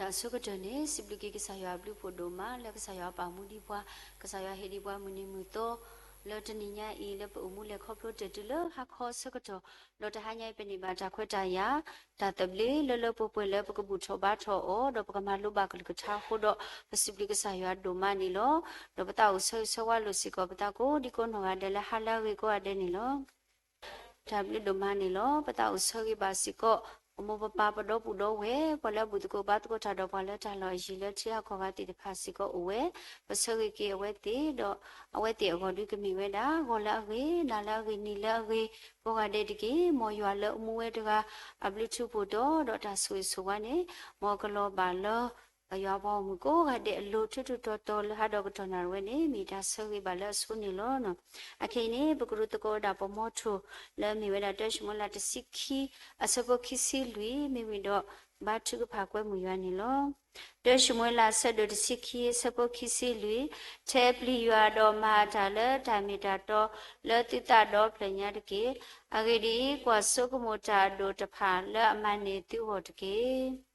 တၢ်အဆိကတၢၢ်န့ၣ် စံးဘျုးက့ၤကစၢ်ယွၤအဘျုးအဖှိၣ်ဒိၣ်မး လၢကစၢ်ယွၤပာ်မူဒံးပှၤ, ကစၢ်ယွၤဟ့ၣ်ဒံးပှၤမုၢ်နံၤမုၢ်သီ လၢတနံၤညါအံၤ လၢပအိၣ်မူလဲၤခီဖျိတၢ်တုၤလၢဟါခီအဆၢကတီၢ်, ဒီးတဟါညါအံၤပန့ၢ်ဘၣ်တၢ်ခွဲးတၢ်ယာ် တၢ်သဘျ့လၢလၢပှဲၤပှဲၤလၢပကဘူၣ်ထီၣ်ဘါထီၣ်အီၤ ဒီးပကမၤလိဘၣ်ကလုၢ်ကထါအဃိဒီး ပစံးဘျုးကစၢ်ယွၤဒိၣ်မးန့ၣ်လီၤ. ဒီးပသးအိၣ်ဆၢဂ့ၤဆၢဝါလိာ်စ့ၢ်ကီးပသးကိးဒံကိးနီၢ်ဂၤဒဲးလၢဟါလၢအဂ့ၤကိးဂၤဒဲးန့ၣ်လီၤ. တၢ်ဘျုးဒိၣ်မးန့ၣ်လီၤ. ပသးအိၣ်ဆၢဂ့ၤဘၣ်စ့ၢ်ကီး ပမိၢ်ပပၢ်ပဒီပုၢ်ဒီဝဲၢ် ပှၤလၢအဘူၣ်သကိးဘါသကိးတၢ်ဒီးပှၤလၢတၢ်လီၢ်အယံၤလၢထံဂၤကီၢ်ဂၤသ့ၣ်တဖၣ်စ့ၢ်ကီးအိၣ်ဝဲ, ပဆၢဂ့ၤက့ၤအဝဲသ့ၣ်ဒီး အဝဲသ့ၣ်အဂီၢ်ဒုးကမ့ၢ်ဝဲဒၣ် ဂီၤလၢအဂ့ၤ နၤလၢအဂ့ၤ နံၤလၢအဂ့ၤ ကိးဂၤဒဲးတက့ၢ်. မ်ယွၤလၢအမူဝဲတဂၤ အဘျုးထူးဖှိၣ်တီဒီးတၢ်ဆိၣ်ဂ့ၤဆိၣ်ဝါန့ၣ် မ်အကလီၤဘၣ်လၢ ယွၤပှၤဂီၢ်မုၢ်ကိးဂၤဒဲးအလိၤ ထူးထူးတီၤတီၤလၢဟးဒီးကတီၢ်နၣ်ရံၣ်ဝဲန့ၣ် မ့ၢ်တၢ်ဆၢဂ့ၤဘၣ်လၢအဆိန့ၣ်လီၤ. အခဲအံၤန့ၣ် ပကရူၢ်သကိးဝဲဒၣ်ပှၤမီထိၣ် လၢအမ့ၢ်ဝဲဒၣ်တၢၡမူၤအ့လးတဆံခံ အဆၢဖိခံဆံလွံၢ် မ့ၢ်ဝံၤဒီး ဘါထုကဖၣ်ကွဲမုာ်ယွၤန့ၣ်လီၤ. တၢၡမူၤအ့လးအဆၢဒိၣ်တဆံခံ အဆၢဖိခံဆံလွံၢ်, ထဲပျံၤယွၤဒီးမၤအတၢ်လၢတၢ်မ့ၢ်တၢ်တီလၢသုသးဒီဖျၢၣ်ညါတက့ၢ်. အဂ့ၢ်ဒ်အံၤ, ကွၢ်ဆိကမိၣ်တၢ်အဒိၣ်တဖၣ်လၢအမၤန့ၢ်သုဂီၢ်တက့ၢ်.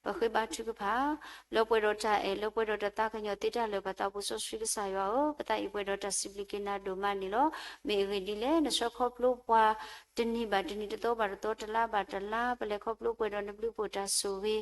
ပဃ့ဘါထုကဖၣ်, လၢပှဲၤဒီးတၢ်အဲၣ် လၢပှဲၤဒီးတၢ်သးကညီၤသ့တၢ်လၢာ် ပသးပူၤစီဆှံကစၢ်ယွၤဧၢ, ပသးအံၤပှဲၤဒီးတၢ်စံးဘျုးက့ၤနၤဒိၣ်မးန့ၣ်လီၤ. မ့ၢ်အဂ့ၢ်ဒ်လဲၣ်, နဆှၢခီဖျိပှၤ တနံၤဘၣ်တနံၤ တသီဘၣ်တသီ တလါဘၣ်တလါ ပလဲၤခီဖျိပှဲၤဒီးနဘျုးဖှိၣ်တၢ်ဆိၣ်ဂ့ၤ, လီ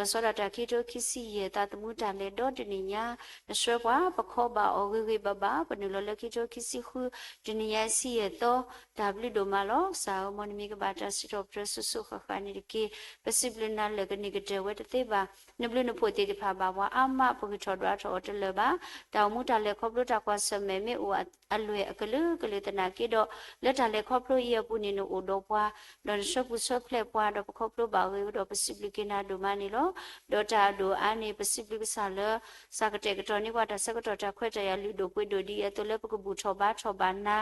ၤဆီဒၣ်တၢ်ခံကထိခံဆံယဲၢ် သးသမူတၢ်လဲၤဒီတနံၣ်ညါ, နဆှၢပှၤ ပခီဘၣ်အီၤဂ့ၤဂ့ၤဘၣ်ဘၣ် ပနုာ်လီၤလၢခံကထိခံဆံဃု တနံၣ်ညါဆံယဲၢ်သီ, တၢ်ဘျုးဒိၣ်မးလီၤ. ကစၢ်ဧၢ, မ်နမံၤကဘၣ်တၢ်စံးထီၣ်ပတြၢၤစိၤစိၤဃၣ်ဃၣ်န့ၣ်တက့ၢ်. ပစံးဘျုးနၤလၢာ်ကန့ၢ်ကတၢၢ်ဝဲတသ့ဘၣ်. နဘျုးနဖှိၣ်သ့ၣ်တဖၣ်ဘၣ်ပှၤအါမး ပဂံၢ်ထီၣ်ဒွးထီၣ်အီၤတလၢာ်ဘၣ်. တၢ်အိၣ်မူတၢ်လဲၤခီဖျိတၢ်ကွၢ်ဆၢၣ်မဲာ်မ့ၢ်အိၣ်အလွဲၢ်အကလုာ်ကလုာ်သနာ်က့ဒီး, လၢတၢ်လဲၤခီဖျိအံၤအပူၤန့ၣ် နအိၣ်ဒီးပှၤ, ဒီးနဆှၢပူၤဆှၢဖျဲးပှၤ ဒီးပခီဖျိဘၣ်အဂ့ၢ်ဒီး ပစံးဘျုးက့ၤနၤဒိၣ်မးန့ၣ်လီၤ. ဒီးတၢ်အဒိၣ်အါန့ၣ် ပစံးဘျုးကစၢ်လၢ စးကတဲာ်ကတီၤန့ၢ်ပှၤတၢ်ဆၢကတီၢ်တၢ်ခွဲးတၢ်ယာ်လုၢ်ဒိၣ်ပှ့ၤဒိၣ်ဒ်အံၤအသိးလၢပကဘူၣ်ထီၣ်ဘါထီၣ်ဘၣ်နၤ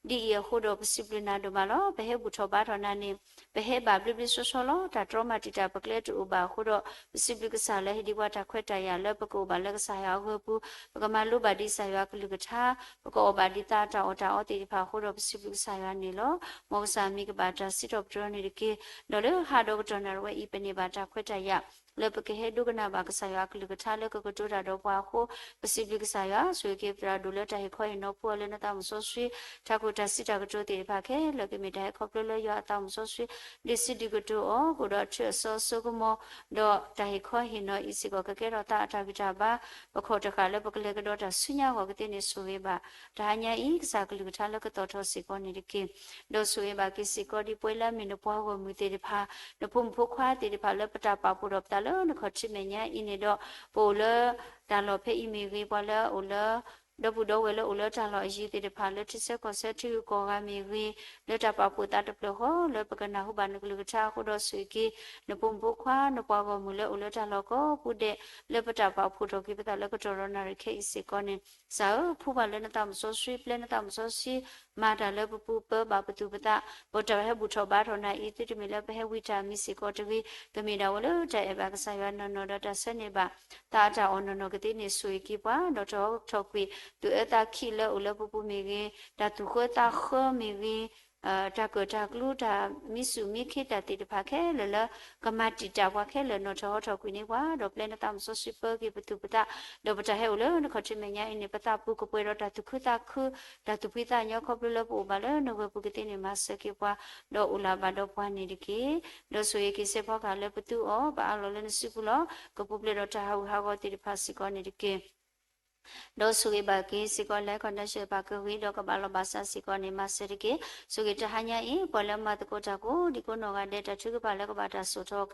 ဒ်အံၤအဃိဒီး ပစံးဘျုးနၤဒိၣ်မးလီၤ. ပဟဲဘူၣ်ထီၣ်ဘါထီၣ်နၤန့ၣ် ပဟဲဘၣ်ဘျ့ဘျ့ဆှီဆှီလီၤ. တၢ်တြီမၤတံာ်တာ်ပကျဲတအိၣ်ဘၣ်အဃိဒီး ပစံးဘျုးကစၢ်လၢဟ့ၣ်ဒံးပှၤတၢ်ခွဲးတၢ်ယာ်လၢပကအိၣ်ဘၣ်လၢကစၢ်ယွၤအဂၢၤပူၤ, ပကမၤလိဘၣ်ဒံးကစၢ်ယွၤအကလုၢ်ကထါ, ပကအီၣ်ဘၣ်ဒံးသးတၢ်အီၣ်တၢ်အီသ့ၣ်တဖၣ်အဃိဒီး ပစံးဘျုးကစၢ်ယွၤန့ၣ်လီၤ. မ်ကစၢ်မံၤကဘၣ်တၢ်စံးထီၣ်ပတြၢၤန့ၣ်တက့ၢ်. ဒီးလၢဟးဒီးကတီၢ်နၣ်ရံၣ်ဝဲအံၤ ပန့ၢ်ဘၣ်တၢ်ခွဲးတၢ်ယာ် လၢပကဟဲဒိကနၣ်ဘၣ်ကစၢ်ယွၤအကလုၢ်ကထါလၢကကတိၤတၢ်ဒီးပှၤအဃိ, ပစံးဘျုးကစၢ်ယွၤ, ဆိၣ်ဂ့ၤက့ၤပတၢ်ဒိၣ်လၢတၢ်ဟ့ၣ်ခီဟ့ၣ်နီၤဖိအီၤလၢနသးမုၣ်စီဆှံ, ထးခိၣ်တၢ်စံးတၢ်ကတိၤသ့ၣ်တဖၣ်ခဲလၢာ်ကမ့ၢ်တၢ်ဟဲခီဖျိလၢယွၤအသးမုၣ်စီဆှံ, ဒုးစံးဒုးကတိၤအီၤ, ကအိၣ်ဒီးအထၢၣ်အစီအစိကမီၤ, ဒီးတၢ်ဟ့ၣ်ခီဟ့ၣ်နီၤအံၤစ့ၢ်ကီး ကကဲထီၣ်သးအတၢ်ဂံၢ်တၢ်ဘါ, ပခီၣ်တဃာ်လၢပကလဲၤကဒီးတၢ်ဆူညါအဂီၢ်ကသ့န့ၣ် ဆိၣ်ဂ့ၤဘၣ် တဟါညါအံၤ ကစၢ်ကလုၢ်ကထါလၢကသီၣ်ထီၣ်စ့ၢ်ကီးန့ၣ်တက့ၢ်. ဒီးဆိၣ်ဂ့ၤဘၣ်က့ၤစ့ၢ်ကီးဒ်ပဝဲလၢအမ့ၢ်နပှၤဂီၢ်မုၢ်သ့ၣ်တဖၣ်, နဖိမုၣ်ဖိခွါသ့ၣ်တဖၣ်လၢပတၢ်ပာ်ဖှိၣ်ဒီးပသးလၢနခီၣ်ထံးမဲာ်ညါအံၤန့ၣ်ဒီး, ပအိၣ်လၢတၢ်လီၢ်ဖဲအံၤမ့ၢ်ဂ့ၤ, ပှၤလၢအအိၣ်လၢ ဒီပုၢ်ဒီဝဲၢ်လၢအိၣ်လၢတၢ်လီၢ်အယံၤသ့ၣ်တဖၣ် လၢထံဆၢကီၢ်ဆၢထံဂုၤကီၢ်ဂၤမ့ၢ်ဂ့ၤ, လၢတၢ်ပာ်ဖှိၣ်သးတဖျၢၣ်ဃီ လၢပကနၢ်ဟူဘၣ်နကလုၢ်ကထါအဃိဒီး ဆိၣ်ဂ့ၤက့ၤ နဖိမုၣ်ဖိခွါ နပှၤဂီၢ်မုၢ်လၢအိၣ်လၢတၢ်လီၢ်ကိးပူၤဒဲး လၢပတၢ်ပာ်ဖှိၣ်ထီၣ်က့ၤပသးလၢကတီၢ်ဒီးနၣ်ရံၣ်ခဲအံၤစ့ၢ်ကီးန့ၣ်, ကစၢ်ဧၢ, ဖှူဘၣ်လၢနသးမုၣ်စီဆှံ, ပျဲနသးမုၣ်စီဆှံ, မၤတၢ်လၢပပူၤ ပၢဘၣ်ပသူၣ်ပသး, ပတၢ်ဟဲဘူၣ်ထီၣ်ဘါထီၣ်နၤအံၤ သုတမ့ၢ်လၢပဟဲဝံတၢ်မံၤစ့ၢ်ကီးတဂ့ၤ, ကမ့ၢ်ဒၣ်ဝဲလၢတၢ်အဲၣ်ဘၣ်ကစၢ်ယွၤနီၢ်နီၢ်ဒီးတၢ်ဆၢန့ၢ်ဘၣ် သးအတၢ်အီၣ်နီၢ်နီၢ်ကသ့န့ၣ် ဆိၣ်ဂ့ၤက့ၤပှၤ, ဒီးထီၣ်ဟီထီၣ်ကွံာ် သူၣ်အၢသးခံးလၢအိၣ်လၢပပူၤမ့ၢ်ဂ့ၤ, တၢ်သူၣ်ဃၢသးဃၢမ့ၢ်ဂ့ၤ, တၢ်ကၢၣ်တၢ်ကျူ တၢ်မံဆူၣ်မံခ့တၢ်သ့ၣ်တဖၣ်ခဲလၢာ်လၢ ကမၤတံာ်တာ်ပှၤခဲလၢာ် နီၣ်ထီၣ်ဟီထီၣ်ကွံာ်န့ၢ်ပှၤ, ဒီးပျဲနသးမုၣ်စီဆှံပၢက့ၤပသူၣ်ပသး, ဒီးပတၢ်ဟဲအိၣ်လၢနခီၣ်ထံးမဲာ်ညါအံၤန့ၣ် ပသးပူၤကပှဲၤဒီးတၢ်သူၣ်ခုသးခု, တၢ်သူၣ်ဖှံသးညီခီဖျိလၢပအိၣ်ဘၣ်လၢနဂၢၢ်ပူၤကသ့န့ၣ် မၤစၢၤက့ၤပှၤ, ဒီးအိၣ်လၢဘၣ်ဒီးပှၤန့ၣ်တက့ၢ်. ဒီးဆိၣ်ဂ့ၤက့ၤစဲးဖီကဟၣ်လၢပသူအီၤ, ပအးလီၤလၢနစုပူၤလီၤ. ကပူၤဖျဲးဒီးတၢ်ဟးဂူာ်ဟးဂီၤသ့ၣ်တဖၣ်စ့ၢ်ကီးန့ၣ်တက့ၢ်. ဒီးဆိၣ်ဂ့ၤဘၣ်က့ၤစ့ၢ်ကီး လၢ connection တဖၣ်ကဂ့ၤဒီးကဘၣ်လီၤဘၣ်စးစ့ၢ်ကီးန့ၣ် မၤစၢၤတက့ၢ်. ဆိၣ်ဂ့ၤတဟါညါအံၤ ပှၤလၢမၤသကိးတၢ်ကိးဒံကိးနီၢ်ဂၤဒဲး တၢ်ထုကဖၣ်လၢကဘၣ်တၢ်စိာ်ထီၣ်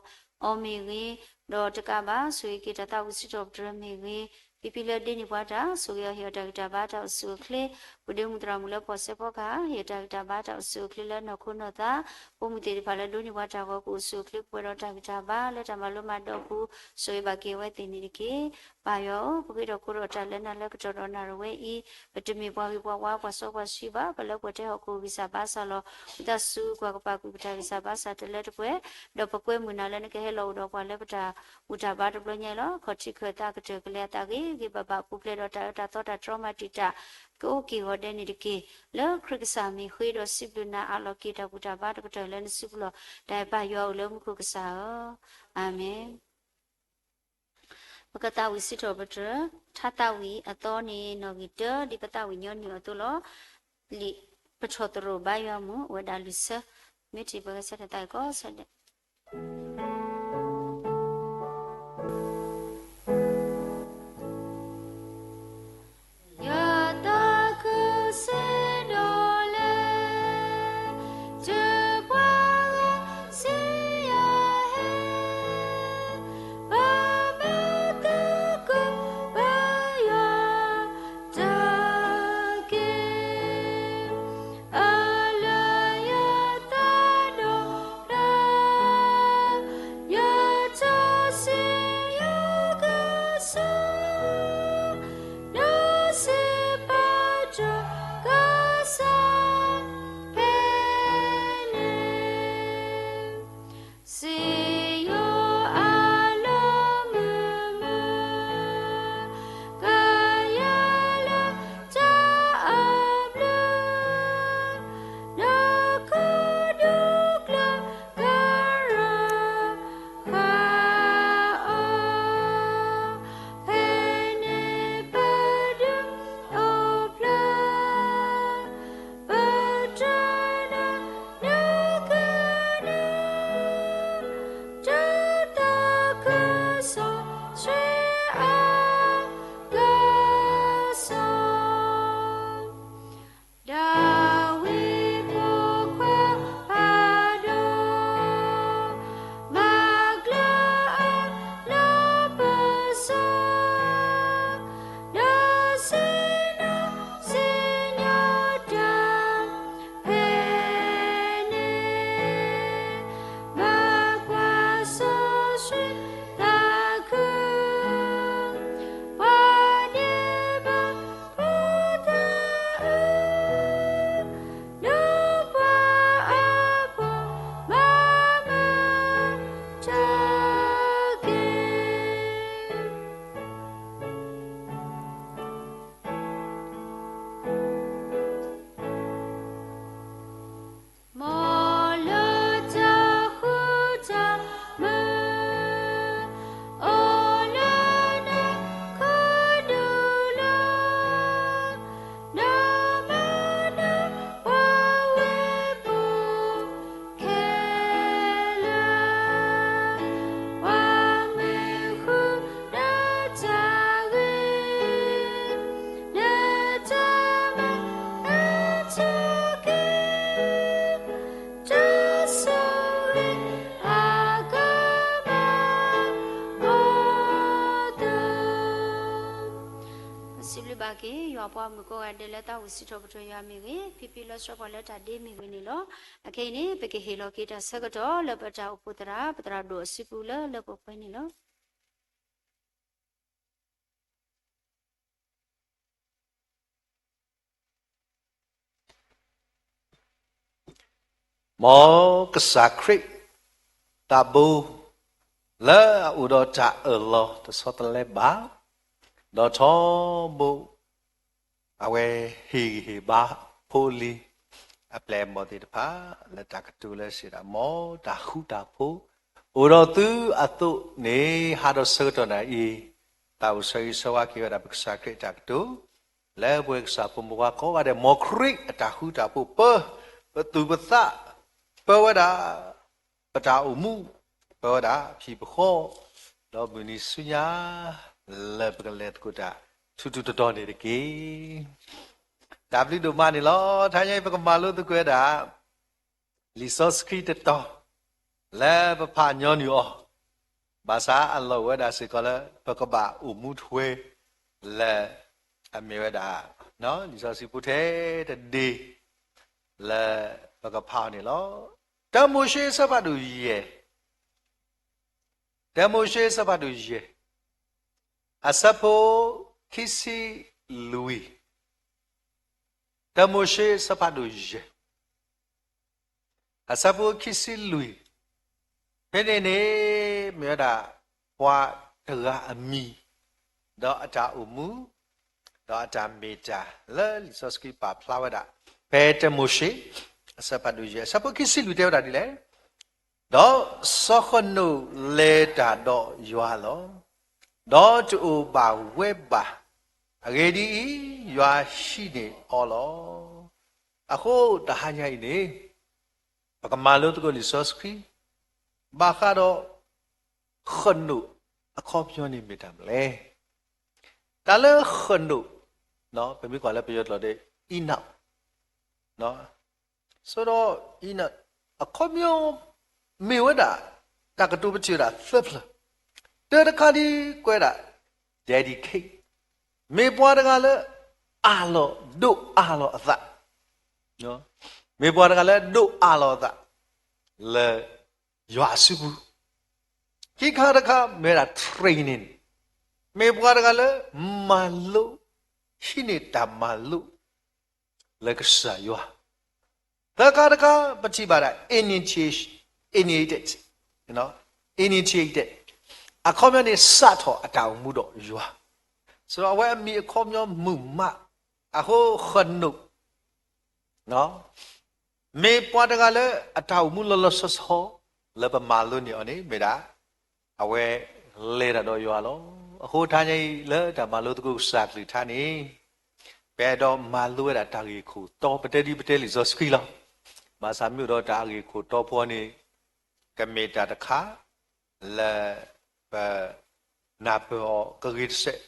အီၤမ့ၢ်ဂ့ၤ, ဒီးတကးဘၣ် ဆိၣ်ဂ့ၤက့ၤတၢ်သးဝံၣ်စံးထီၣ်ပတြၢၤမ့ၢ်ဂ့ၤ, ဖံဖံလၢဒ့န့ၢ်ပှၤတၢ် ဆိၣ်ဂ့ၤအီၤ ဟ့ၣ်အီၤတၢ်ဂံၢ်တၢ်ဘါတၢ်အိၣ်ဆူၣ်အိၣ်ချ့, ပဒ့မုၣ်သရၣ်မုၣ်လၢဖီၣ်စဲးဖီကဟၣ် ဟ့ၣ်အီၤတၢ်ဂံၢ်တၢ်ဘါတၢ်အိၣ်ဆူၣ်အိၣ်ချ့လၢနီၢ်ခိနီၢ်သး, ပိာ်မုၣ်သ့ၣ်တဖၣ်လၢဒိးန့ၢ်ပှၤတၢ်ဂီၤ ကအိၣ်ဆူၣ်အိၣ်ချ့ကပှဲၤဒီးတၢ်ဂံၢ်တၢ်ဘါ လၢတၢ်မၤလိမၤဒိးအပူၤ, ဆိၣ်ဂ့ၤဘၣ်က့ၤအဝဲသ့ၣ်န့ၣ်တက့ၢ်. ပၢ်ယွၤဧၢ, ပဃ့ထီၣ်ကိးဒီးတၢ်လၢနၤလၢကတီၢ်ဒီးနၣ်ရံၣ်ဝဲအံၤ, ပတမ့ၢ်ပှၤဂ့ၤပှၤဝါ ပှၤစီပှၤဆှံဘၣ်, ပလၢပှဲၤတဟဲဟီၣ်ခိၣ်ဂံၢ်စၢ်ဘါစၢ်လီၤ. ဝံသးစူၤကွၢ်ကပၤကွံာ်ပတၢ်ဂံၢ်စၢ်ဘါစၢ်တလၢတပှဲၤ, ဒီးပကွဲမုာ်နၤလၢနကဟဲလီၤအိၣ်ဒီးပှၤလၢပတၢ်ဘူၣ်တၢ်ဘါတဘျီညါအံၤလီၤ. ခီၣ်ထံးခၢၣ်သးကတၢၢ်ကလဲၤအသးဂ့ၤဂ့ၤဘၣ်ဘၣ် ပူၤဖျဲးဒီးတၢ်အၢတၢ်သီတၢ်တြီမၤတံာ်တာ် ကအိၣ်က့ၤဂီၤဒဲးန့ၣ်တက့ၢ်. လၢခရံာ်ကစၢ်မံၤဃ့ဒီးစံးဘျုးနၤအးလီၤက့ၤတၢ်ဘူၣ်တၢ်ဘါတကတီၢ်လၢနစုပူၤလီၤ. တၢ်အဲၣ်ပၢ်ယွၤအိၣ်လၢမူခိၣ်ကစၢ်ဧၢ, အၤမ့ၣ်. ပကသးဝံၣ်စံးထီၣ်ပတြၢၤ ထါသးဝံၣ်အသီန့ၣ် နီၣ်ဂံၢ်တၢ ဒ်ပသးဝံၣ်ညီနုၢ်အသိးလီၤ. လံာ်ပထီၣ်သရိာ်ဘါယွၤအမုၢ် အိၣ်ဝဲဒၣ်လွံၢ်ဆၢ, မ့ၢ်ထံၣ်ပှၤကစၢ်တၢ်သးဝံၣ်ကီးဆၢဒဲး ယသးခုစံးဒိၣ်လဲၣ်, တပှၤဂၤစံးယဟဲ, ပမၤသကိးပယွၤတၢ်က့ၢ်, အလၢယသးဒီဖျၢၣ် ယထီၣ်စံးယကစၢ်, ဒီးစံးပတြၢၤကစၢ်ဖဲန့ၣ်, စံယိၤအလီၢ်မုာ်မုာ် ကယဲၢ်လၢတၢ်အဘျုး နခိၣ်ဒူကျၢၤကရၢဃာ်အီၤ, ဖဲန့ၣ်ပဒုးအိၣ်ဖျါ ပတြၢၤနၤနကနၣ် တၢ်သးခုစီဆှံအကစၢ်, ဒၤဝံးဖိခွါဖးဒိၣ် မၤကျၢၤအလီၢ်ပစီ ဒီးစံးနီၣ်စံးညါတၢ်ဖဲန့ၣ်, မၤကွၢ်စီဆှံသးခု ပှၤဒ့ဘၣ်ဖိသၣ်အၢ, ဒီးပှၤအဖိမၤမုာ်တၢ်က့ၢ် မ်လၢတၢ်ဃူတၢ်မုာ် အိၣ်လၢနခိၣ်ဒူလီၤ, ဒီးမၤနၢၤပှၤဝ့ၢ်ဖိခဲလၢာ်, ပှၤမ့ၢ်ဃုနတၢ်ဂ့ၤ နတၢ်မၤအၢတၢ်က့ၢ်, တၢ်ဆိၣ်ဂ့ၤအကမၣ်အိၣ်သး ပစံးဘျုးဘၣ်က့ၤ ယွၤပှၤမုၣ်ကိးဂၤဒဲးလၢသးဝံၣ်စံးထီၣ်ပတြၢၤယွၤမ့ၢ်ဂ့ၤ, ဖံဖံလၢဆှၢပှၤလၢတၢ်ဒ့မ့ၢ်ဂ့ၤန့ၣ်လီၤ. အခဲအံၤန့ၣ် ပကဟ့ၣ်လီၤက့ၤတၢ်ဆၢကတီၢ်လၢပတၢ်အိၣ်ဖှိၣ်သရၣ် ပသရၣ်ဒိၣ်အစုပူၤလၢလၢပှဲၤပှဲၤန့ၣ်လီၤ. မ်ကစၢ်ခရံာ်သးဘိ လၢအအိၣ်ဒီးတၢ်အၢၣ်လီၤတဆီတလဲဘၣ်, ဒီးထီဘိ အဝဲဟ့ၣ်ဂံၢ်ဟ့ၣ်ဘါဖိလံၤအပျဲၢ်အဘီၣ်သ့ၣ်တဖၣ် လၢတၢ်ကတိၤလၢစံးဒၣ် မ်တၢ်ဃူတၢ်ဖိး အိၣ်ဒီးသုအသိးန့ၣ် ဟးဒီးဆၢကတီၢ်နၤအံၤ သးအိၣ်ဆၢဂ့ၤဆၢဝါက့ၤဝဲဒၣ်ပကစၢ်ခရံာ်အတၢ်ကတိၤ လၢပဝဲကစၢ်ဖိမုၣ်ဖိခွါကိးဂၤဒဲး မ်ခရံာ်အတၢ်ဃူတၢ်ဖိးပၢ ပသူၣ်ပသး ပၢဝဲဒၣ် ပတၢ်အိၣ်မူ ပၢဝဲဒၣ်အဖံးပဃီ ဒီးမုၢ်နံၤဆူညါ လၢပကလဲၤသကိးတၢ်ထူးထူးတီၤတီၤန့ၣ်တက့ၢ်. တၢ်ဘျုးဒိၣ်မးန့ၣ်လီၤ. တဟါညါအံၤ ပကမၤလိသကိးဝဲဒၣ် လံာ်စီဆှံတတီၤ လၢပဖးညီနုၢ်အီၤ ဘၣ်ဆၣ်အလီၢ်အိၣ်ဝဲဒၣ်စ့ၢ်ကီးလၢ ပကဘၣ်အိၣ်မူထွဲ လၢအမ့ၢ်ဝဲဒၣ် လံာ်စီဆှံပူၤထဲတဒ့ လၢပကဖးအီၤန့ၣ်လီၤ. တၢမိၤၡ့အဆၢဖးဒိၣ်ယဲၢ်, တၢမိၤၡ့အဆၢဖးဒိၣ်ယဲၢ်, အဆၢဖိခံဆံလွံၢ်, တၢမိၤၡ့အဆၢဖးဒိၣ်ယဲၢ် အဆၢဖိခံဆံလွံၢ်, ဖဲန့ၣ်န့ၣ် မ့ၢ်ဝဲဒၣ် ပှၤတဂၤအမံၤ, ဒီးအတၢ်အိၣ်မူ, ဒီးအတၢ်မ့ၢ်တၢ်လၢလံာ်စီဆှံပာ်ဖျါဝဲဒၣ်, ဖဲတၢမိၤၡ့ အဆၢဖးဒိၣ်ယဲၢ် အဆၢဖိခံဆံလွံၢ်တဲဝဲဒၣ်ဒ်လဲၣ်, ဒီးစီၤဃနိာ်လဲၤတၢ်ဒီးယွၤလီၤ. ဒီးတအိၣ်ဘၣ်ဝဲဘၣ်. အဂ့ၢ်ဒ်အံၤ, ယွၤဟံးန့ၢ်အီၤလီၤ. အဃိတဟါညါအံၤန့ၣ်, ပကမၤလိသကိးလံာ်စီဆှံ, ဘၣ်ဃးဒီး ဃနိာ်အခီပညီန့ၣ်မ့ၢ်တၢ်မနုၤလဲၣ်. တၢ်လၢဃနိာ်, ပမ့ၢ်ကွၢ်လၢပယီၤကျိာ်ဒီး Enoch, ဆိုတော့ Enoch အခီပညီ မ့ၢ်ဝဲဒၣ် တၢ်ကတိၤပထံၣ်ဝဲဒၣ်သၢဖျၢၣ်, တၢ်တခါဒ်ကွဲးဒၣ် dedicate, မ့ၢ်ပှၤတဂၤလၢ အၢၣ်လီၤ ဒိးအၢၣ်လီၤအသး, မ့ၢ်ပှၤတဂၤလၢဒိးအၢၣ်လီၤအသး လၢယွၤအစုပူၤ, ခံခါတခါမ့ၢ်ဝဲဒၣ် training, မ့ၢ်ပှၤတဂၤလၢ မၤလိ ဟံးန့ၢ်တၢ်မၤလိ လၢကစၢ်ယွၤ, သၢခါတခါ ပထံၣ်ဘၣ်ဒၣ် initiation, initiated, initiated, အခီပညီန့ၣ် စးထီၣ်အတၢ်အိၣ်မူဒီးယွၤ, ဆိုတော့ အဝဲအမံၤအခီပညီမုာ်မး, အဃိဃနိာ် မ့ၢ်ပှၤတဂၤလၢအတၢ်အိၣ်မူလီၤလီၤဆီဆီ လၢပမၤလိန့ၢ်အီၤန့ၣ် မ့ၢ်ဒၣ် အဝဲလဲၤတၢ်ဒီးယွၤလီၤ. အဃိတဟါညါအံၤ လၢတၢ်မၤလိသကိးကစၢ်ကလုၢ်ကထါန့ၣ် ပအဲၣ်ဒိးမၤလိဝဲဒၣ်တၢ်ဂ့ၢ်ခိၣ်တီ, ပတဲဒ်ပတဲလံာ်စီဆှံလီၤ. ဘၣ်ဆၣ်မ့ၢ်အိၣ်ဒီးတၢ်အဂ့ၢ်ခိၣ်တီဖိန့ၣ် ကမ့ၢ်တၢ်တခါ လၢပ နၢ်ပၢၢ်အီၤကဂ့ၤတစဲး,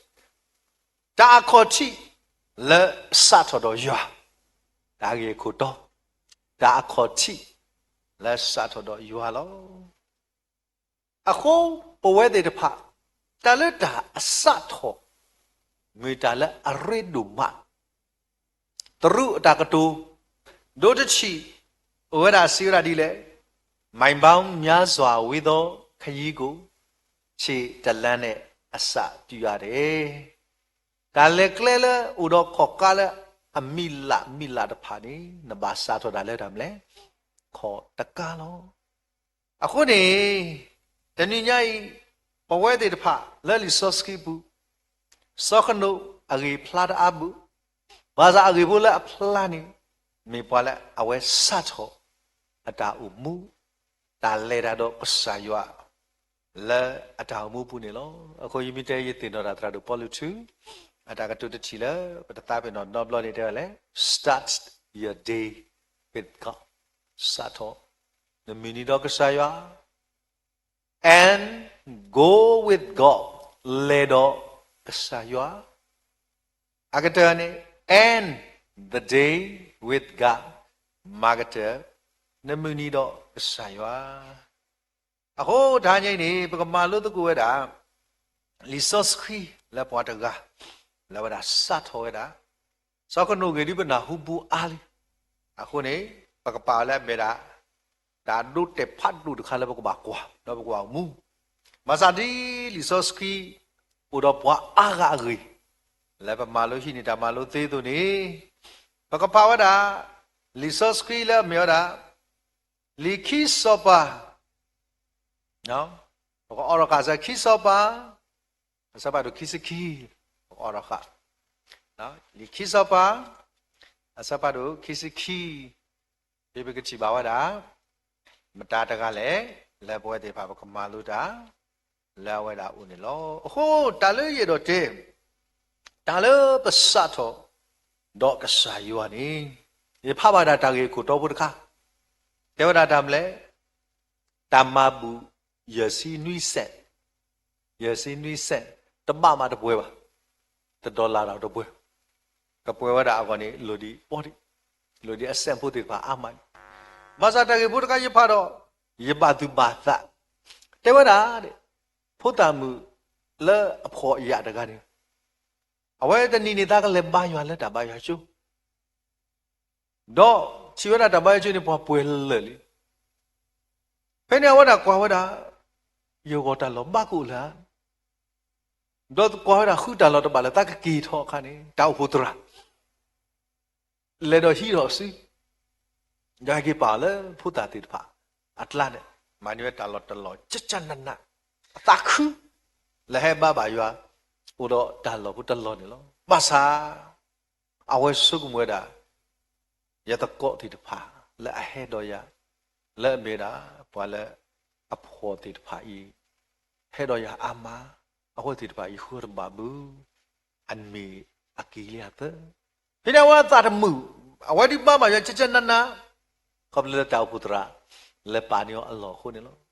တၢ်အခီၣ်ထံးလၢစးထီၣ်ဒီးယွၤ, တၢ်ဂ့ၢ်ခိၣ်တီ, တၢ်အခီၣ်ထံး လၢစးထီၣ်ဒီးယွၤလီၤ. အဃိ ပဝဲသ့ၣ်တဖၣ် တၢ်လၢတၢ်အစးထီၣ် မ့ၢ်တၢ်လၢအရ့ဒိၣ်မး တရူးအတၢ်ကတိၤ ဒိတထံၣ် အိၣ်ဝဲဒၣ်စံးဝဲဒၣ်ဒ်လဲၣ်, မိုင်ပေါင်းများစွာဝေးသောခရီးကို ခြေတစ်လှမ်းနဲ့အစပြုရတယ်. တၢ်လဲၤကျဲလၢအိၣ်ဒီးခီၣ်ကါလၢအမံၤလးမံၤလးတဖၣ်န့ၣ် နဘၣ်စးထီၣ်တၢ်လၢတၢ်မနုၤလဲၣ်, ခီၣ်တကါလီၤ. အဃိန့ၣ် တနံၤညါအံၤ ပဝဲသ့ၣ်တဖၣ်လၢလံာ်စီဆှံပူၤ စီၤဃနိာ်အဂ့ၢ်ဖျါတအါဘၣ်, ဘၣ်ဆၣ်အဂ့ၢ်ဖိလၢအဖျါန့ၣ် မ့ၢ်ပှၤလၢအဝဲစးထီၣ်အတၢ်အိၣ်မူ, တၢ်လဲၤတၢ်ဒီးကစၢ်ယွၤ လၢအတၢ်အိၣ်မူပူၤန့ၣ်လီၤ. အဃိယမ့ၢ်တဲယသ့ၣ်နီၣ်တၢ်သရၣ်ဒိၣ်ပီလူးထူ အတၢ်ကတိၤတထံၣ်လၢ ပတသးပ့ၤနီၣ်နီတဘျီန့ၣ်တဲဝဲလဲၣ်, start your day with God, စးထီၣ်နမုၢ်နံၤဒီးကစၢ်ယွၤ and go with God, လဲၤဒီးကစၢ်ယွၤ, အကတၢၢ်န့ၣ် end the day with God, မၤကတၢၢ်နမုၢ်နံၤဒီးကစၢ်ယွၤ. အဃိတဟါညါအံၤန့ၣ် ပကမၤလိသကိးဝဲဒၣ် လံာ်စီဆှံလၢပှၤတဂၤ လၢဝဲဒၣ်စးထီၣ်ဝဲဒၣ် စီၤဃနိာ်ဂ့ၢ်ဒ်ပနၢ်ဟူဘၣ်အါလံ. အဃိန့ၣ် ပကပာ်အီၤလၢအမ့ၢ်ဒၣ် တၢ်ဒိတဲာ်ဖးဒိၣ်တခါလၢပကဘၣ်ကွၢ် ဒီးပကဘၣ်အိၣ်မူ, ဘၣ်ဆၣ်ဒ်လံာ်စီဆှံ အိၣ်ဒီးပှၤအါဂၤအဂ့ၢ် လၢပမၤလိဟံးန့ၢ်တၢ်မၤလိသ့အသိးန့ၣ် ပကပာ်ဝဲဒၣ် လံာ်စီဆှံလၢအမ့ၢ်ဝဲဒၣ် လံာ်ခံစီၤပၤ ပကအိးထီၣ်ဃာ်အဆၢခံစီၤပၤ အဆၢဖးဒိၣ်ခံဆံခံ, ပကအိးထီၣ်ဃာ် လံာ်ခံစီၤပၤ အဆၢဖးဒိၣ်ခံဆံခံ, ဒ်ပကထံၣ်ဘၣ်ဝဲဒၣ် မတၤတဂၤလဲၣ် လၢပဝဲသ့ၣ်တဖၣ်ပကမၤလိတၢ် လၢအဝဲဒၣ်အအိၣ်န့ၣ်လီၤ. အဃိတၢ်လၢယအဲၣ်ဒိးတဲ တၢ်လၢပစးထီၣ်ဒီးကစၢ်ယွၤန့ၣ် ယဖးဘၣ်ဒၣ်တၢ်ဂ့ၢ်ခိၣ်တီဖိတခါ တဲဝဲဒၣ်တၢ်မနုၤလဲၣ်, တၢ်မၤဘူၣ် ယဲၢ်ဆံနွံစဲး, ယဲၢ်ဆံနွံစဲး, တဘၣ်မးတပှဲၤဘၣ်, တဒီလၣ်ဒီးတပှဲၤ, ကပှဲၤဝဲဒၣ်အဂီၢ်န့ၣ် လိၣ်ဒံးပီၢ်ဒံး, လိၣ်ဒံးအစဲးဖိသ့ၣ်တဖၣ်အါမးန့ၣ်, ဘၣ်ဆၣ်တၢ်ဂ့ၢ်ဖိတခါယဖးဒီး ယဘၣ်သူၣ်ဘၣ်သး, တဲဝဲဒၣ် ဖိသၣ်မုၣ်လၢအဖှီၣ်ယာ်တဂၤန့ၣ် အဝဲတနံၤန့ၣ်သးကလဲၤဘါယွၤလၢတၢ်ဘါယွၤကၠိ ဒီးထံၣ်ဝဲဒၣ်တၢ်ဘါယွၤကၠိန့ၣ် ပှၤပှဲၤလၢာ်လံ. ဖဲန့ၣ်အဝဲဒၣ်ကွၢ်ဝဲဒၣ် ယဂီၢ်တၢ်လီၢ်ဘၣ်ကအိၣ်လၢၤဧါ, ဒီးကွၢ်ဝဲဒၣ်ဃုတၢ်လီၢ်တဘၣ်လၢတၢ်ကက့ၤထီၣ်အခါန့ၣ် တၢ်အိၣ်ဖှိၣ်သရၣ် လဲၤဒီးဟံးထီၣ်စု ဒီးဟဲက့ၤပာ်အီၤလၢဖိသၣ်သ့ၣ်တဖၣ်အကျါန့ၣ် မၤန့ၢ်ဝဲတၢ်လီၢ်တလီၢ် ကၠၢ်ကၠၢ်နးနး အသးခု လၢဟဲဘါဘၣ်ယွၤ အိၣ်ဒီးတၢ်လီၢ်ဖိတလီၢ်န့ၣ်လီၤ. ဘၣ်ဆၣ် အဝဲဆိကမိၣ်ဝဲဒၣ် ယသကိးသ့ၣ်တဖၣ် လၢအဟဲဒီးယၤ လၢအမ့ၢ်ဒၣ် ပှၤလၢအဖှီၣ်သ့ၣ်တဖၣ်အံၤ ဟဲဒီးယၤအါမး အဝဲသ့ၣ်တဖၣ်ယဃုအီၤတဘၣ်ဘၣ်, အမ့ၢ်အက့ၤလံအသၢ, ဖဲန့ၣ်အဝဲအသးတမုာ်, အဝဲဒုးဘါဘၣ်ယွၤကဲကဲနးနး, ခီဖျိလၢတၢ်အိၣ်ဖှိၣ်သရၣ် လဲၤပာ်န့ၢ်အီၤအလီၢ်အဃိန့ၣ်လီၤ.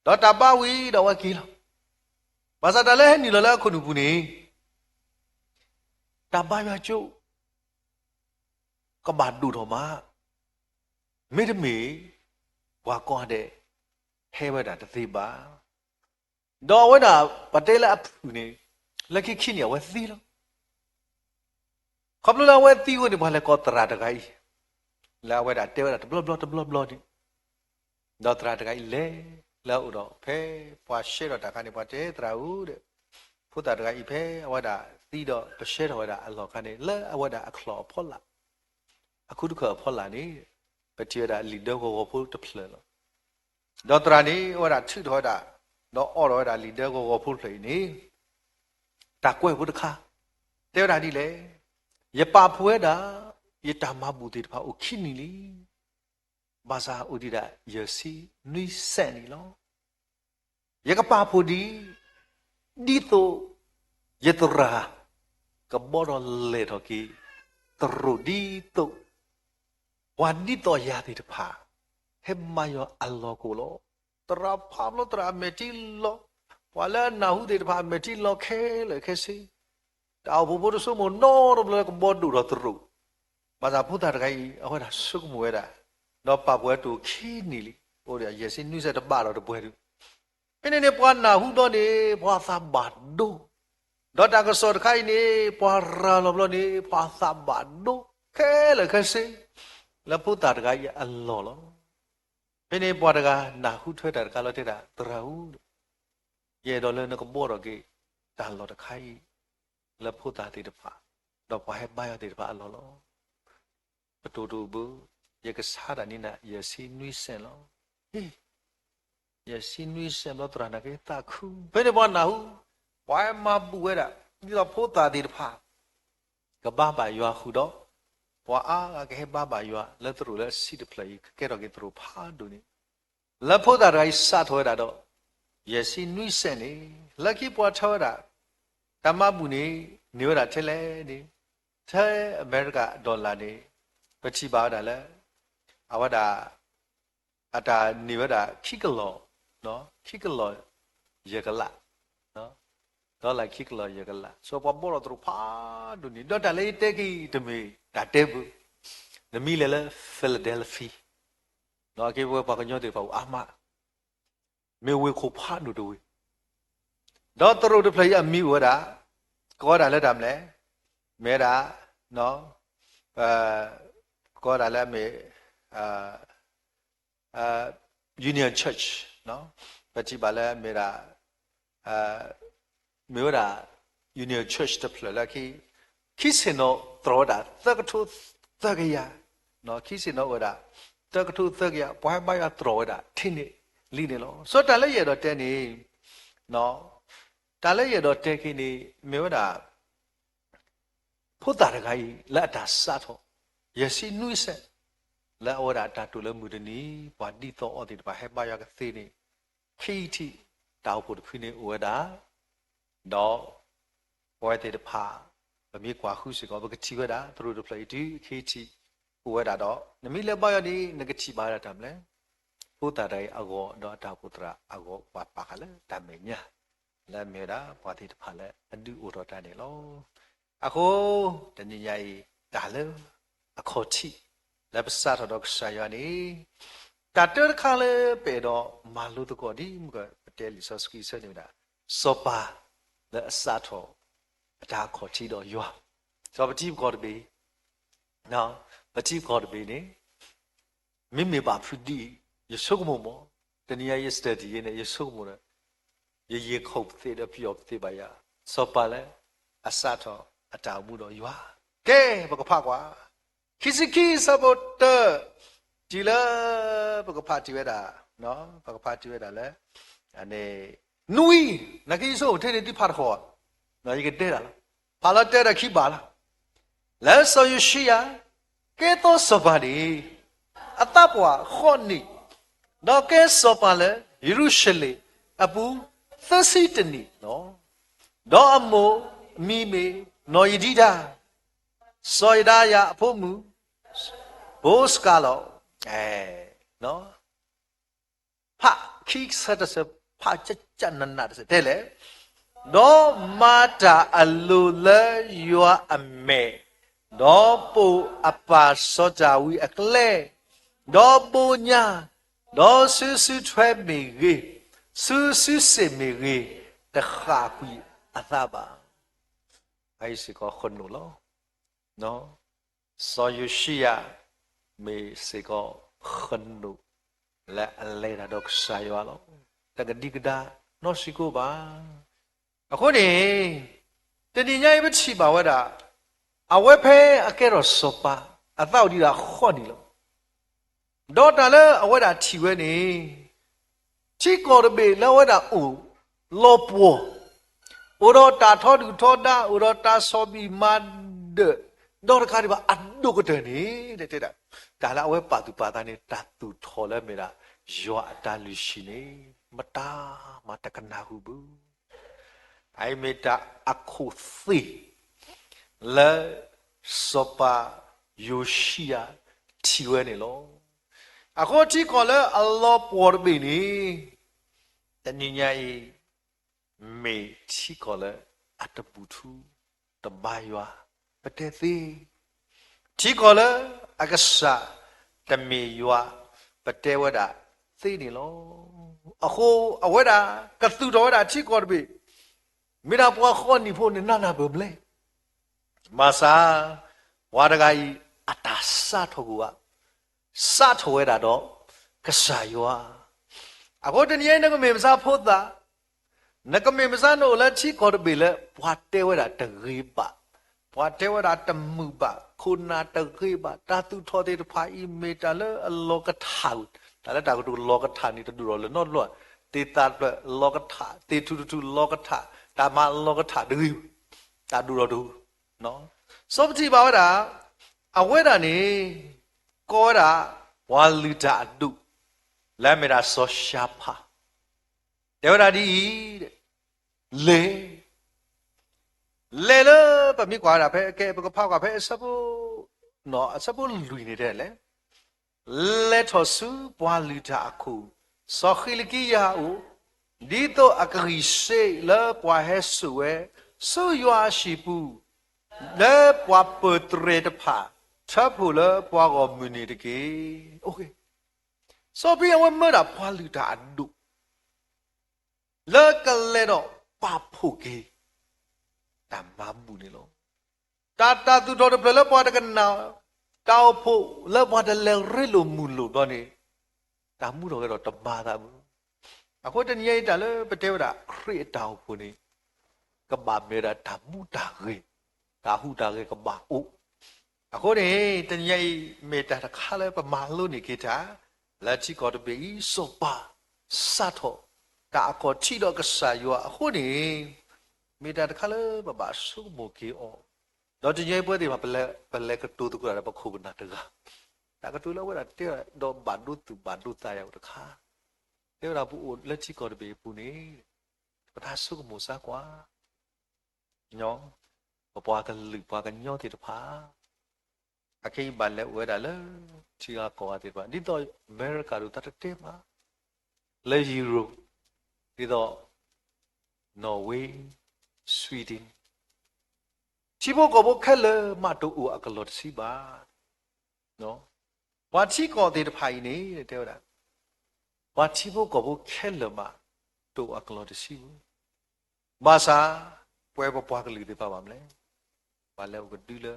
ဒီးတၢ်ဘါဝံၤဒီးအဝဲက့ၤလီၤ. ဘၣ်ဆၣ်တၢ်လၢဟဲနုာ်လီၤလၢအခိၣ်နူာ်ပူၤန့ၣ် တၢ်ဘါယွၤကၠိ ကဘၣ်ဒိၣ်ထီၣ်မး, မ့တမ့ၢ် ပှၤကိးဂၤဒဲး ဟဲဝဲဒၣ်တသ့ဘၣ်. ဒီးအဝဲဒၣ် ပတဲလၢအဖုၣ်န့ၣ် လၢခံခံန့ၣ် အဝဲသံလီၤ. ခီဖျိလၢအဝဲသံအဃိန့ၣ် ပှၤလဲၤကိးသရၣ်တဂၤအံၤ လၢအဝဲဒၣ်တဲဝဲဒၣ်တဘျီဘျီတဘျီဘျီန့ၣ်, ဒီးသရၣ်တဂၤအံၤလဲၤလၢအအိၣ်ဒီး ဖဲပှၤရှဲထီၣ်တၢ်အခါန့ၣ် ပှၤတဲသရၣ်ဧၢဒီး ဖိသၣ်တဂၤအံၤဖဲအဝဲဒၣ်သံဒီးပရှဲထီၣ်ဝဲဒၣ်အလီၢ်အခါန့ၣ် လၢအဝဲဒၣ်အချီၣ်အဖီလာ် အခုတခၢၣ်အဖီလာ်န့ၣ် ပထံၣ်ဝဲဒၣ်လံာ်ဒၢဂီၤဂီၤဖိတဖျၢၣ်လီၤ. ဒီးသရၣ်န့ၣ် အဝဲဒၣ်ထုးထီၣ်ဝဲဒၣ် ဒီးအိးထီၣ်ဝဲဒၣ်လံာ်ဒၢဂီၤဂီၤဖိတဖျၢၣ်အံၤန့ၣ် တၢ်ကွဲးဖိတခါ တဲဝဲဒၣ်ဒ်လဲၣ်, ယပာ်ဖှိၣ်ဝဲဒၣ် ယတၢ်မၤဘူၣ်သ့ၣ်တဖၣ်အိၣ်ခံနံၣ်လံ. ဘၣ်ဆၣ်အိၣ်ဒံးဒၣ်ယဲၢ်ဆံနွံစဲးန့ၣ်လီၤ. ယကပာ်ဖှိၣ်ဒံး ဒ်သိးယသရၣ်ကဘှီထီၣ်လဲၤထီၣ်က့ၤ သရိာ်ဒ်သိး ပှၤဒ်သိးယၤသ့ၣ်တဖၣ် ဟဲဘါယွၤအလီၢ်ကအိၣ်လီၤ. သရၣ်ဖးဖျိသရၣ်အမဲာ်ထံလီၤ, ပှၤလၢအနၢ်ဟူသ့ၣ်တဖၣ်အမဲာ်ထံလီၤခဲလၢာ်ခဲဆ့, တၢ်အိၣ်ဖှိၣ်ဖိတဆိကမိၣ်နီတဘျီလၢကဘှီဒိၣ်ထီၣ်သရိာ်, ဘၣ်ဆၣ်ဖိသၣ်တဂၤအံၤ အဝဲဒၣ်ဆိကမိၣ်ဝဲဒၣ်, ဒီးပာ်ဖှိၣ်ဝဲတအိၣ်ခံနံၣ်လံ, အိၣ်ဒီးယဲၢ်ဆံနွံစဲးတဘၣ်ဒီးတပှဲၤဒုး ဖဲန့ၣ်န့ၣ် ပှၤနၢ်ဟူဘျီန့ၣ် ပှၤသးဘၣ်ဒိ, ဒီးတၢ်ကစီၣ်တခါအံၤန့ၣ် ပှၤရၤလီၤဘျီန့ၣ် ပှၤသးဘၣ်ဒိ ခဲလၢာ်ခဲဆ့ လၢဖိသၣ်တဂၤအံၤအလီၢ်လီၤ. ဖဲန့ၣ်ပှၤတဂၤနၢ်ဟူထွဲတၢ်တခါလီၤတဲဒၣ် သရၣ်ဧၢ, ယအဲၣ်ဒိးလၢနကဘှီထီၣ်က့ၤ တၢ်လီၢ်တခါအံၤ လၢဖိသၣ်သ့ၣ်တဖၣ်, ဒီးပှၤဟဲဘါယွၤသ့ၣ်တဖၣ်အလီၢ်လီၤ. ပတိၢ်တအိၣ်ဘၣ်, ယကဆါတၢ်န့ၢ်နၤ ယဲၢ်ဆံနွံစဲးလီၤ. ယဲၢ်ဆံနွံစဲးဘျီသရၣ်နာ်က့သးခု, ဖဲန့ၣ်ပှၤနၢ်ဟူ, ပှၤဟဲမၤဘူၣ်ဝဲဒၣ် ဒ်သိးဖိသၣ်သ့ၣ်တဖၣ် ကဘါဘၣ်ယွၤဃုာ်ဒီး ပှၤအါဂၤကဟဲဘါဘၣ်ယွၤလၢသရိာ်လၢအဆံးတဖျၢၣ်အံၤ ကကဲထီၣ်က့ၤသရိာ်ဖးဒိၣ်န့ၣ်, လၢဖိသၣ်တဂၤအံၤစးထီၣ်ဝဲဒၣ်ဒီး ယဲၢ်ဆံနွံစဲးန့ၣ်, လၢခံပှၤထၢဝဲဒၣ် တၢ်မၤဘူၣ်န့ၣ် န့ၢ်ဝဲဒၣ်ထဲလဲၣ်န့ၣ်, ထဲအမဲရကၤ dollar န့ၣ် ပထံၣ်ဘၣ်ဝဲဒၣ်လၢ အဝဲဒၣ် အတၢ်န့ၢ်ဝဲဒၣ်ခံကလီၢ်, ခံကလီၢ်ယဲၢ်ကလး, dollar ခံကလီၢ်ယဲၢ်ကလး, ဆိပှၤဘှီထီၣ်သရိာ်ဖးဒိၣ်န့ၣ်, ဒီးတၢ်လၢယတဲက့ၤအံၤ တမ့ၢ်တၢ်တဲဘၣ်, နမ့ၢ်လဲၤလၢ Philadelphia က့ဝဲပှၤကညီသ့ၣ်တဖၣ်အိၣ်အါမး, မ့ၢ်ဝ့ၢ်ခိၣ်ဖးဒိၣ်တဝ့ၢ်, ဒီးသရိာ်တဖျၢၣ်အံၤအမံၤအိၣ်ဝဲဒၣ်, ကိးဝဲဒၣ်လၢတၢ်မနုၤလဲၣ်, မ့ၢ်ဝဲဒၣ်, ကိးဝဲဒၣ်လၢအမ့ၢ် Union Church, ပထံၣ်ဘၣ်လၢမ့ၢ်ဒၣ်, မ့ၢ်ဝဲဒၣ် Union Church တဖျၢၣ်လၢခံ, ခံဆ့ၣ်နီၤသရိာ်ဝဲဒၣ်သၢကထိသၢကယၤ, ခံဆ့ၣ်နီၤအိၣ်ဝဲဒၣ် သၢကထိသၢကယၤ, ပှၤဟဲဘါယွၤသရိာ်ဝဲဒၣ်ထဲန့ၣ်လံန့ၣ်လီၤ. ဆိတၢ်လၢယအဲၣ်ဒိးတဲန့ၣ်, တၢ်လၢယအဲၣ်ဒိးတဲက့ၤန့ၣ် မ့ၢ်ဝဲဒၣ် ဖိသၣ်တဂၤအံၤ လၢအတၢ်စးထီၣ် ယဲၢ်ဆံနွံစဲး, လၢအဝဲဒၣ်တၢ်တိာ်လၢမုၢ်တနံၤ ပှၤဒ်သိးအီၤသ့ၣ်တဖၣ်ဟဲဘါယွၤကသ့န့ၣ်, ခံထံၣ် တၢ်အိၣ်ဖှိၣ်တဖုန့ၣ်အိၣ်ဝဲဒၣ်, ဒီးပဝဲသ့ၣ်တဖၣ် ပမ့ၢ်ကွၢ်ဃုစ့ၢ်ကီး ပကထံၣ်ဝဲဒၣ် သရိာ်တဖျၢၣ်အံၤတုၤ ခံထံၣ်အိၣ်ဝဲဒၣ်ဒီး နမ့ၢ်လဲၤဘါယွၤန့ၣ် နကထံၣ်ဘၣ်ဝဲဒၣ်တၢ်မနုၤလဲၣ်, ဖိသၣ်တဂၤအံၤအဂီၢ် ဒီးအတၢ်အိၣ်ဖှိၣ်သရၣ်အဂီၢ် ပှၤပာ်ဃာ်လၢတၢ်မဲာ်ညါ လၢအမ့ၢ်ဝဲဒၣ် ပှၤသ့ၣ်တဖၣ်လၢအဒုးအိၣ်ထီၣ်တၢ်န့ၣ်လီၤ. အဃိ တနံၤညါအံၤ တၢ်လၢအခီၣ်ထံး လၢပစးထီၣ်ဒီးကစၢ်ယွၤန့ၣ် တၢ်တၢတခါလၢပအဲၣ်ဒိးမၤလိသကိးဒ်မုၢ်ကီၢ် ပတဲလံာ်စီဆှံအဆၢန့ၣ်ဝဲဒၣ် စီၤပၤလၢအစးထီၣ်အတၢ်အခီၣ်ထံးဒီးယွၤ, စီၤပထံပကီၢ်တဘ့ၣ် ပထံပကီၢ်တဘ့ၣ်န့ၣ် မ့မ့ၢ်ဘၣ်ဖုးဒ်အံၤ ယဆိကမိၣ်မး, တနံၤညါယ study ယဲန့ၣ် ယဆိကမိၣ်ဒီး ယယံာ်ခိၣ်ပသ့ၣ်ဒီးပယီၤပသ့ၣ်ဘၣ်ယၤ, စီၤပၤလၢအစးထီၣ်အတၢ်အိၣ်မူဒီးယွၤ, ကဲ ပကဖးကွၢ်, ခံဆံခံဆၢဖိတၢ, တုၤလၢ ပကဖးတုၤဝဲဒၣ်, ပကဖးတုၤဝဲဒၣ်လၢ နွံ, နာ်က့ယဆိကမိၣ်ထဲန့ၣ်သုဖးတဃီၤ, ယကတဲဒၣ်လီၤ, ဖးလီၤတဲဒီးခံဘၣ်လီၤ. လၢစီၤယိၤၡံယၤ ကဲထီၣ်စီၤပၤန့ၣ် အသးပှၢ်ဃိးနံၣ်, ဒီးကဲစီၤပၤလၢယရူၤၡလ့ၣ်အပူၤ သၢဆံတနံၣ်လီၤ. ဒီးအမိၢ်အမံၤမ့ၢ်နီၢ်ယဒံတၢ်, စီၤယဒၤယၤအဖိမုၣ် ဘိစကၤလီၤ. ဖးခံဆၢတဆၢ, ဖးကကနးနးတဆၢ တဲလဲၣ်, ဒီးမၤတၢ်အလိၤလၢယွၤအမဲာ်, ဒီးပိာ်အပၢ်စီၤဒၤဝံးအကျဲ, ဒီးဘိညါ, ဒီးစုစုထွဲမ့ၢ်ဂ့ၤ, စုစုစ့ၣ်မ့ၢ်ဂ့ၤ, တဃၣ်ကွံာ်အသးဘၣ်. အအံၤစ့ၢ်ကီးဃနိာ်လီၤ. စီၤယိၤၡံယၤ မ့ၢ်စ့ၢ်ကီးဃနိာ်လၢအလဲၤတၢ်ဒီးကစၢ်ယွၤလီၤ. တကဒံကဒါနီတစဲးဖိဘၣ်. အဃိန့ၣ် တနံၤညါအံၤပထံၣ်ဘၣ်ဝဲဒၣ် အဝဲဖဲအကဲထီၣ်စီၤပၤ အသးအိၣ်ဒံးဒၣ်ဃိးနံၣ်လီၤ. ဒီးတၢ်လၢအဝဲဒၣ်ထံၣ်ဝဲန့ၣ် ထံကီၢ်တဘ့ၣ်လၢအဝဲဒၣ်အိၣ်လီၤပှီၢ်, အိၣ်ဒီးတၢ်ထီဒုၣ်ထီဒါ, အိၣ်ဒီးတၢ်ဆီၣ်ဘံၣ်မၤဒၢး, ဒီးတခါဒံးဘၣ်အဒိၣ်ကတၢၢ်န့ၣ် တဲဒၣ် တၢ်လၢအဝဲပာ်သူၣ်ပာ်သးန့ၣ် တၢ်သူၣ်ထီၣ်လၢအမ့ၢ်ဒၣ် ယွၤအတၢ်လုၢ်ဟံၣ်န့ၣ် မတၤမၤတကနၢ်ဟူဘၣ်. အအံၤမ့ၢ်တၢ်အခိၣ်သ့ၣ် လၢစီၤပၤယိၤၡံယၤထံၣ်ဝဲန့ၣ်လီၤ. အဃိထံကီၢ်လၢအလီၤပှီၢ်တဘ့ၣ်န့ၣ် တနံၤညါအံၤ မ့ၢ်ထံကီၢ်လၢအတဘူၣ်ထူ တဘါယွၤ ပတဲသ့, ထံကီၢ်လၢအကစၢ်တမ့ၢ်ယွၤ ပတဲဝဲဒၣ်သ့န့ၣ်လီၤ. အဃိအဝဲဒၣ်ကသူၣ်ထီၣ်ဝဲဒၣ်ထံကီၢ်တဘ့ၣ်, မ့ၢ်ဒၣ်ပှၤဃိးနံၣ်ဖိန့ၣ် နးနးပၢၢ်ပၢၢ် ဘၣ်ဆၣ် ပှၤတဂၤအံၤ အတၢ်စးထီၣ်ကွံာ်ဘၣ်, စးထီၣ်ဝဲဒၣ်ဒီးကစၢ်ယွၤ. အဃိတနံၤအံၤ နကမ့ၢ်မဆါဖိသၣ်, နကမ့ၢ်မဆါနအိၣ်လၢထံကီၢ်တဘ့ၣ်လၢ ပှၤတဲဝဲဒၣ်တဂ့ၤဘၣ်, ပှၤတဲဝဲဒၣ်တမုာ်ဘၣ်, ခိၣ်နၢ်တဂ့ၤဘၣ်, တၢ်သူၣ်ထီၣ်သ့ၣ်တဖၣ်အံၤ မ့ၢ်တၢ်လၢအလီၤကထၣ်, တၢ်လၢတၢ်ကတိၤလီၤကထၣ်န့ၣ် တဒိၣ်ထီၣ်လၢၤနီတဘျီ, သ့ၣ်သၣ်တဖျၢၣ်လီၤကထၣ်, သ့ၣ်ထူၣ်တထူၣ်လီၤကထၣ်, တၢ်မၤလီၤကထၣ်တဂ့ၤ, တၢ်ဒိၣ်ထီၣ်တဂ့ၤ. စီၤပထံၣ်ဘၣ်ဝဲဒၣ် အဝဲဒၣ်န့ၣ် ကိးဝဲဒၣ် ပှၤလုၢ်တၢ်အဒိၣ် လၢအမ့ၢ်ဒၣ်စီၤၡၤဖၣ် တဲဝဲဒၣ်ဒ်အံၤ, လဲၤ လဲၤလၢ ပမ့ၢ်ကွၢ်ဝဲဒၣ်ဖဲ ကဲ ပကဖးကွၢ်ဖဲအဆၢဖိ အဆၢဖိလွံၢ်န့ၣ်တဲလဲၣ်, လဲၤထီၣ်ဆူပှၤလုၢ်တၢ်အခိၣ်, စီၤဃံးလကံယၤအအိၣ်, ဒ်သိးအကဂံၢ်စ့လၢပှၤဟဲစိာ်ဝဲ ဆူယွၤအဟံၣ်ပူၤ, လၢပှၤပၢၤတြဲၤတဖၣ် ထၢဖှိၣ်လၢပှၤဂီၢ်မုၢ်န့ၣ်တက့ၢ်. စီၤပံအဝဲမၢဒၣ်ပှၤလုၢ်တၢ်အဒိၣ် လၢကလဲၤဒီးပာ်ဖှိၣ်က့ၤ တၢ်မၤဘူၣ်န့ၣ်လီၤ. တၢ် တၢ်သူၣ်ထီၣ်တဖျၢၣ်လၢပှၤတကနၣ်, တၢ်အိၣ်ဖှိၣ်လၢပှၤတလဲၤရ့လိာ်မုာ်လိာ်ဘျီန့ၣ်, တၢ်မူထီၣ်ဂဲၤထီၣ်တဘါသးဘၣ်. အဃိတနံၤအံၤတၢ်လၢပတဲဝဲဒၣ်ခရံာ်အတၢ်အိၣ်ဖှိၣ်န့ၣ် ကဘၣ်မ့ၢ်ဝဲဒၣ်တၢ်မူတၢ်ဂဲၤ, တၢ်ဟူးတၢ်ဂဲၤကဘၣ်အိၣ်. အဃိန့ၣ် တနံၤအံၤ မ့ၢ်တၢ်တခါလၢပမၤလိန့ၢ်က့ၤတၢ် လၢထံကီၢ်တဘ့ၣ်အံၤ စီၤပၤစးထီၣ် တၢ်အကီၢ်ထံးဒီးကစၢ်ယွၤအဃိန့ၣ်, မ့ၢ်တၢ်တခါလၢပဘၣ်ဆိကမိၣ်က့ၤအီၤ, ဒီးတနံၤအံၤပဝဲသ့ၣ်တဖၣ် ပလဲၤကတိၤသကိးတၢ်ဒီးပခိၣ်ပနၢ်တဂၤ, တၢ်ကတိၤလၢအဝဲဒၣ်တဲဒီးဘၣ်ဒိသူၣ်ဘၣ်ဒိသးယၤအိၣ်တခါ, တဲဝဲဒၣ်ပအိၣ်လၢထံကီၢ်တဘ့ၣ်အပူၤန့ၣ်, ပတၢ်ဆိကမိၣ်စၢ်ကွၢ် ပပှၤကလုာ်ပှၤကညီသ့ၣ်တဖၣ်, အခဲအံၤဘၣ်လဲၤအိၣ်ဝဲဒၣ်လၢ ထံဂၤကီၢ်ဂၤသ့ၣ်တဖၣ် ဒ်သိးအမဲရကၤဒိၣ်သးတတဲမး, လၢ Europe, ဒ်သိး Norway, Sweden, ထံဖိကီၢ်ဖိခဲလၢာ်မးတအိၣ်အကလီၢ်တဆံဘၣ်. ပှၤထံကီၢ်သ့ၣ်တဖၣ်အံၤန့ၣ် တဲဝဲဒၣ်, ပှၤထံဖိကီၢ်ဖိခဲလၢာ်မး တအိၣ်အကလီၢ်တဆံဘၣ်. ဘၣ်ဆၣ် ပဝဲပပှၤကလုာ်သ့ၣ်တဖၣ်ဘၣ်မနုၤလဲၣ်, ပလဲၤအိၣ်ကဒုလၢ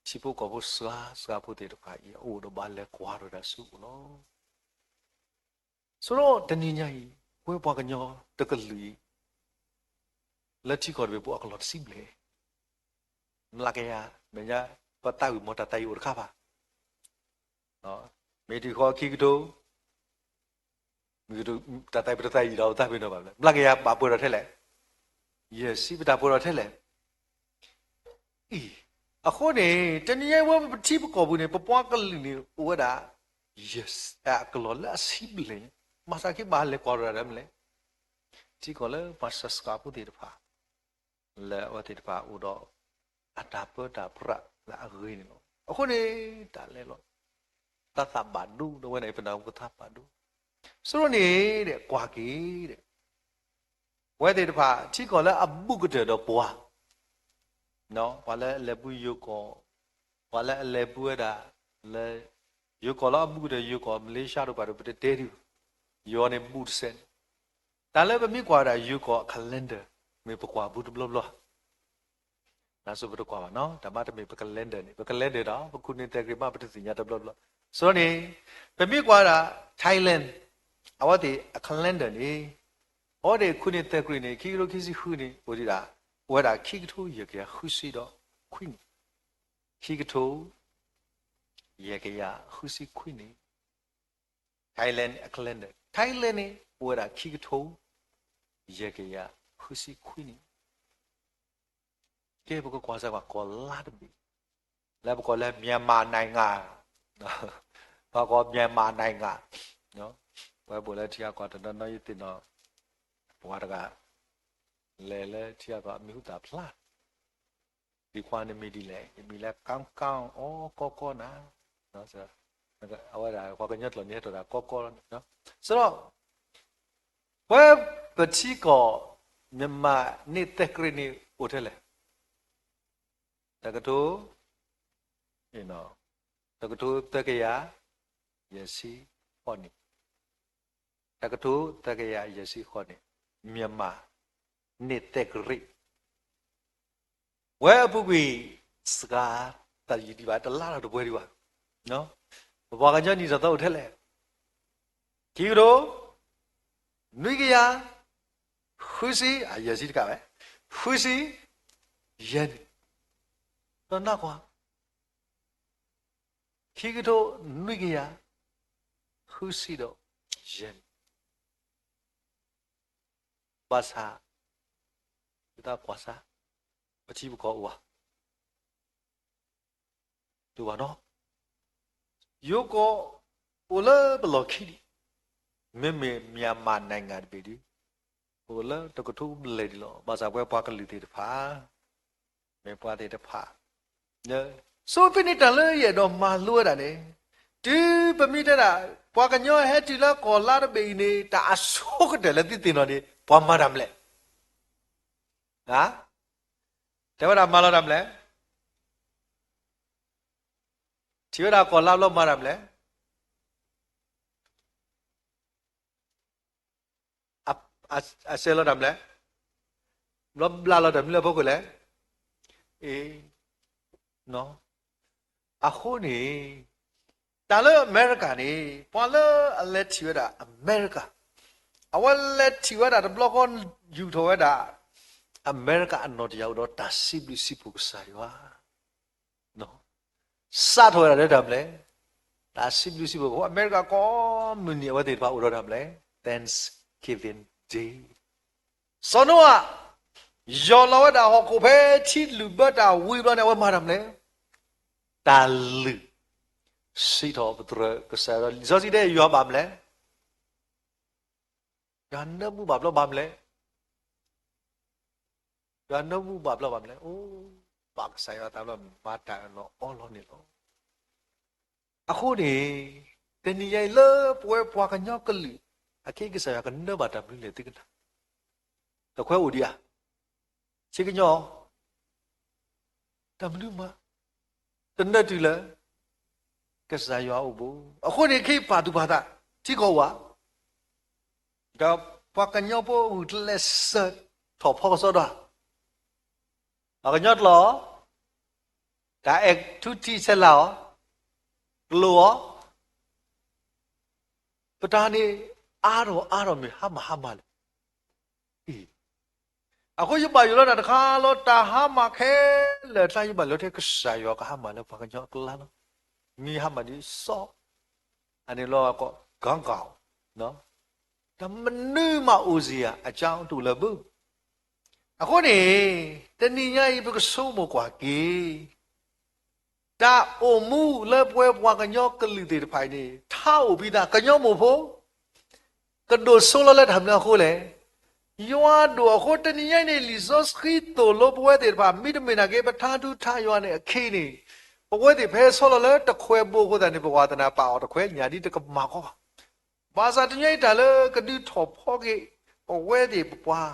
ထံဖိကီၢ်ဖိစှၤစှၤဖိသ့ၣ်တဖၣ်အံၤအအိၣ်ဒီးဘၣ်လဲၤကွၢ်ထီၣ်တၢ်ဆူအအိၣ်လီၤ. ဆိဒီးတနံၤညါအံၤ ပဝဲပှၤကညီတကလုာ်အံၤ လၢထံကီၢ်တဘ့ၣ်ပအိၣ်အကလီၢ်တဆံဘျဲၣ်, မျးကယၤ မဲာ်ညါ ပသးဝံၣ်မီၤတၢ်သးအံၤအိၣ်တခါဘၣ်. မ့ၢ်တုၤဃီခံကထိ တၢ်သးအံၤပတသးအံၤဒီးသးပ့ၤနီၣ်ဘၣ်လဲၣ်, မျးကယၤဘၣ်ပှဲၤထီၣ်ထဲလဲၣ်, ယဲၢ်ဆံပတၢ်ပှဲၤထီၣ်ထဲလဲၣ်. အံၤ, အဃိန့ၣ် တနံၤညါအံၤပထံပကီၢ်ပူၤန့ၣ် ပပှၤကလုာ်န့ၣ် အိၣ်ဝဲဒၣ် ယဲၢ်ဆံ အကလီၢ်လၢအဆံဘျဲၣ်, မၤသးက့ၤဘၣ်လဲၤကွၢ်ထီၣ်တၢ်မနုၤလဲၣ်, ထံကီၢ်လၢပှၤစှၤစှၤဖိသ့ၣ်တဖၣ် လၢအဝဲသ့ၣ်တဖၣ်အိၣ်ဒီး အတၢ်ပၢတၢ်ပြးလၢအဂ့ၤန့ၣ်လီၤ. အဃိန့ၣ် တၢ်လဲၤလီၤ တၢ်သးဘၣ်ဒိ ဒီးဝဲန့ၣ် ပနၢ်ဟူကသးဘၣ်ဒိ ဆိန့ၣ်ဒီး ကွၢ်က့ၤဒီး အဝဲသ့ၣ်တဖၣ်ထံကီၢ်လၢအဘူးကတၢၢ်ဒီးပှၤ, ပှၤလၢအလဲၤပူၤယိၤကီၢ်, ပှၤလၢအလဲၤပူၤဝဲဒၣ် လၢယိၤကီၢ်လၢအဘူးကတၢၢ် ယိၤကီၢ် Malaysia တဖၣ်ဒီး ပတတဲဒံးဘၣ်, ယိၤန့ၣ်ဘူးတစဲးန့ၣ်, တၢ်လၢပမ့ၢ်ကွၢ်ဝဲဒၣ်ယိၤကီၢ်အ calendar မ့ၢ်ပကွၢ်ဘူးတဘျီဘျီ နဆိပတကွၢ်ဘၣ်နီၤ, တၢ်မ့တမ့ၢ်ပ calendar န့ၣ်, ပ calendar ဒီး ပခိၣ်နံၣ်သဲးကရံၣ်မး ပတသ့ၣ်ညါတဘျီဘျီ. ဆိန့ၣ် ပမ့ၢ်ကွၢ်ဒၣ် Thailand အဝဲသ့ၣ်အ calendar န့ၣ်, အဝဲသ့ၣ်ခိၣ်နံၣ်သဲးကရံၣ်န့ၣ် ခံကထိခံဆံဃုန့ၣ် အိၣ်ဒံးဒၣ် အိၣ်ဝဲဒၣ်ခံကထိယဲၢ်ကယၤဃုဆံဒီးခွံနံၣ်, ခံကထိ ယဲၢ်ကယၤဃုဆံခွံနံၣ်, Thailand အ calendar, Thailand န့ၣ် အိၣ်ဝဲဒၣ်ခံကထိ ယဲၢ်ကယၤဃုဆံခွံနံၣ်. ကဲ ပကကွၢ်စၢ်ကွၢ်ကီၢ်လါတဘ့ၣ် လၢပကိးလၢ Myanmar နိုင်ငံ, ပှၤကိး Myanmar နိုင်ငံ, ပဝဲဘိၣ်လၢထံဂၤကီၢ်တနီၤနီၤ ယသ့ၣ်နီၣ် ပှၤတဂၤ လဲၤလၢထံဂၤကီၢ် အမံၤဟူသၣ်ဖျါ ဒံးခွါန့ၣ်မံၤဒ်လဲၣ်, ယမံၤလၢ ကၣ်ကၣ် အီကီကီနၤ, အဝဲဒၣ် ပှၤကညီကျိာ်န့ၣ် ဟဲထီၣ်ဒၣ်ကီကီလီၤန့ၣ်, စံးဒီး ပဝဲပထံကီၢ် မံၤမၤန့ၢ်သဲးကရံၣ်န့ၣ် အိၣ်ထဲလဲၣ်, တကထိ တကထိသၢကယၤ ယဲၢ်ဆံဃိးနံၣ်, တကထိသၢကယၤယဲၢ်ဆံဃိးနံၣ်, မံၤမၤန့ၢ်သဲးကရံၣ် ဝဲအပူၤကွံာ် စှၤသးယံာ်ဒံးဘၣ် တလါထီၣ်တပှဲၤဒံးဘၣ်, ပပှၤကညီနံၣ်ထီၣ်သီအိၣ်ထဲလဲၣ်, ခံကထိ နွံကယၤ ဃုဆံ ယဲၢ်ဆံတကးဝဲ, ဃုဆံ ယဲၢ်နံၣ်, ဒီးနၢ်ကွၢ် ခံကထိနွံကယၤ ဃုဆံဒီးယဲၢ်နံၣ်, ဘၣ်ဆၣ် ပသးကွၢ်စၢ် ပထံပကီၢ်အိၣ်ဧါ, တအိၣ်ဘၣ်နီၤ, ယိၤကီၢ်အိၣ်လၢပလီၢ်ခံဒံး, မ့မ့ၢ် Myanmar နိုင်ငံ တဘ့ၣ်ဒီး အိၣ်လၢတကထိဘျဲၣ်ဒံးလီၤ. ဘၣ်ဆၣ်ပဝဲပှၤကလုာ်သ့ၣ်တဖၣ် မ့ၢ်ပှၤသ့ၣ်တဖၣ် ဆိဖဲန့ၣ်တၢ်လၢယအဲၣ်ဒိးမၤလိဝဲဒၣ်န့ၣ်, တုၤပမ့ၢ်တဲဒၣ် ပှၤကညီဟဲတုၤလၢကီၢ်လါတဘ့ၣ်အံၤန့ၣ် တၢ်အဆိကတၢၢ်လၢသုသ့ၣ်နီၣ်န့ၣ် ပှၤမၤတၢ်မနုၤလဲၣ်, တဲဝဲဒၣ်မၤလီၤတၢ်မနုၤလဲၣ်, ထံၣ်ဝဲဒၣ်ကီၢ်လါဘျီမၤတၢ်မနုၤလဲၣ် အဆဲးလီၤတၢ်မနုၤလဲၣ်, ဘျီဘျါလီၤတၢ်မနုၤလၢအဖီခိၣ်လဲၣ်, အ့, အဃိန့ၣ် တၢ်လၢအမဲရကၤန့ၣ် ပှၤလၢအလဲၤထံၣ်ဝဲဒၣ် အမဲရကၤ, အဝဲလဲၤထံၣ်ဝဲဒၣ်တဘျီဃီ ယူာ်ထီၣ်ဝဲဒၣ် အမဲရကၤအနီၣ်တယၢ်အိၣ်ဒီးတၢ်စံးဘျုးစံးဖှိၣ်ကစၢ်ယွၤ စးထီၣ်ဝဲဒၣ်လၢတၢ်မနုၤလဲၣ်, တၢ်စံးဘျုးစံးဖှိၣ်, အမဲရကၤကိးမုၢ်နံၤ အဝဲသ့ၣ်တဖၣ်အိၣ်ဒီးတၢ်မနုၤလဲၣ်, Thanksgiving Day. စီၤနိအၤ ယီၢ်လီၤဝဲဒၣ်ဟီၣ်ခိၣ်ဖဲထံလုာ်ဘၢတၢ်ဝံၤဘျီန့ၣ် အဝဲမၤတၢ်မနုၤလဲၣ်, တၢ်လုၢ်စံးထီၣ်ပတြၢၤကစၢ်ယွၤ, လံာ်စီဆှံတဲယွၤဘၣ်မနုၤလဲၣ်, ယွၤနၢမူဘၣ်ဘျီဘၣ်မနုၤလဲၣ် ယွၤနၢမူဘၣ်ဘျီဘၣ်မနုၤလဲၣ်, အိၣ်ဘၣ်ကစၢ်ယွၤအသးဘျီ မၤတၢ်အၢၣ်လီၤအီလီၤန့ၣ်လီၤ. အဃိန့ၣ် တနံၤညါအံၤလၢပဝဲပှၤကညီကလုာ် အခဲအံၤကစၢ်ယွၤကနၢဘၣ်တၢ်မနုၤလဲၣ်သုကနၣ်, တခွဲးအိၣ်ဒံးဧါ, ဆ့ကညီ တၢ်မနုၤမး တနၢၤတုၤလၢ ကစၢ်ယွၤအိၣ်ဘိ. အဃိန့ၣ် ခဲအံၤပာ်သူၣ်ပာ်သး ထံကီၢ်အိၣ်ဧါ, ဒီးပှၤကညီဖိဂုာ်ကျဲးစၢးထီၣ်ဖီကစီဒီဧါ, ပှၤကညီကျိာ် တၢ်အဲၣ်ထူထံဆဲးလၤအီၤ, ကျိာ်အီၤ, ပတၢ်န့ၣ် အါထီၣ်အါထီၣ်မ့ၢ်ဟါမၢ်ဟါမၢ်လဲၣ်. အံၤ အဃိယဘၣ်ယိၣ်လီၤတၢ်တခါလီၤ, တၢ်ဟါမၢ်ခဲလၢာ်အကျါ ယဘၣ်ယိၣ်လီၤထဲကစၢ်ယွၤကဟါမၢ်လၢပှၤကညီအကျါလီၤ. မ့ၢ်ဟါမၢ်ဒ်စီၤ, အန့ၣ်လီၤကီး ကီကီး, တၢ်မနုၤမးအိၣ်စ့ၢ်ဧါ အကၠါတအိၣ်လၢၤဘၣ်. အဃိန့ၣ် တနံၤညါအံၤ ပကဆိကမိၣ်ကွၢ်က့ၤ တၢ်အိၣ်မူလၢပဝဲပှၤကညီကလုာ်သ့ၣ်တဖၣ်အံၤန့ၣ် ထါအိၣ်ဖဲသး ကညီမိၢ်ဖိ ကဒိၣ်စိလီၤလၢတၢ်မနုၤအဃိလဲၣ်. ယွၤအဒိၣ်အဃိ တနံၤညါအံၤန့ၣ် လံာ်စီဆှံသိၣ်လိပဝဲသ့ၣ်တဖၣ် မ့တမ့ၢ်နာ်က့ ပထါထူထါယွၤန့ၣ်အခံန့ၣ်, ပဝဲသ့ၣ်ဖဲဆီလီၤလၢတခွဲးဘိအဃိသတးန့ၣ် ပဝဲသနာ်ပာ်အီၤတခွဲး ညၣ်ဒ်တကမၤကီဘၣ်. ဘၣ်ဆၣ်တနံၤညါအံၤတၢ်လၢကဒုးထီၣ်ဖီက့ၤ ပဝဲသ့ၣ်ပပှၤ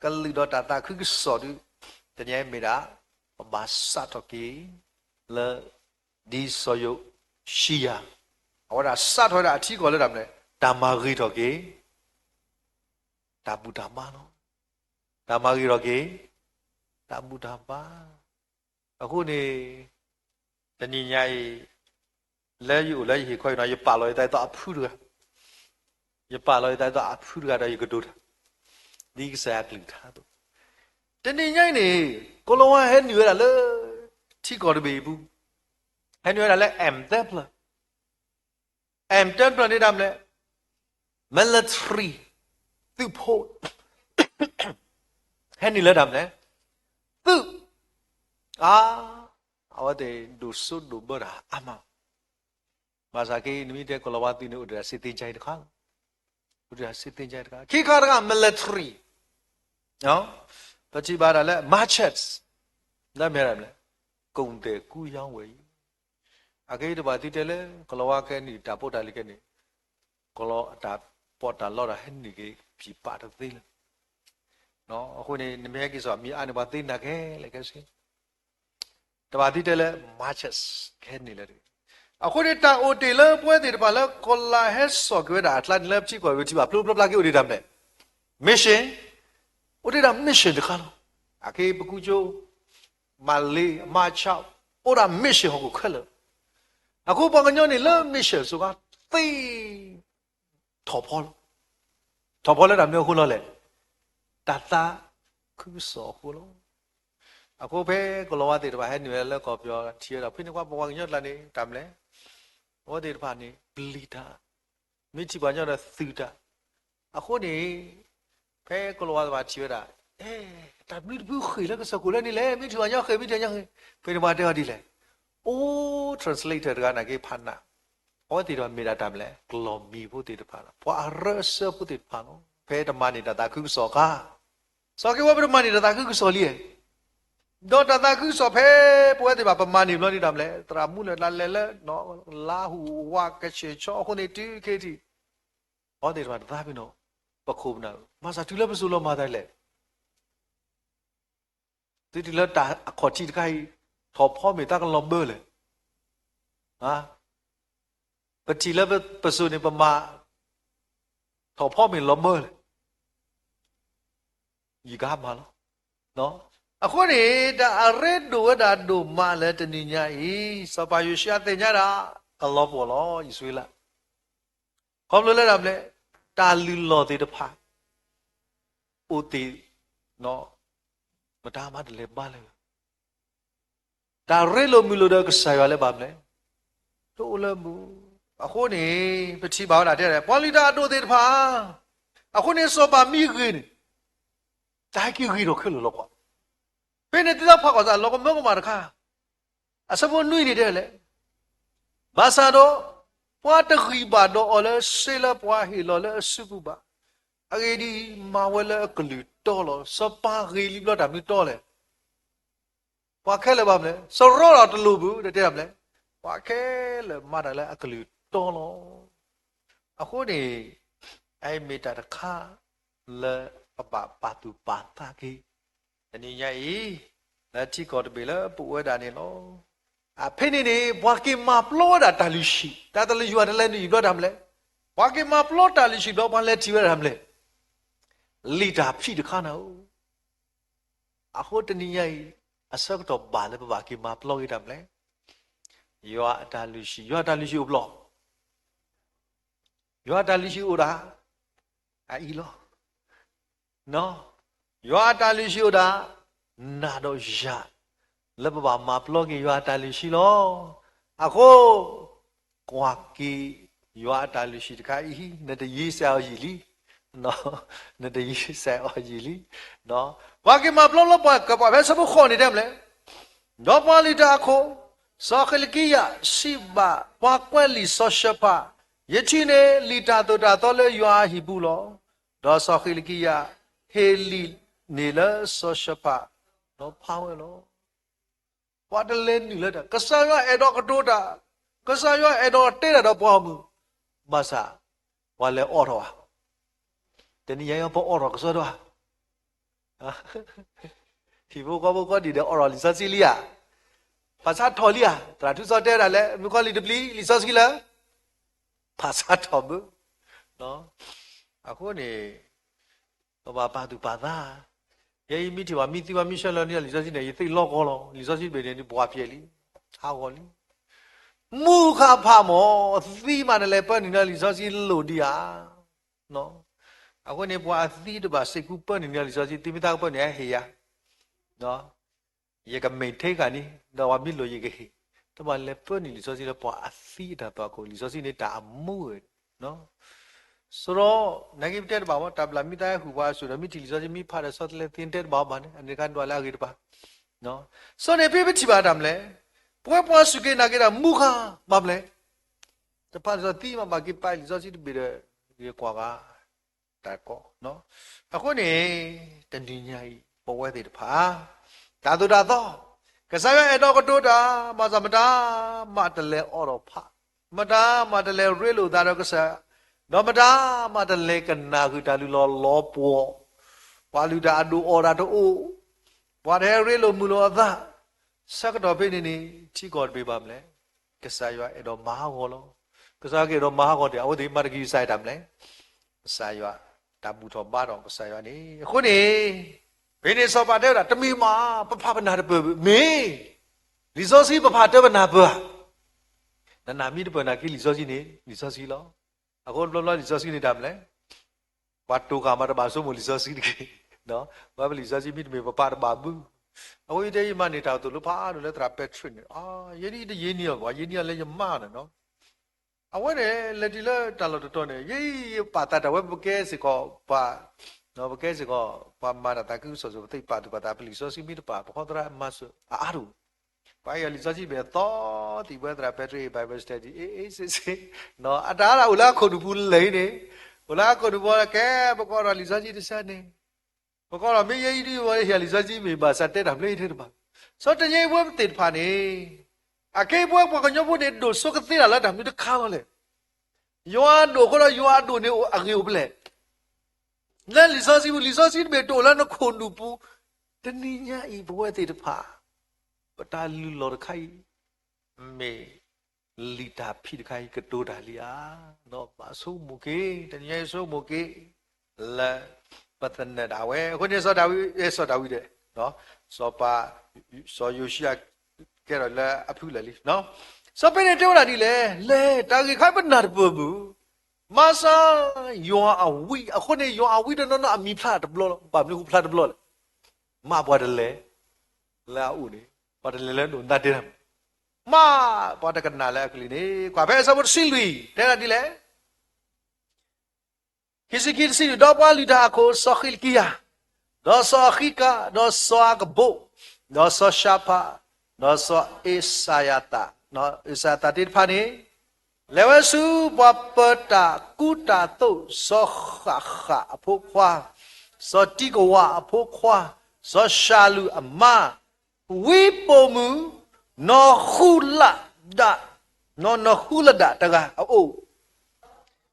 ကလုာ်ဒီးတၢ်သးခုကစီၣ်ဒုး တနံၤညါအံၤမ့ၢ်ဒၣ် ပဘၣ်စးထီၣ်က့ၤ လၢ ဒ်စီၤယိၤၡံယၤ အဝဲဒၣ်စးထီၣ်ဝဲဒၣ်အထံကီၢ်လၢတၢ်မနုၤလဲၣ်, တၢ်မၤဂ့ၤထီၣ်က့ၤ တၢ်ဘူၣ်တၢ်ဘါလီၤ. တၢ်မၤဂ့ၤထီၣ်က့ၤ တၢ်ဘူၣ်တၢ်ဘါ. အဃိန့ၣ် တနံၤညါအံၤ လၢယအိၣ်လၢယဟ့ၣ်ခီအံၤနီၤ ယပာ်လီၤယသးဒ်သိးအဖုတဂၤ, ယပာ်လီၤယသးဒ်သိးအဖုတဂၤဒီးယကဒိးတၢ် ဒ်ကစၢ်ယွၤအကလုၢ်ကထါအသိး, တနံၤညါအံၤန့ၣ် ကိၤလၤဝါဟဲနုာ်ဝဲဒၣ်လၢ ထံကီၢ်တဘ့ၣ်အံၤပူၤ, ဟဲနုာ်ဝဲဒၣ်လၢ M Temple, M Temple န့ၣ်တၢ်မနုၤလဲၣ်, military, သုးဖိ ဟဲနုာ်လၢတၢ်မနုၤလဲၣ်, သုး, အါ, အဝဲသ့ၣ်ဒိၣ်စိဒိၣ်ဘၢတၢ်အါမး, ဘၣ်ဆၣ်က့ နမ့ၢ်တဲကိၤလၤဝါသုးန့ၣ် အိၣ်ဒီးတၢ်စ့သ့ကါအံၤတခါလီၤ, အိၣ်ဒီးတၢ်စ့သ့ကါအံၤတခါ, ခံခါတခါ military, ပထံၣ်ဘၣ်ဒၣ်လၢ merchants, လၢမ့ၢ်ဒၣ်မနုၤလဲၣ်, ကုန်သည်ကူးရောင်းဝယ်ရေး, အခဲအံၤတဘၣ်သုတဲလၢ ကိၤလၤဝါကဲနုာ်တၢ်ပီးတၢ်လံၤကဲန့ၣ်, ကိၤလၤဝါအတၢ်ပီးတၢ်လီတၢ်ဟဲနုာ်က့ၤဖံးပာ်တသ့လၢၤ, အဃိန့ၣ် နမ့ၢ်ဟဲက့ၤစိာ်မံၤအါန့ၢ်ပှၤသ့နာ်က့လဲၣ်ကဲဆ့ တဘၣ်သုတဲလၢ merchants ကဟဲနုာ်လၢတဂ့ၤ. အဃိန့ၣ် တၢ်အိၣ်တ့ၢ်လၢပဝဲသ့ၣ်တဖၣ်လၢ ကိၤလၤဝါဟဲစိာ်က့ၤဝဲဒၣ်အကျါန့ၣ် လၢပထံကီၢ်အံၤပထံၣ်ဘၣ်ဖျိဖျိဖျါဖျါက့ အိၣ်ဒံးတၢ်မနုၤလဲၣ်, mission, အိၣ်ဒံးတၢ် mission တခါလီၤ. အခဲအံၤပကူကၠိ မၤလ့ မၤဆါ အိၣ်ဒၣ် mission ဟီၣ်ခိၣ်ခဲလၢာ်, အဃိပှၤကညီန့ၣ်လၢ mission စှၤဂၤသ့ ထီၣ်ဖီလီၤ. ထီၣ်ဖီလၢတၢ်မနုၤအဃိလီၤလဲၣ်, တၢ်သးခုကစီၣ်အဃိလီၤ. အဃိဖဲကိၤလၤဝါသ့ၣ်တဖၣ်ဟဲနုာ်ဝဲလၢကီၢ်ပယီၤထံၣ်ဝဲဒၣ် ဖဲန့ၣ်ကွၢ်ပှၤကညီကျါန့ၣ် တၢ်မနုၤလဲၣ်, အဝဲသ့ၣ်တဖၣ်န့ၣ် ပျံၤတၢ်, မ့ၢ်ထံၣ်ပှၤကညီဒီးသုးတၢ်, အဃိန့ၣ် ဖဲကိၤလၤဝါသ့ၣ်တဖၣ်ထံၣ်ဝဲဒၣ် အဲ တၢ်ဘျုးတဘျုးဃ့ၢ်လၢကစၢၢ်ခိၣ်လၢန့ၣ်လဲၣ်, မ့ၢ်ထံၣ်ပှၤကညီဃ့ၢ် မ့ၢ်ထံၣ်ပှၤကညီဃ့ၢ်, ဖဲန့ၣ်ပှၤတဲအီၤဒ်လဲၣ်, အိၣ် translator တဂၤနာ်က့ဖးနး, အဝဲသ့ၣ်တဖၣ်မ့ၢ်ဒၣ်တၢ်မနုၤလဲၣ်, ကျီၢ်မံၤဖိသ့ၣ်တဖၣ်လီၤ, ပှၤအရၢအစၢဖိသ့ၣ်တဖၣ်လီၤ. ဖဲတမၤန့ၢ်တၢ်သးခုကစီၣ်အခါ, စီၤက့ဝဲပတမၤန့ၢ်တၢ်သးခုကစီၣ်လံ, ဒီးတၢ်သးခုကစီၣ်ဖဲပဝဲသ့ၣ်တဖၣ် ပမၤန့ၢ်ဘျီန့ၣ်တၢ်မနုၤလဲၣ်, သရၣ်မုၣ်လၢတၢ်လဲၤလၢ လါဟူးဝး ကဆ့ၣ်ဆီအဃိန့ၣ် တုၤခဲအံၤထံၣ် အဝဲသ့ၣ်တဖၣ်တသးပ့ၤနီၣ်, ပခိၣ်ပနၢ်, ဘၣ်ဆၣ်တုၤလၢပစိၤလီၤမၤသးလဲၣ်, သုထံၣ်လၢတၢ်အခီၣ်ထံးတခါအံၤ ထီၣ်ဖီမ့ၢ်သးကလီၤဘၢလဲၣ်, ပထံၣ်လၢပစိၤန့ၣ် ပမၤ ထီၣ်ဖီမ့ၢ်လီၤဘၢလဲၣ်, ယကဟးမၤလီၤ. အဃိန့ၣ် တၢ်အရ့ဒိၣ်ဝဲဒၣ်ဒိၣ်မးလၢတနံၤညါအံၤ စီၤပၤယိၤၡူအသ့ၣ်ညါဒၣ် ကလီၤပှီၢ်လီၤ အံၣ်စရ့လး, ခီဖျိလၢတၢ်မနုၤလဲၣ်, တၢ်လုၢ်လီၢ်သ့ၣ်တဖၣ် အိၣ်သ့ၣ် မတၤမၤတလဲၤဘါလဲၣ်, တၢ်ရ့လိာ်မုာ်လိာ်ဒီးကစၢ်ယွၤလၢဘၣ်မနုၤလဲၣ်, တအိၣ်လၢမူ, အဃိန့ၣ် ပထံၣ်ဘၣ်ဝဲဒၣ်တဲဒၣ် ပှၤလုၢ်တၢ်အဒိၣ်သ့ၣ်တဖၣ်, အဃိန့ၣ် စီၤပၤမ့ၢ်ဂ့ၤန့ၣ် တၢ်ဟဲက့ၤဂ့ၤထီၣ်ခဲလၢာ်လီၤကွၢ်. ဖဲန့ၣ်သုသးဖးကွၢ်သးလီၤကမၢကမၣ်တခါ, အဆၢဖိနွံန့ၣ်တဲလဲၣ်, ဘၣ်ဆၣ်ဒီး ပှၤတဂံၢ်ဘၣ်ဒီးအီၤလၢစ့လၢပှၤဟ့ၣ်လီၤလၢအစုပူၤဘၣ်. အဂ့ၢ်ဒ်အံၤ, မၤဝဲလၢအကလုၢ်တီလီၤ. စီၤပၤဂ့ၤလံဘျီတၢ်မနုၤတီလဲၣ်, ပှၤခဲလၢာ်ဘၣ်မနုၤလဲၣ်, စရီဒီးတလိၣ်ဘၣ် တဲဒၣ်မနုၤလဲၣ်, ပှၤခဲလၢာ်မၤတၢ်လၢအကလုၢ်တီလီၤ. အဃိန့ၣ် အအံၤမ့ၢ်တၢ်တခါလၢပဘၣ်ပာ်သူၣ်ပာ်သးက့ၤ တနံၤညါအံၤ လၢထံကီၢ်တဘ့ၣ်လၢပအိၣ်ဝဲဒၣ်န့ၣ်လီၤ. ဖဲန့ၣ်န့ၣ် ပှၤက့ၤမၤပျီဝဲဒၣ်တၢ်လုၢ်ဟံၣ်, တၢ်တလၢယွၤတလဲၤနုာ်အံၤဘျီတၢ်မနုၤလဲၣ်, ပှၤက့ၤမၤပျီတၢ်လုၢ်ဟံၣ်ဘျီ ပှၤလဲၤထံၣ်ဝဲဒၣ်တၢ်မနုၤလဲၣ်, လံာ်တၢ်ဖံးတခါန့ၣ်ဧိၤ. အဃိတနံၤညါအံၤ အဆၢကတီၢ်ဘၣ်လၢပဘၣ်က့ၤမၤပျီက့ၤတၢ်မနုၤလဲၣ်, ယွၤအတၢ်လုၢ်ဟံၣ်, ယွၤအတၢ်လုၢ်ဟံၣ်အိၣ်ဘျီ ယွၤအတၢ်လုၢ်ဟံၣ်အိၣ်ဒၣ် အအံၤလီၤ. ယွၤအတၢ်လုၢ်ဟံၣ်အိၣ်ဒၣ် နၤဒီးယၤ လၢပဘၣ်မၤပျီက့ၤယွၤအတၢ်လုၢ်ဟံၣ်လီၤ. အဃိ ကွၢ်က့ၤ ယွၤအတၢ်လုၢ်ဟံၣ်တခါအံၤ နတယံာ်စဲအီၤယံာ်လံ, နတယံာ်စဲအီၤယံာ်လံ. ပှၤက့ၤမၤပျီလီၤပှၤကပှၤဖဲဆၢဖိဃိးန့ၣ်တဲမနုၤလဲၣ်, ဒီးပှၤလုၢ်တၢ်အခိၣ်, စီၤဃ့လကံယၤစံးဘၣ်ပှၤကွဲးလံာ်စီၤၡဖၣ်, ယထံၣ်န့ၢ်လံာ်တၢ်သိၣ်တၢ်သီလၢယွၤအဟံၣ်ပူၤလီၤ. ဒီးစီၤဃ့လကံယၤ ဟ့ၣ်လံာ်န့ၣ်လၢစီၤၡဖးဒီးဖးဝဲလီၤ. ပှၤတလဲၤနုာ်လၢတၢ်, ကစၢ်ယွၤအဲၣ်ဒိးကတိၤတၢ်, ကစၢ်ယွၤအဲၣ်ဒိးတဲတၢ်ဒီးပှၤဂီၢ်မုၢ်, ဘၣ်ဆၣ် ပှၤလဲၤအိးထီၣ်ဧါ. တနံၤညါအံၤပအိးထီၣ်ကစီဒီဧါ. ဟံၣ်ဖိဃီဖိကိးဒံးဒီး အိးထီၣ်လံာ်စီဆှံလံဧါ. ဖးဆါထီၣ်လံဧါ. သရၣ်ထူစီၤတဲဝဲဒၣ်လၢ မုၣ်ကီၤလံၢ်တပျံၤ လံာ်စီဆှံလၢ ဖးဆါထီၣ်ဘၣ်. အဃိန့ၣ် ပဘၣ်ပာ်သူၣ်ပာ်သး. ယဲအံၤမ့ၢ်ထံၣ်ဘၣ် မ့ၢ်သံဘၣ် မ့ၢ်ဆှၢလီၤန့ၢ်လံာ်စီဆှံန့ၣ် ယသ့ၣ်လီၤကီလီၤ. လံာ်စီဆှံတဘ့ၣ်န့ၣ် ပှၤပျဲၢ်လံ, ဟးဂီၤလံ. မူခါဖးမၢ်, သံမးတလဲၤပၢနုာ်န့ၢ်လံာ်စီဆှံလိၣ်ဒံးဧါ. အဃိန့ၣ် ပှၤအသံတဘၣ်စ့ၢ်ကီးပၢနုာ်န့ၢ်လံာ်စီဆှံ, သုမ့ၢ်သးကပၢနုာ် ဟဲဟ့ၣ်ယၤ ယက maintain ဃာ်န့ၣ်, ဒီးပှၤမ့ၢ်လိၣ်ယကဟ့ၣ်, တဘၣ်လဲၤပၢနုာ်လံာ်စီဆှံလၢပှၤအသံအတၢ်သွၣ်ခိၣ်, လံာ်စီဆှံန့ၣ်တၢ်အမူဝဲ. ဆိုတော့ နာ်က့ပတဲတဘၣ်ဘၣ်, တၢ်ဘျၣ်မ့ၢ်သးဟဲဟူးပှၤအစိၤဒီး မ့ၢ်ထံၣ်လံာ်စီဆှံမ့ၢ်ဖးဒီး ဆီတလဲသ့တဲတဘၣ်ဘၣ်န့ၣ် အန့ၣ်တခါဒွးလၢအဂ့ၤတပၤ. ဆိုတော့ ဖဲပထံၣ်ဘၣ်တၢ်မနုၤလဲၣ်, ပဝဲပှၤစူၢ်က့ၤနာ်က့ၤတၢ်မူခါ ဘၣ်မနုၤလဲၣ်, တဖးလံာ်စီဆှံသံမး ဘၣ်က့ၤပာ်လံာ်စီဆှံတဘ့ၣ်ဒီး ယကွၢ်ဂၤ တၢ်ကီ, အဃိန့ၣ် တနံၤညါအံၤ ပဝဲသ့ၣ်တဖၣ် တၢ်သိၣ်တၢ်သီ, ကစၢ်ယွၤအဲၣ်ဒိးကတိၤတၢ်, ဘၣ်ဆၣ်မတၤမးတလဲၤအိးထီၣ်ဖး, မတၤမးတလဲၤရ့လိာ်သးဒီးကစၢ်, ဒီးမတၤမးတလဲၤကနၣ်ဃုာ်တၢ်လုၢ်လီၢ်လီၤပှီၢ်, ပှၤလုၢ်တၢ်အဒိၣ်အီၣ်တၢ်တအိၣ်, ပှၤတဟဲရ့လိာ်မုာ်လိာ်အသး, ဆၢကတီၢ်ဖဲန့ၣ်န့ၣ် ထံကီၢ်တဘ့ၣ်ဘၣ်မနုၤလဲၣ်, ကစၢ်ယွၤအဲၣ်ဒိးမၤဟးဂီၤလီၤ. ကစၢ်ယွၤကအဲၣ်ဒိးမၤဟးဂီၤတၢ်, အဝဲသ့ၣ်မၤတက့ၢ်ကစၢ်ယွၤတၢ်မနုၤလဲၣ်, ကစၢ်ယွၤတၢ်ဘူၣ်ထီၣ်ဘါထီၣ်ကစၢ်ယွၤန့ၣ်. အဃိန့ၣ် ဖဲန့ၣ်စီၤပၤတဲဝဲဒၣ် တမ့ၢ်မး, ပဖးပနၢ်တပၢၢ်ဘၣ်, မ့ၢ် လံာ်စီဆှံပဖးတၢ်ပနၢ်ပၢၢ်ဧါ. နနၢ်မ့ၢ်တပၢၢ်နာ်က့ လံာ်စီဆှံန့ၣ် လံာ်စီဆှံလီၤ. အဃိတဘျီဘျီလံာ်စီဆှံန့ၣ်တၢ်မနုၤလဲၣ်, ပှၤတိၢ်ဃာ်မးတဘၣ်ဆိကမိၣ်လံာ်စီဆှံတက့ၢ်. ပှၤပလံာ်စီဆှံမ့ၢ်တမ့ၢ်ပပာ်တဘၣ်ဘၣ်. အဃိယတဲယမၤန့ၢ်တၢ်သိၣ်လိဖးဒိၣ်လၢသရၣ်ပဲထရ့န့ၣ်, ယဲဒ်ယတယံာ်န့ၢ်အီၤဘၣ်, ယံာ်န့ၢ်အီၤလၢယမါန့ၣ်နီၤ. အဝဲန့ၣ် လဲၤတုၤလၢတၢ်လီၢ်တတီၤန့ၣ် ယဲယပာ်သးတၢ်ဝဲ ပကဲစ့ၢ်ကီးပှၤ, ပကဲစ့ၢ်ကီး ပှၤမၤတၢ်သးခုကစီၣ်စိၤ ပသ့ၣ်ပာ်သူၣ်ပာ်သး ပလံာ်စီဆှံမ့ၢ်တပၢၢ် ပခီသရၣ်မၤစၢၤအအါတအိၣ်. ပှၤဟ့ၣ်အီၤလံာ်စီဆှံတဘ့ၣ်အသီသံၣ် ပဝဲသရၣ်ပဲထရ့ Bible study အ့ၣ်အ့ၣ်စ့ၣ်စ့ၣ်, အတၢ်အါတၢ်အိၣ်လၢအခိၣ်နူာ်ပူၤလဲၣ်န့ၣ်, အိၣ်လၢအခိၣ်နူာ်ပူၤကဲ ပကအိးထီၣ်လံာ်စီဆှံတဆၢန့ၣ်, ပကအိးထီၣ်မ့ၢ်ယဲအံၤဒ်ဝဲဟ့ၣ်လံာ်စီဆှံမ့ၢ်ဘၣ်ဆၣ်တဲတၢ်မနုၤထဲတဘၣ်. စီၤတနံၤညါအံၤပဝဲသ့ၣ်တဖၣ်န့ၣ် အခဲအံၤပဝဲပှၤကညီဖိန့ၣ် ဒိၣ်စိကသ့တၢ်လၢတၢ်မနုၤတခါလီၤလဲၣ်. ယွၤအဒိၣ်အဃိဒီး ယွၤအဒိၣ်န့ၣ်အဂ့ၢ်အိၣ်ဖဲလဲၣ်. လၢလံာ်စီဆှံပူၤ လံာ်စီဆှံတဘ့ၣ်တအိၣ်လၢနခိၣ်နူာ်ပူၤ, တနံၤညါအံၤပဝဲသ့ၣ်တဖၣ် ပတၢ်လုၢ်လီၢ်တခါအံၤ မ့ၢ်လံာ်တၢ်ဖံးတခါအံၤကတိၤတၢ်လံဧါ. ဒီးဘၣ်ဆိကမိၣ်က့ၤ, တနံၤညါအံၤဆိကမိၣ်က့ၤ လၢပသနၢၣ်ဒၣ်ဝဲ. အဃိန့ၣ် စီၤဒၤဝံး, စီၤဒၤဝံးဒီး စီၤပၤ, စီၤယိၤၡံယၤ ကဲထီၣ်လၢအဖုလၢာ်လံ. စီၤပ့းတရူးတဲဝဲဒၣ်ဒ်လဲၣ်, လဲၤတၢ်ဂ့ၢ်ခါပနၢ်တပၢၢ်ဘၣ်, မၤစၢၤယွၤအဝံ, အဃိန့ၣ် ယွၤအဝံတနီၤနီၤအမံၤဖျါတဘျီလီၤ. ဘၣ်မနုၤဃိဖျါတဘျီလဲၣ်. မ့ၢ်ပှၤတလဲၤလၢအအိၣ်န့ၣ်, ပှၤတလဲၤလၢအဒိၣ်နါတဲတၢ်မး, မ့ၢ်ပှၤတကနၣ်လၢအကလုၢ်န့ၣ်. ကွၢ်ဖဲအဆၢဖိတဆံလွံၢ် တဲဒၣ်ဒ်လဲၣ်. ခံဆံခံတဆံလွံၢ်, ဒီးပှၤလုၢ်တၢ်အခိၣ် စီၤဃံးလကံယၤ, ဒီးစီၤအဃံကၤ, ဒီးစီၤအၤကဘိး, ဒီးစီၤၡၤဖၣ်, ဒီးစီၤအ့းစၤယၤသး, အ့းစၤယၤသးသ့ၣ်တဖၣ်န့ၣ် လဲၤဝဲဆူပှၤပၢၤတၢ်ကူတၢ်သိး စီၤဃးဃးအဖိခွါ, စီၤတံကဝးအဖိခွါ, စီၤၡၤလူးအမါ ဝံပိာ်မုၣ် နီၢ်ဃူလဒၣ်, နီၢ်ဃူလဒၣ်တဂၤအအိၣ်,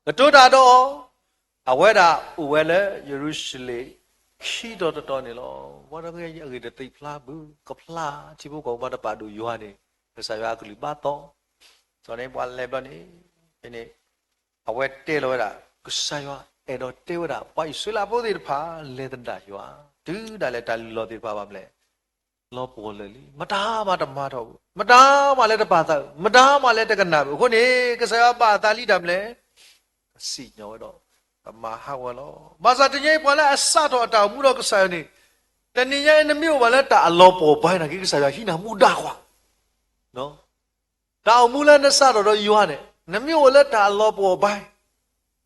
ကတိၤတၢ်ဒီးအီၤ, အဝဲဒၣ်အိၣ်ဝဲလၢယရူၤၡလ့ၣ်ခံတီၤတတီၤန့ၣ်လီၤ. ပှၤတဂၤအဂ့ၢ်တသ့ၣ်ဖျါဘၣ်, ကဖျါထံဖိကီၢ်ဖိ ပှၤတပာ်ဒိၣ်ယွၤန့ၣ် ကစၢ်ယွၤအကလုၢ်ဘၣ်သီ. စီၤန့ၣ်ပှၤလဲၤဘျီန့ၣ်, ဖဲန့ၣ် အဝဲတဲလီၤဝဲဒၣ် ကစၢ်ယွၤအဲၣ်ဒိးတဲဝဲဒၣ် ပှၤအံၣ်စရ့လးဖိသ့ၣ်တဖၣ် လဲၤသဒၣ်ယွၤ, တုၤဒၣ်လဲာ်တၢ်လုၢ်လီၢ်သ့ၣ်တဖၣ်ဘၣ်မနုၤလဲၣ် လီၤပှီၢ်လၢာ်လံ, မတၤမးတမၤထီၣ်ဘၣ်, မတၤမးလၢတပာ်သးဘၣ်, မတၤမးလၢတကနၣ်ဘၣ်. အဃိန့ၣ် ကစၢ်ယွၤဘၣ်အသးလံတၢ်မနုၤလဲၣ်, ကစံၣ်ညီၣ်ဝဲဒီး ကမၤဟးဂီၤလီၤ. ဘၣ်ဆၣ်တနံၤညါအံၤ ပှၤလၢအစးထီၣ်အတၢ်အိၣ်မူဒီးကစၢ်ယွၤန့ၣ်, တနံၤညါအံၤ နမ့ၢ်အိၣ်ဘၣ်လၢတၢ်အလီၤပှီၢ်ဘၣ်နာ်က့ ကစၢ်ယွၤဟံးနၤမူဒါကွၢ် တၢ်အိၣ်မူလၢနစးထီၣ်ဒီးယွၤန့ၣ် နမ့ၢ်အိၣ်လၢတၢ်အလီၤပှီၢ်ဘၣ်,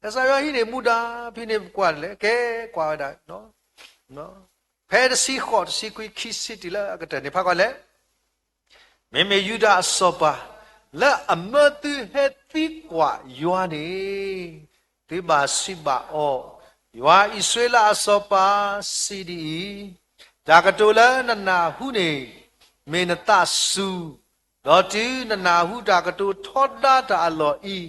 ကစၢ်ယွၤဟံးန့ၢ်မူဒါဖဲန့ၣ် ပကွၢ်လဲၣ်, ကဲကွၢ်ဝဲဒၣ် ဖဲတဆံဃိး တဆံခွံ ခံဆံတုၤလၢအကတၢၢ်န့ၣ် ဖးကွၢ်လဲၣ်. မ့မ့ၢ်ယူဒၤအစီၤပၤ လၢအမၢသုဟဲသံကွၢ်ယွၤန့ၣ်, သုဘၣ်စံးဘၣ်အီၤ, ယွၤအံၣ်စရ့လးအစီၤပၤစံးဒ်အံၤ, တၢ်ကတိၤလၢနနၢ်ဟူန့ၣ် မ့ၢ်နသးစူၤ, ဒီးတုၤနနၢ်ဟူတၢ်ကတိၤထီဒါတၢ်အလီၢ်အံၤ,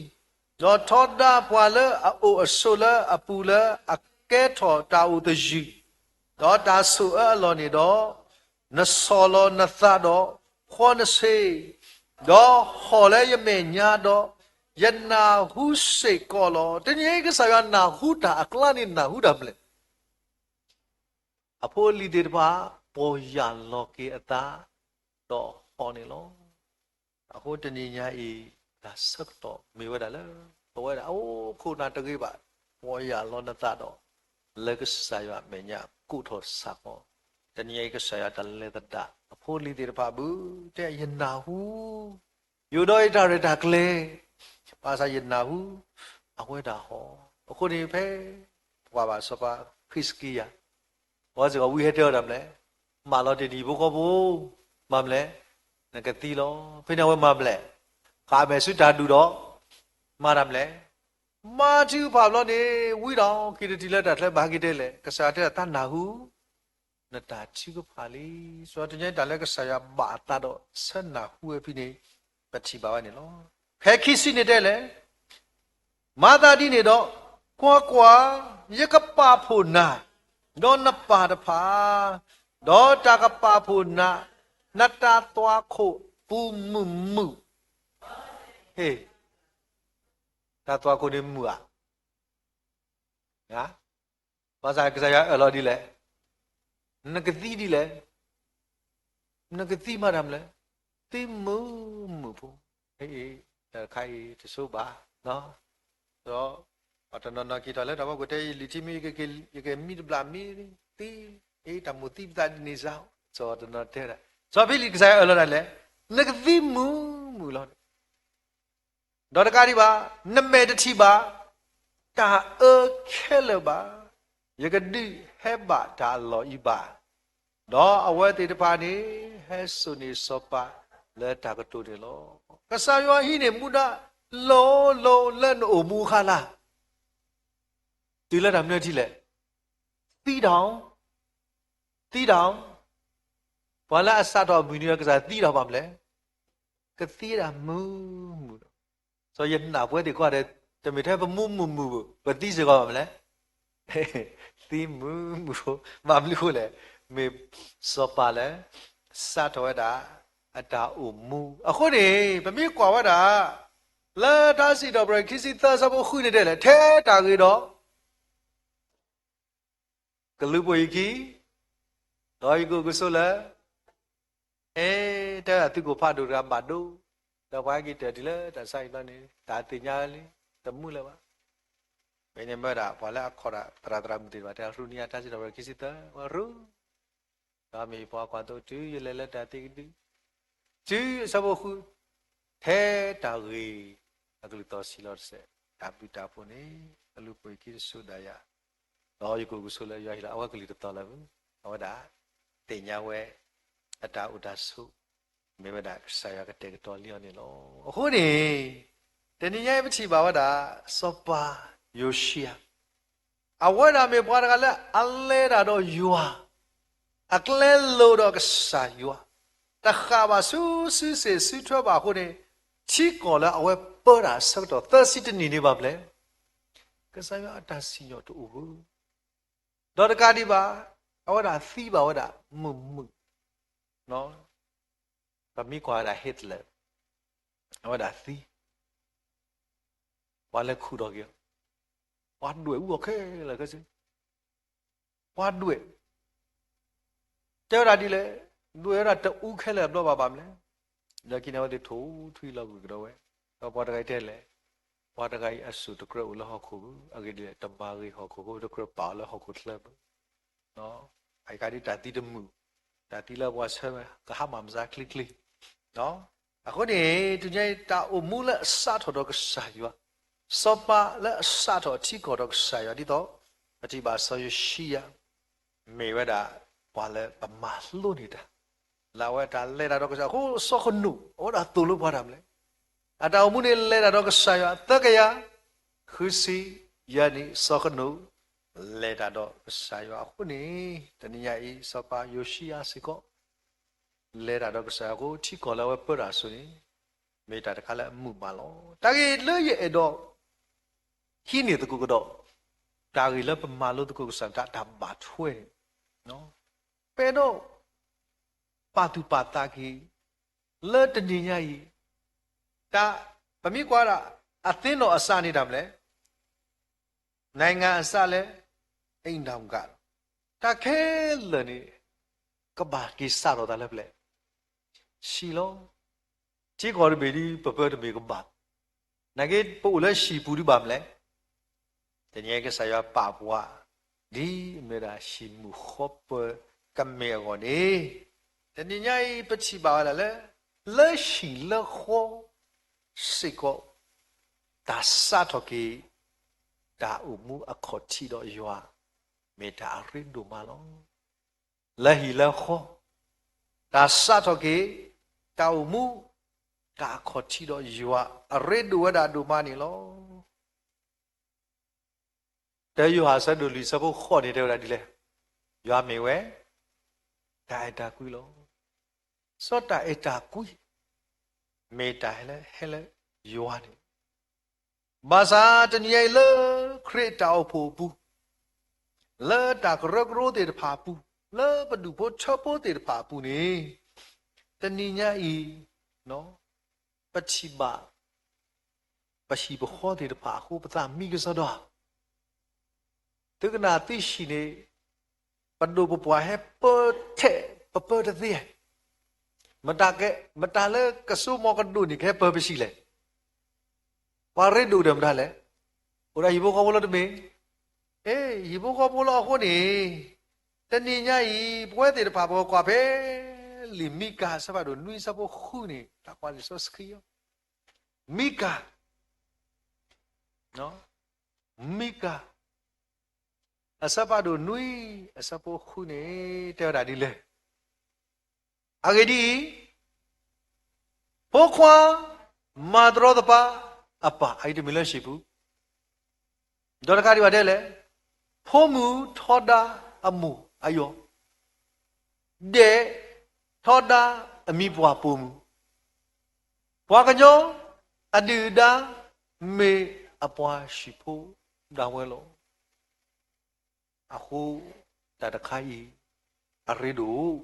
ဒီးထီဒါပှၤလၢအအိၣ်အဆိးလၢအပူၤလၢအကဲထီၣ်တၢ်အိၣ်သယုၢ်, ဒီးတၢ်ဆိၣ်အၢအလီၢ်န့ၣ်ဒီး, နဆီၣ်လီၤနသးဒီးဖှီနဆ့ၣ်, ဒီးဟီၣ်လၢယမဲာ်ညါဒီး, ယနၢ်ဟူစ့ၢ်ကီးလီၤ. တနံၤအံၤကစၢ်ယွၤနၢ်ဟူတၢ်အကျါန့ၣ် နၢ်ဟူတၢ်မနုၤလဲၣ်. အဖိအလံၤသ့ၣ်တဖၣ် ပီၢ်ယၢ်လီၤက့ၤအသး ဒီးဟီၣ်န့ၣ်လီၤ. အဃိတနံၤညါအံၤ တၢ်ဆၢကတီၢ်မ့ၢ်ဝဲဒၣ်လၢ ပဝဲဒၣ်အိၣ်ခိၣ်နၢ်တဂ့ၤဘၣ်, ပီၢ်ယၢ်လီၤနသးဒီး လၢကစၢ်ယွၤအမဲာ်ညါကိးထီၣ်စးထီၣ်, တနံၤညါအံၤ ကစၢ်ယွၤတၢ်လဲၤသဒၣ် အဖိအလံၤသ့ၣ်တဖၣ်ဘု တဲယနၢ်ဟူ ယိၣ်ဒီးယတၢ်ရဲၣ်တၢ်ကျဲၤ, ဘၣ်ဆၣ်ယနၢ်ဟူ အဝဲဒၣ်ဟီၣ်. အဃိန့ၣ်ဖဲ ပှၤဘၣ်စီၤပၤဟံးစကံယၤ, အဝဲစ့ၢ်ကီးဝံဟဲတဲအီၤတၢ်မနုၤလဲၣ်, မၤလီၤတ့ၢ်နံၤဖိဃီဖိ, မၤမနုၤလဲၣ်, နကသံလီၤ. ဖဲန့ၣ်အဝဲမၤမနုၤလဲၣ်, ဃၣ်မဲာ်ဆူတၢ်ဒူၣ်ဒီး, မၤတၢ်မနုၤလဲၣ်, မၤထံကဖၣ်ဘျီန့ၣ် ဝံဒီးက့ၤတထံၣ်လၢတၢ်ချၢဘၣ်ဟဲက့ၤတဲလဲၣ်, ကစၢ်ယွၤတဲဒၣ်သးနၢ်ဟူ နတၢ်ထုကဖၣ်လံ. စီၤတညဲတၢ်လၢကစၢ်ယွၤဘၣ်အသးဒီးဆၢနၢ်ဟူဝဲဖဲန့ၣ် ပထံၣ်ဘၣ်ဝဲန့ၣ်လီၤ. ဖဲခံဆံန့ၣ်တဲလဲၣ်, မၤသးဒ်န့ၣ်ဒီး, ကွၢ်ကွၢ်, ယကပာ်ဖှိၣ်နၤ, ဒီးနပၢ်တဖၣ်, ဒီးတၢ်ကပာ်ဖှိၣ်နၤ, နတၢ်သွၣ်ခိၣ်ပူၤမုာ်မုာ်, ဟ့ၣ်, တၢ်သွၣ်ခိၣ်န့ၣ်မုာ်ဧါ ဘၣ်ဆၣ်ကစၢ်ယွၤအၢၣ်လီၤဒ်လဲၣ်, နကသံဒ်လဲၣ်, နကသံမၤတၢ်မနုၤလဲၣ်, သံမုာ်မုာ်ဖိ, တၢ်တခါအံၤတဆိဘၣ်, ဒီး ပှၤတနီၤနီၤက့ၤထီၣ်လၢတၢ်ဖီခိၣ်တဲ ယလံၤထံမ့ၢ် ယကမံတဘျီမ့ၢ်သံ, အ့ တၢ်မိၣ်သံပသးဒ်န့ၣ်စ့ၢ်, စီၤတနီၤတဲဒၣ်, စီၤဖံလံးကစၢ်ယွၤအၢၣ်လီၤဒ်လဲၣ်, နကသံမုာ်မုာ်လီၤ. ဒီးတကးဒံးဘၣ်, နမဲာ်တထံၣ်ဘၣ် တၢ်အၢခဲလၢာ်ဘၣ်, ယကဒုးဟဲဘၣ်တၢ်အလီၢ်အံၤဘၣ်, ဒီးအဝဲသ့ၣ်တဖၣ်န့ၣ် ဟဲစိာ်န့ၢ်စီၤပၤလၢတၢ်ကတိၤန့ၣ်လီၤ. ကစၢ်ယွၤဟံးန့ၢ်မူဒါလိၤလိၤလၢနအိၣ်မူအခါလၢ် တုၤလၢတၢ်မနုၤထံလဲၣ်, သံတၢ်, သံတၢ်, ပှၤလၢအစးထီၣ်အမုၢ်နံၤဒီးကစၢ်သံတၢ်ဘၣ်မနုၤလဲၣ်, ကသံဒၣ်မုာ်မုာ်ဒီး, စီၤယနၢ်ပဝဲသ့ၣ်ကွၢ်ဒီး တမ့ၢ်ထဲပမူမုာ်မုာ်ဘၣ်, ပသံစ့ၢ်ကီးဘၣ်မနုၤလဲၣ်, သံမုာ်မုာ်, ဘၣ်မနုၤအဃိလဲၣ်, မ့ၢ်စီၤပၤလၢ စးထီၣ်ဝဲဒၣ် အတၢ်အိၣ်မူ, အဃိန့ၣ် ပမ့ၢ်ကွၢ်ဝဲဒၣ် လၢတၢ်စံးထီၣ်ပတြၢၤခံဆံသၢဆၢဖိဃုန့ၣ်တဲလဲၣ်, ထဲတၢ်ဂ့ၤဒီး ကလူၤပိာ်ယခံ, ဒီးယကအိၣ်ကဆိးလၢ, အဲ, တဲဝဲဒၣ်သုးခိၣ်ဖးဒိၣ်တဂၤဘၣ်ဒိ, ဒီးပှၤဟဲက့ၤတၢၢ်တုၤလၢတၢ်ဆါဟံၣ်ဘျီန့ၣ် တၢ်သ့ၣ်ညါလံ, တမူလၢၤဘၣ်. မ့ၢ်န့ၣ်မ့ၢ်ဝဲဒၣ် ပှၤလၢအခီၣ်တၢ်သရၣ်သရၣ်မုၣ်သ့ၣ်တဖၣ်တဲ ရူၢ်နံၤအတၢ်စံးထီၣ်ပတြၢၤခံဆံသၢ ဝဲရူၢ် ဒီးမ့ၢ်ပှၤကွၢ်သိတုၤယလဲၤလၢတၢ်သ့ကဒု, တုၤအဆၢဖိဃု, ထဲတၢ်ဂ့ၤ အကလုၢ်သီၣ်ဆံးလီၤတစဲး, တၢ်ဘျုးတၢ်ဖှိၣ်န့ၣ် အလူၤပိာ်ယခံတစိၤဒၣ်ယၤ, ဒီးယကအိၣ်ကဆိးလၢယွၤဟံၣ်လီၤ, အဝဲကလုၢ်တသီၣ်လၢၤဘၣ်, အဝဲဒၣ် သ့ၣ်ညါဝဲ အတၢ်အိၣ်တၢ်ဆိး, မ့ၢ်ဝဲဒၣ်ကစၢ်ယွၤကတဲာ်ကတီၤလံအီၤန့ၣ်လီၤ. အဃိန့ၣ် တနံၤညါအံၤပထံၣ်ဘၣ်ဝဲဒၣ် စီၤပၤယိၤၡံယၤ အဝဲဒၣ်မ့ၢ်ပှၤတဂၤလၢအလဲၤတၢ်ဒီးယွၤ, အကျဲလိာ်ဒီးကစၢ်ယွၤ, တဃၣ်ဘၣ်ဆူစုစ့ၣ်စုထွဲဘၣ်အဃိန့ၣ်, ထံကီၢ်လၢအဝဲပၢတၢ်အဆၢကတီၢ်သၢဆံတနံၣ်န့ၣ်ဘၣ်မနုၤလဲၣ်, ကစၢ်ယွၤအတၢ်စံၣ်ညီၣ်တအိၣ်ဘၣ်. ဒီးတကးဒံးဘၣ်, အဝဲဒၣ်သံဘၣ်ဝဲဒၣ်မုာ်မုာ်, ပမ့ၢ်ကွၢ်ဝဲဒၣ် Hitler အဝဲဒၣ်သံ, ပှၤလဲၤခူၣ်ထီၣ်က့ၤအီၤ, ပှၤဒွဲၣ်အူအီၤခဲလၢာ်ခဲဆ့, ပှၤဒွဲၣ်, တဲဝဲဒၣ်ဒ်လဲၣ်, ဒွဲၣ်ဝဲဒၣ်တအူခဲလၢာ်အဘျီဘၣ်ဘၣ်မနုၤလဲၣ်, ဒီးခံန့ၣ်အဝဲသ့ၣ်ထိၣ်ထွံလီၤကွံာ်ကဒီးဝဲ, ဒီးပှၤတဂၤအံၤတဲလဲၣ်, ပှၤတဂၤအံၤအစိၣ်တကြၢးအိၣ်လၢဟီၣ်ခိၣ်ဘၣ်, အဂ့ၢ်ဒ်လဲၣ်, တမၤဂ့ၤဟီၣ်ခိၣ်ဖိ, တကြၢးပာ်အီၤလၢဟီၣ်ခိၣ်ချၢဘၣ်. အဂ့ၢ်ဒ်အံၤ တၢ်သံတမုာ်, တၢ်သံလၢပှၤဆၢဝဲ ကဟါမၢ်မစါချ့ချ့. အဃိန့ၣ် တနံၤညါအံၤ တၢ်အိၣ်မူလၢအစးထီၣ်ဒီးကစၢ်ယွၤ, စီၤပၤလၢအစးထီၣ်ထံကီၢ်ဒီးကစၢ်ယွၤ ဒ်သိး ပထံၣ်ဘၣ်စီၤယိၤၡံယၤ မ့ၢ်ဝဲဒၣ် ပှၤလၢပမၤလိန့ၢ်တၢ်, လၢအဝဲတၢ်လဲၤတၢ်ဒီးကစၢ်ယွၤ, အဃိစီၤဃနိၣ် အဝဲဒၣ်သိၣ်လိပှၤတၢ်မနုၤလဲၣ်, အတၢ်အိၣ်မူန့ၣ်လဲၤတၢ်ဒီးကစၢ်ယွၤ သၢကယၤ ဃုဆံယဲၢ်နံၣ်, စီၤဃနိၣ် လဲၤတၢ်ဒီးကစၢ်ယွၤအဃိန့ၣ်, တနံၤညါအံၤ စီၤပၤယိၤၡံယၤစ့ၢ်ကီး လဲၤတၢ်ဒီးကစၢ်ယွၤအဃိ ထံကီၢ်လၢအဝဲပၢတၢ်အစိၤန့ၣ် မ့ၢ်တၢ်တခါလၢအမုာ်မးလီၤ. တၢ်ဂ့ၢ်လၢယအဲၣ်ဒိးဟံးန့ၢ်သကိးကဒီး, တၢ်ဂ့ၢ်လၢပမၤလိသကိးကစၢ်ယွၤတၢ်ဘၣ်ထွဲန့ၣ်, ပအဲၣ်ဒိး ပာ်သူၣ်ပာ်သးက့ၤ လၢတနံၤညါအံၤ, တၢ် ပမ့ၢ်ကွၢ်ဒၣ် အသ့ၣ်နီၣ်အစးန့ၣ်တၢ်မနုၤလဲၣ်, နိုင်ငံအစးလဲၣ်, အိမ်ထောင်က တၢ်ခဲလၢာ်န့ၣ် ကဘၣ်က့ၤစးထီၣ်သးလၢပျဲၢ် ဟံၣ်လီၤ. ထံကီၢ်တဘ့ၣ်ဒ် ပပၢတမ့ၢ်ကဘၣ်, နာ်က့ ပအိၣ်လၢဟံၣ်ပူၤဒ်ဘၣ်မနုၤလဲၣ်. တနံၤညါကစၢ်ယွၤပာ်ပှၤ ဒ်အမ့ၢ်ဝဲဒၣ်ဟံၣ်မုၢ်ဃီပၢၤကမဲာ်အဂီၢ်န့ၣ်, တနံၤညါအံၤ ပထံၣ်ဘၣ်ဝဲဒၣ်လၢ လၢဟံၣ်လၢဃီစ့ၢ်ကီး တၢ်စးထီၣ်က့ၤ တၢ်အိၣ်မူအခီၣ်ထံးဒီးယွၤ မ့ၢ်တၢ်အရ့ဒိၣ်မးလီၤ. လၢဟံၣ်လၢဃီ တၢ်စးထီၣ်က့ၤ တၢ်အိၣ်မူ တၢ်အခီၣ်ထံးဒီးယွၤ အရ့ဒိၣ်ဝဲဒၣ်ဒိၣ်မးန့ၣ်လီၤ. တၢယိၤဟၣ်အဆၢဒိၣ်လွံၢ်အဆၢဖိဃိးန့ၣ် တဲဝဲဒၣ်ဒ်လဲၣ်, ယွၤမ့ၢ်ဝဲ တၢ်အဲၣ်တၢ်ကွံလီၤ. စီၤတၢ်အဲၣ်တၢ်ကွံ မ့ၢ်တၢ်ဟဲလၢ ဟဲလၢယွၤန့ၣ် ဘၣ်ဆၣ်တနံၤညါအံၤလၢ ခရံာ်အတၢ်အိၣ်ဖှိၣ်အပူၤ, လၢတၢ်ကရၢကရိသ့ၣ်တဖၣ်အပူၤ, လၢပဒူၣ်ဖိထၢဖိသ့ၣ်တဖၣ်အပူၤန့ၣ်, တနံၤညါအံၤ ပထံၣ်ဘၣ် ပဟံၣ်ပဃီသ့ၣ်တဖၣ်အဃိ ပသးမံကစီဒီဧါ. သုကနၣ်သုဟံၣ်န့ၣ် ပဒိၣ်ပပှၢ်ဟဲပၢထဲး ပပၢတသ့ဧါ. မတၤကဲ မတၤလၢကစိမီၤကဒိၣ်န့ၣ် ကဟဲပၢပဟံၣ်လဲၣ်. ပှၤရ့ဒိၣ်ဒီးမတၤလဲၣ်. အိၣ်ဒီးဟံၣ်ဖိဃီဖိလၢတမ့ၢ်, အ့ ဟံၣ်ဖိဃီဖိလီၤအဃိန့ၣ်, တနံၤညါအံၤ ပဝဲသ့ၣ်တဖၣ် ပကကွၢ်ဖဲ လံာ်မံကၤ အဆၢဖးဒိၣ်နွံ အဆၢဖိဃုန့ၣ် တၢ်ကွၢ်လံာ်စီဆှံလီၤ. မံကၤ မံကၤ အဆၢဖးဒိၣ်နွံ အဆၢဖိဃုန့ၣ် တဲဝဲဒၣ်ဒ်လဲၣ်. အဂ့ၢ်ဒ်အံၤ, ဖိခွါမၤတရီသပှၢ်အပၢ်, အအံၤတမ့ၢ်လၢဟံၣ်ပူၤ, ဒီးတကးဒံးဘၣ်ဒ်လဲၣ်, ဖိမုၣ်ထီဒါအမိၢ်အယီၤ, ဒဲးထီဒါအမံၤပှၢ်ပိာ်မုၣ်, ပှၤကညီအဒုၣ်အဒါ မ့ၢ်အပှၤဟံၣ်ဖိဒၣ်ဝဲလီၤ. အဃိ တၢ်တခါအံၤ အရ့ဒိၣ်,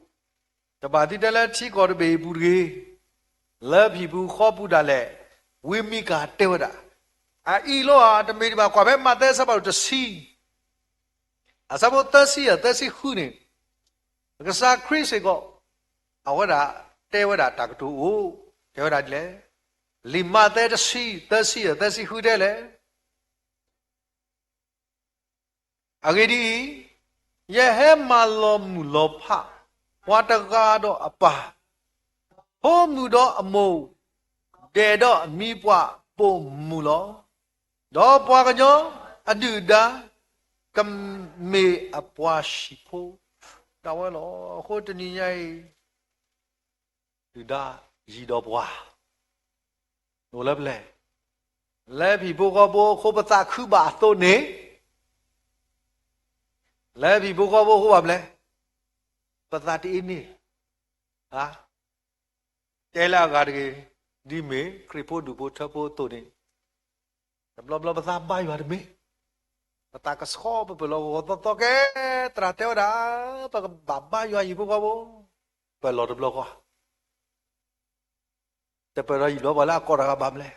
တဘၣ်သုတဲလၢထံကီၢ်တဘ့ၣ်အံၤပူၤတဂ့ၤ, လၢဟံၣ်ပူၤဃီပူၤဒၣ်လဲာ်, ဝံမံကၤတဲဝဲဒၣ်, အအံၤလီၤဧါ, တမ့ၢ်ဒံးဘၣ်, ကွၢ်ဖဲမးသဲအဆၢဖးဒိၣ်တဆံ အဆၢဖိသၢဆံယဲၢ် သၢဆံဃုန့ၣ်, ကစၢ်ခရံာ်စ့ၢ်ကီး အဝဲဒၣ်တဲဝဲဒၣ်တၢ်ကတိၤအိၣ်, တဲဝဲဒၣ်ဒ်လဲၣ်. လံာ်မးသဲတဆံ သၢဆံယဲၢ် သၢဆံဃုတဲလဲၣ်. အဂ့ၢ်ဒ်အံၤ, ယဟဲမၤလီၤမုၢ်လီၤဖး ပှၤတဂၤဒီးအပၢ်, ဖိမုၣ်ဒီးအမိၢ်, ဒဲးဒီးအမံၤပှၢ်ပိာ်မုၣ်လီၤ. ဒီးပှၤကညီအဒုၣ်အဒါ ကမ့ၢ်အပှၤဟံၣ်ဖိဒၣ်ဝဲလီၤ. အဃိတနံၤညါအံၤ ဒုၣ်ဒါယံၤဒီးပှၤ အိၣ်လၢပျဲၢ်, လၢဟံၣ်ဖိဃီဖိအဃိပသးခုဘၣ်အသိးန့ၣ်, လၢဟံၣ်ဖိဃီဖိအဃိဘၣ်မနုၤလဲၣ်, ပသးတအ့န့ၢ်, တဲလၢအဂၤတဂ့ၤ, ဒ်မ့ၢ်ခရံာ်ဖိဒူၣ်ဖိထၢဖိအသိးန့ၣ်, တဘျီဘျီပသးဘါယွၤတမ့ၢ်, ပသးကဆှီပပၢၢ်လီၤဂီၤဂီၤသီသီကဲ, သရၣ်တဲဝဲဒၣ်, ပကဘၣ်ဘါယွၤဟံၣ်ဖိဃီဖိ, ပၢၢ်လီၤတဘျီဃီ တပၢၢ်ဒီးယံာ်ဘျီပှၤလၢအကိးတၢ်ဂၤဘၣ်မနုၤလဲၣ်.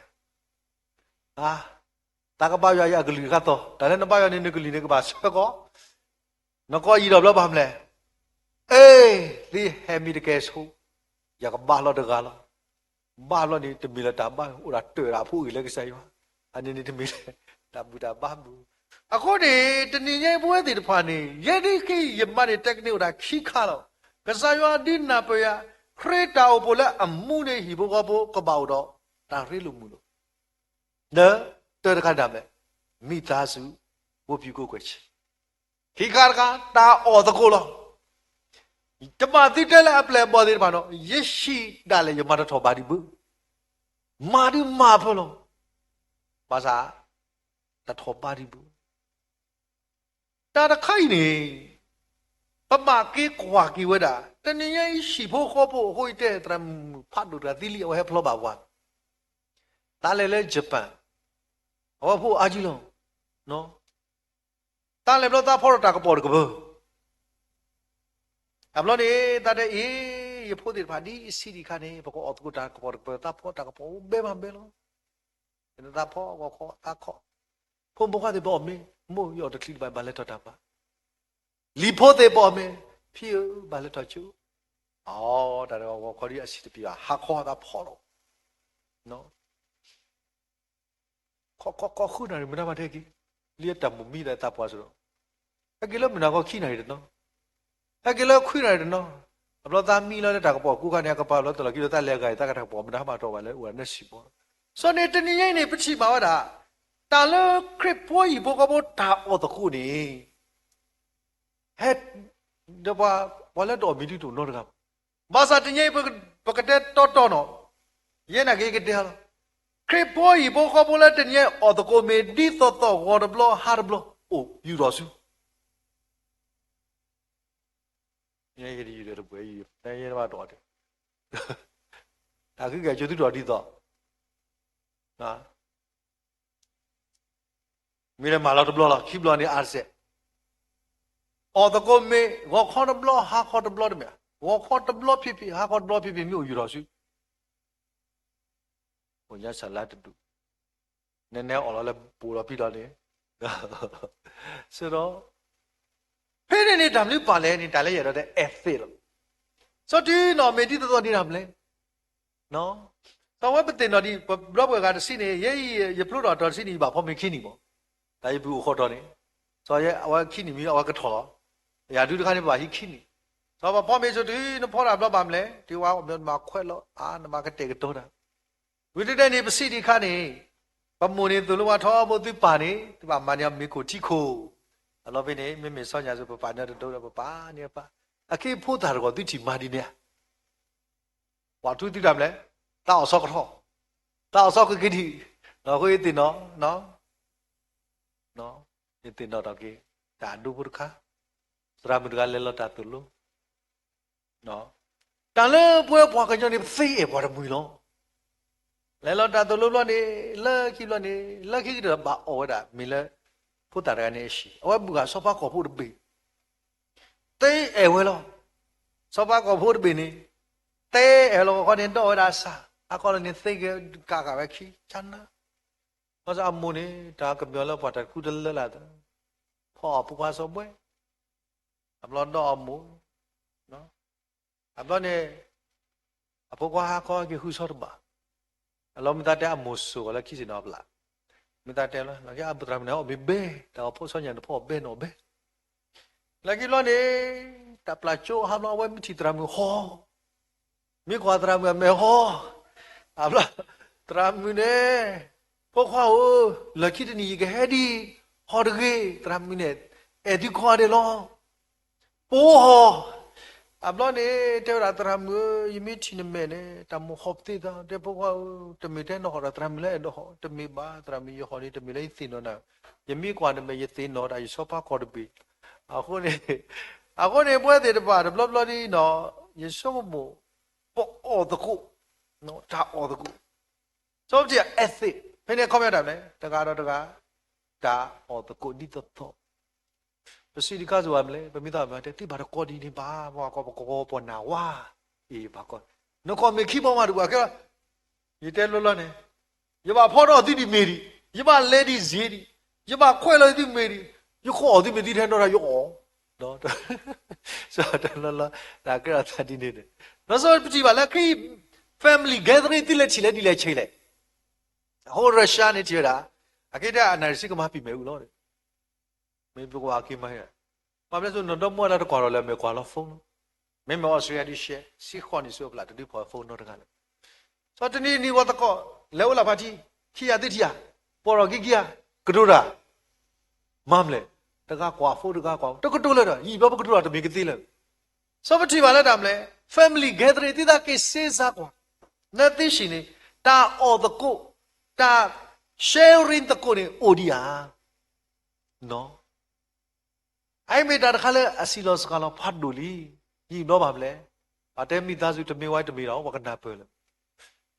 သးကဘါယွၤယံာ်အကလုၢ်တခါသီ, တၢ်လၢနဘါယွၤန့ၣ် နကလုၢ်န့ၣ်ကဘၣ်ဆၢကီး, နကိးယံာ်ဒီးဘျီဘၣ်မနုၤလဲၣ်. အ့, သုဟဲမံၤတကဲဆိ, ယကဘါလီၤတဂၤလီၤ. ဘါဘျီန့ၣ် တမ့ၢ်လၢတၢ်ဘါ, အိၣ်ဒၣ်တၢၢ်ဒၣ်ဖိအဂ့ၢ်လၢကစၢ်ယွၤ, အန့ၣ်န့ၣ်တမ့ၢ်လၢ တၢ်ဘူၣ်တၢ်ဘါဘူၣ်. အဃိန့ၣ် တနံၤညါအံၤပဝဲသ့ၣ်တဖၣ်န့ၣ် ယဲဒ်ခံယမါန့ၣ်တဲကန့ၢ်အိၣ်တၢ်ခံခါလီၤ. ကစၢ်ယွၤဒုးနၢ်ပၢၢ်ယၤ, ခရံာ်တၢ်အိၣ်ဖှိၣ်လၢအမူန့ၣ် ဟံၣ်ဖိဃီဖိကဘၣ်အိၣ်ဒီး တၢ်ရ့လိာ်မုာ်လိာ်, ဒီးတၢတခါန့ၣ်မ့ၢ် မိသားစု ဝတ်ပြုကိုးကွယ်ခြင်း, ခံခါတခါ တၢ်အီၣ်သကိးလီၤ. တဘၣ်သုတဲလၢအပျဲၢ်အဘီၣ်သ့ၣ်တဖၣ်နီၤ, ယဟံၣ်ဒၣ်လဲာ်ယမၤတထီၣ်ဘါဒံးဘၣ်, မၤဒုးမၤဖၢလီၤ, ဘၣ်ဆၣ် တထီၣ်ဘါဒံးဘၣ်. တၢ်တခါအံၤန့ၣ် ပဘၣ်က့ၤကွၢ်က့ၤဝဲဒၣ် တနံၤညါအံၤဟံၣ်ဖိဃီဖိအဃိ ယတဲသရၣ်မုၣ်ဖးဒိၣ်တဂၤသံလံ အဝဲဟဲဖျီဘၣ်ပှၤ, သးလဲၤလၢ Japan, အဝဲဖိအါကံလီၤ, သးလဲၤဘျီသးဖီထီၣ်တၢ်ကပီၤတကပၤ, အဘျီန့ၣ် သးတဲအံၤ ယဖိသ့ၣ်တဖၣ်ဒ်အံၤဆံးဒံးအခါန့ၣ် ပကအီၣ်သကိးတၢ်ကပီၤတကပၤ သးဖီတၢ်ကပီၤအိၣ်ဘဲမးဘဲလီၤ. သးဖီဂီၤခီသးခီ, ဖိမုၣ်ဖိခွါသ့ၣ်ပအီၣ်မ့ၤ, မိၢ်ယအီၣ်တချံတဘၣ် ဘၣ်လဲၤထီၣ်တၢ်ပၤ, လံၤဖိသ့ၣ်ပအီၣ်မ့ၤ, ဖံဧၢ ဘၣ်လဲၤထီၣ်ကၠိ, အတၢ်ဂီၤခီဒ်အဆံးတပံၤဘၣ် ဟးခီသးဖီလီၤ, ခီခီခီဃုနၣ်ရံၣ် မုၢ်နၤမၤထဲက့ၤ, လံအတၢ်မိၣ်မံဒီးသးပှၢ်စ့ၢ်ဒီး, ဟဲက့ၤလၢမုၢ်နၤခီခံနၣ်ရံၣ်တနီၤ, ဟဲက့ၤလၢခွံနၣ်ရံၣ်တနီၤ, အဘျီသးမံလီၤလၢတၢ်ကပီၤကူခါန့ၣ် အကပၤဘျီတလီၢ်ခံဒီး သးလဲၤဂၤအံၤ သးကတၢ်ကပီၤမုၢ်နၤမၤတီၢ်ဘၣ်လၢအိၣ်နၢ်စံၣ်ဘီ, စီၤန့ၣ်တနံၤညါအံၤန့ၣ် ပထံၣ်ဘၣ်ဝဲဒၣ် တၢ်လၢခရံာ်ဖိဟံၣ်ဖိဃီဖိတၢ်အီၣ်သကိးန့ၣ် ဟဲ ဒီးပှၤလၢတအီၣ်မ့ၤဒ်တအိၣ်နီတဂၤဘၣ်. ဘၣ်ဆၣ်တနံၤအံၤ ပကတဲတီတီနီၤ, ယဲနာ်က့ၤကတဲလီၤ, ခရံာ်ဖိဟံၣ်ဖိဃီဖိလၢတနံၤအံၤအီၣ်သကိးမ့ၤ ဒ်သိးသိးဂီၤတဘျီဟါတဘျီ အိၣ်ယူၢ်ထီၣ်ဆူ ယတပှဲၤ တၢ်ဃုက့ၤကၠိသုထီၣ်ဒ်သိး မ့ၢ်လၢမၤလီၤတဘျီလီၤ ခံဘျီန့ၣ်အါတစဲး, အီၣ်သကိးမ့ၤ ဂီၤခီတဘျီ ဟါခီတဘျီတမ့ၢ်, ဂီၤခီတဘျီဖံးဖံး ဟါခီတဘျီဖံးဖံး မ့ၢ်အိၣ်ယူၢ်ထီၣ်ဆူ အိၣ်ညါစၢ်လါတဒူၣ်, နဲနဲအီၣ်လီၤလၢပူၤလီၤဖံးလီၤန့ၣ်, စ့ၢ်ဒီး ဖဲန့ၣ်န့ၣ် တၢ်မနုၤပာ်လဲၣ်န့ၣ် တၢ်လၢယအဲၣ်ဒိးတဲ ethic လီၤ. စီၤတုၤနီၣ်မ့ၢ်ဒ်သိးသိးန့ၣ်တၢ်မနုၤလဲၣ်, စီၤဝဲပသ့ၣ်နီၣ်ဒံး ပဒီပုၢ်ဝဲၢ်ဂၤတဆံန့ၣ် ယဲအံၤ ယဖျိထီၣ်တီၤတဆံန့ၣ် ယဘၣ်ဖီမ့ၤခံနံၣ်မး, တၢ်ယပုၢ်အိၣ်ဃီတီၤန့ၣ်, စီၤယဲအဝဲခံနံၣ်မံၤ အဝဲကထီၣ်လီၤ, ယၤဒုတခါန့ၣ် ပဘၣ်ဟံးခံနံၣ်, စီၤပဖီမ့ၤစီၤတုၤ နဖီတၢ်ဘျီဘၣ်မနုၤလဲၣ်, တုၤဝဲနမၤခွဲးလီၤ အါ နမၤကတဲာ်ကတီၤတၢ် ဝံၤတတဲန့ၣ် ပစံးဒံးခါန့ၣ်, ပမိၢ်န့ၣ်သိၣ်လိပှၤထီဘိသုပၢ်န့ၣ် သုဘၣ်မၤန့ၢ်အီၤမ့ၤခိၣ်ထံခိၣ်, အလီၢ်ဖဲန့ၣ် မ့မ့ၢ်စီညါစ့ၢ် ပပာ်န့ၢ်တဒိဒီး ပပာ်န့ၢ်ပၢ်, အခဲအံၤဖိသၣ်တဂီၤသုထံၣ်မၤဒ်န့ၣ်ဧါ, ပှၤထူသုတၢ်မနုၤလဲၣ်, သးအီၣ်ဆီကထီၣ်, သးအီၣ်ဆီကက့ၤဒံး, အဃိယသ့ၣ်နီၣ်, ယသ့ၣ်နီၣ်ထီၣ်က့ၤ တၢ်အဒိဖိတခါ, သရၣ်မုၣ်တဂၤလဲၤလီၤတၢ်သိၣ်လိ တၢ်လၢပဝဲပှၤကညီန့ၣ် ပသ့အဲၣ်ပှၤတမှံၤလီၤ. လဲၤလီၤတၢ်သိၣ်လိဘျီန့ၣ် လၢခံဘျီန့ၣ် လၢခံကတၢၢ်ဘၣ်အီၣ်ဝဲဒၣ် မ့ၢ်လၢ ဖိသၣ်တဂၤန့ၣ်အဟံၣ် အဝဲဘုၣ်ဃာ်ဆီဖါကီၢ်ဖိတဘ့ၣ် သ့အဲၣ်ဝဲလီၤ. ဆီဖါကီၢ်ဖိတဘ့ၣ်န့ၣ် သ့အဲၣ်လီၤ ဂီၤခီန့ၣ် ဒီးဝဲဒၣ်စၢ် ဟါခီလၢန့ၣ် သ့က့ၤကးဃာ်ဝဲခံ ဆါနါ ဘၣ်ဆၣ်အမိၢ်န့ၣ် တၢ်ကမၢလၢပှၤတၢ်တခူတလၢလၢ်သး ဖီအီၣ်ဖိခွါစီၤဘှဲ အဘျီဒီးအမိၢ် အဘျီန့ၣ် အဖိခွါဟါခီက့ၤဃုဆီတဘၣ် အလီၢ်မ့ၢ်သးတဲအမိၢ်စိာ်အီၤလၢခံစ့ၣ်နီၤအပျၢ် မ့ၢ်သးတဲလီၤ လၢခံအသရၣ်မုၣ်န့ၣ် အီၣ်မ့ၤဘဲ တၢ်ဂီၤဖိဆီညါန့ၣ် ဖီအီၣ်ဘဲနီၣ်ဘဲ လၢခံဘျီန့ၣ် တၢ်ပျၢ်ကၠိဟါဘျီ အဝဲမ့ၢ်ထံၣ်သရၣ်မုၣ်ဟီ မ့ၢ်ကွၢ်သရၣ်မုၣ်အမဲာ်ဟီ အဘျီ သရၣ်မုၣ်န့ၣ် ဖိခွါဧၢ လၢခံတနံၤယကဟဲဒံး ဟီတဂ့ၤ သရၣ်မုၣ်န့ၣ် အဲၣ်သုကိးဂၤဒဲးလီၤ ပအိၣ်ဟီ အဘျီန့ၣ် တဲဝဲဒၣ်သရၣ်မုၣ်ဧၢ ယမ့ၢ်ထံၣ်နမဲာ်န့ၣ် တၢ်မိၣ်ဟီပသ့သး တဲဖိခွါဧၢ တမ့ၢ်တဲနီၢ်ဟီဒီး သရၣ်မုၣ်လၢအဲၣ်ဒိးဟီ တမ့ၢ်ဘၣ် သရၣ်မုၣ်ယဟီန့ၣ် တမ့ၢ်လၢယသ့ၣ်နီၣ်နၤ ယမ့ၢ်ကွၢ်နမဲာ် ယသ့ၣ်နီၣ်တၢ် ယဆီဖါကီၢ်တဘ့ၣ် အဃိန့ၣ် အဃိန့ၣ် ပဝဲသ့ၣ်တဖၣ်တဘျီဘျီဒ်နီၤ ယဆိကမိၣ် ပအီၣ်သကိး တၢ်အီၣ်သကိး စီပထံၣ် ethic ဖဲန့ၣ်အခီပညီတၢ်မနုၤလဲၣ် တဂၤဒီးတဂၤ တၢ်အီၣ်သကိးဒ်သိးသိး ပစံးဒံးခါစ့ၢ်ဝဲမနုၤလဲၣ် ပမ့ၢ်သးမၤတဲ သုဘၣ်တကိးဒ်န့ၣ်ဘၣ် ပှၤကီၢ်ပကီၢ်ပှၤနၢ်ဝါ အံၤဘၣ်ကီး နခီၣ်မ့ၢ်ခံဘီမးတဘၣ်ကဲလီၤ ယတဲလီၤလီၤန့ၣ် ယဘၣ်ဖီထီၣ်သုဒံးမ့ၤဒံး ယဘၣ်လဲၤဒံးစ့ဒံး ယဘၣ်ခွဲးလီၤသုမ့ၤဒံး ယခိၣ်အီၣ်သုမ့ၤသုထဲနီၤတၢ်ယအီၣ် တလီၤလီၤ တၢ်ကဲထီၣ်သးဒ်န့ၣ်န့ၣ် နီၤစီပထံၣ်ဘၣ်လၢခရံာ် family gathering သုလဲၤထံၣ်လဲၣ်ဒ်လဲၣ်ဆဲးလဲၣ် အဃိ Russia န့ၣ်ထံၣ်ဝဲဒၣ် အက့တၢ်အနၣ်ရံၣ်စ့ကမၤပံာ်မဲာ်အူလီၤ မ့ၢ်ပကွၢ်က့ၤမၤဟဲ ပှၤဘျဲၣ်စိနီၢ်ဒီမါဝၤလၢတကွၢ်ထီၣ်လၢအမဲာ်ကွၢ်လီၤ phone လီၤ မ့မ့ၢ် Australia ဒ်ရှဲ ဆံဃိးနံၣ်ဆူအပျၢ်တဒုးဖီၣ် phone နီတဂၤလၢ စီၤတနံၤနံၤဝဲသကိး လဲၤအိၣ်လၢ party ခံဂၤသ့ၣ်တယၤ ပိာ်ထီၣ်က့ၤခံဂၤ ကတိၤတၢ် မၤမလဲၣ် တဂၤကွၢ် phone တဂၤကွၢ် တကတိၤလၢၤဒီး ယံာ်ဘျီပကတိၤတၢ်တမ့ၢ်ကသ့လၢၤ စီပထံၣ်ဘၣ်လၢတၢ်မနုၤလဲၣ် family gathering သုသးက့ၤစ့စါကွၢ် နသ့ၣ်ဆံးန့ၣ် တၢ်အီၣ်သကိး တၢ် sharing သကိးန့ၣ် အိၣ်ဒံးဧါ နီၤ အအံၤမ့ၢ်တၢ်တခါလၢအစံးလီၤစှၤလီၤဖးဒိၣ်လံ. ယံာ်ဘျီဘၣ်မလဲၣ်. ပှၤတဲမိသားစုတမ့ၢ်ဝဲတမ့ၢ်ဒီး ပှၤကနၢ်ပၢၢ်လၢာ်.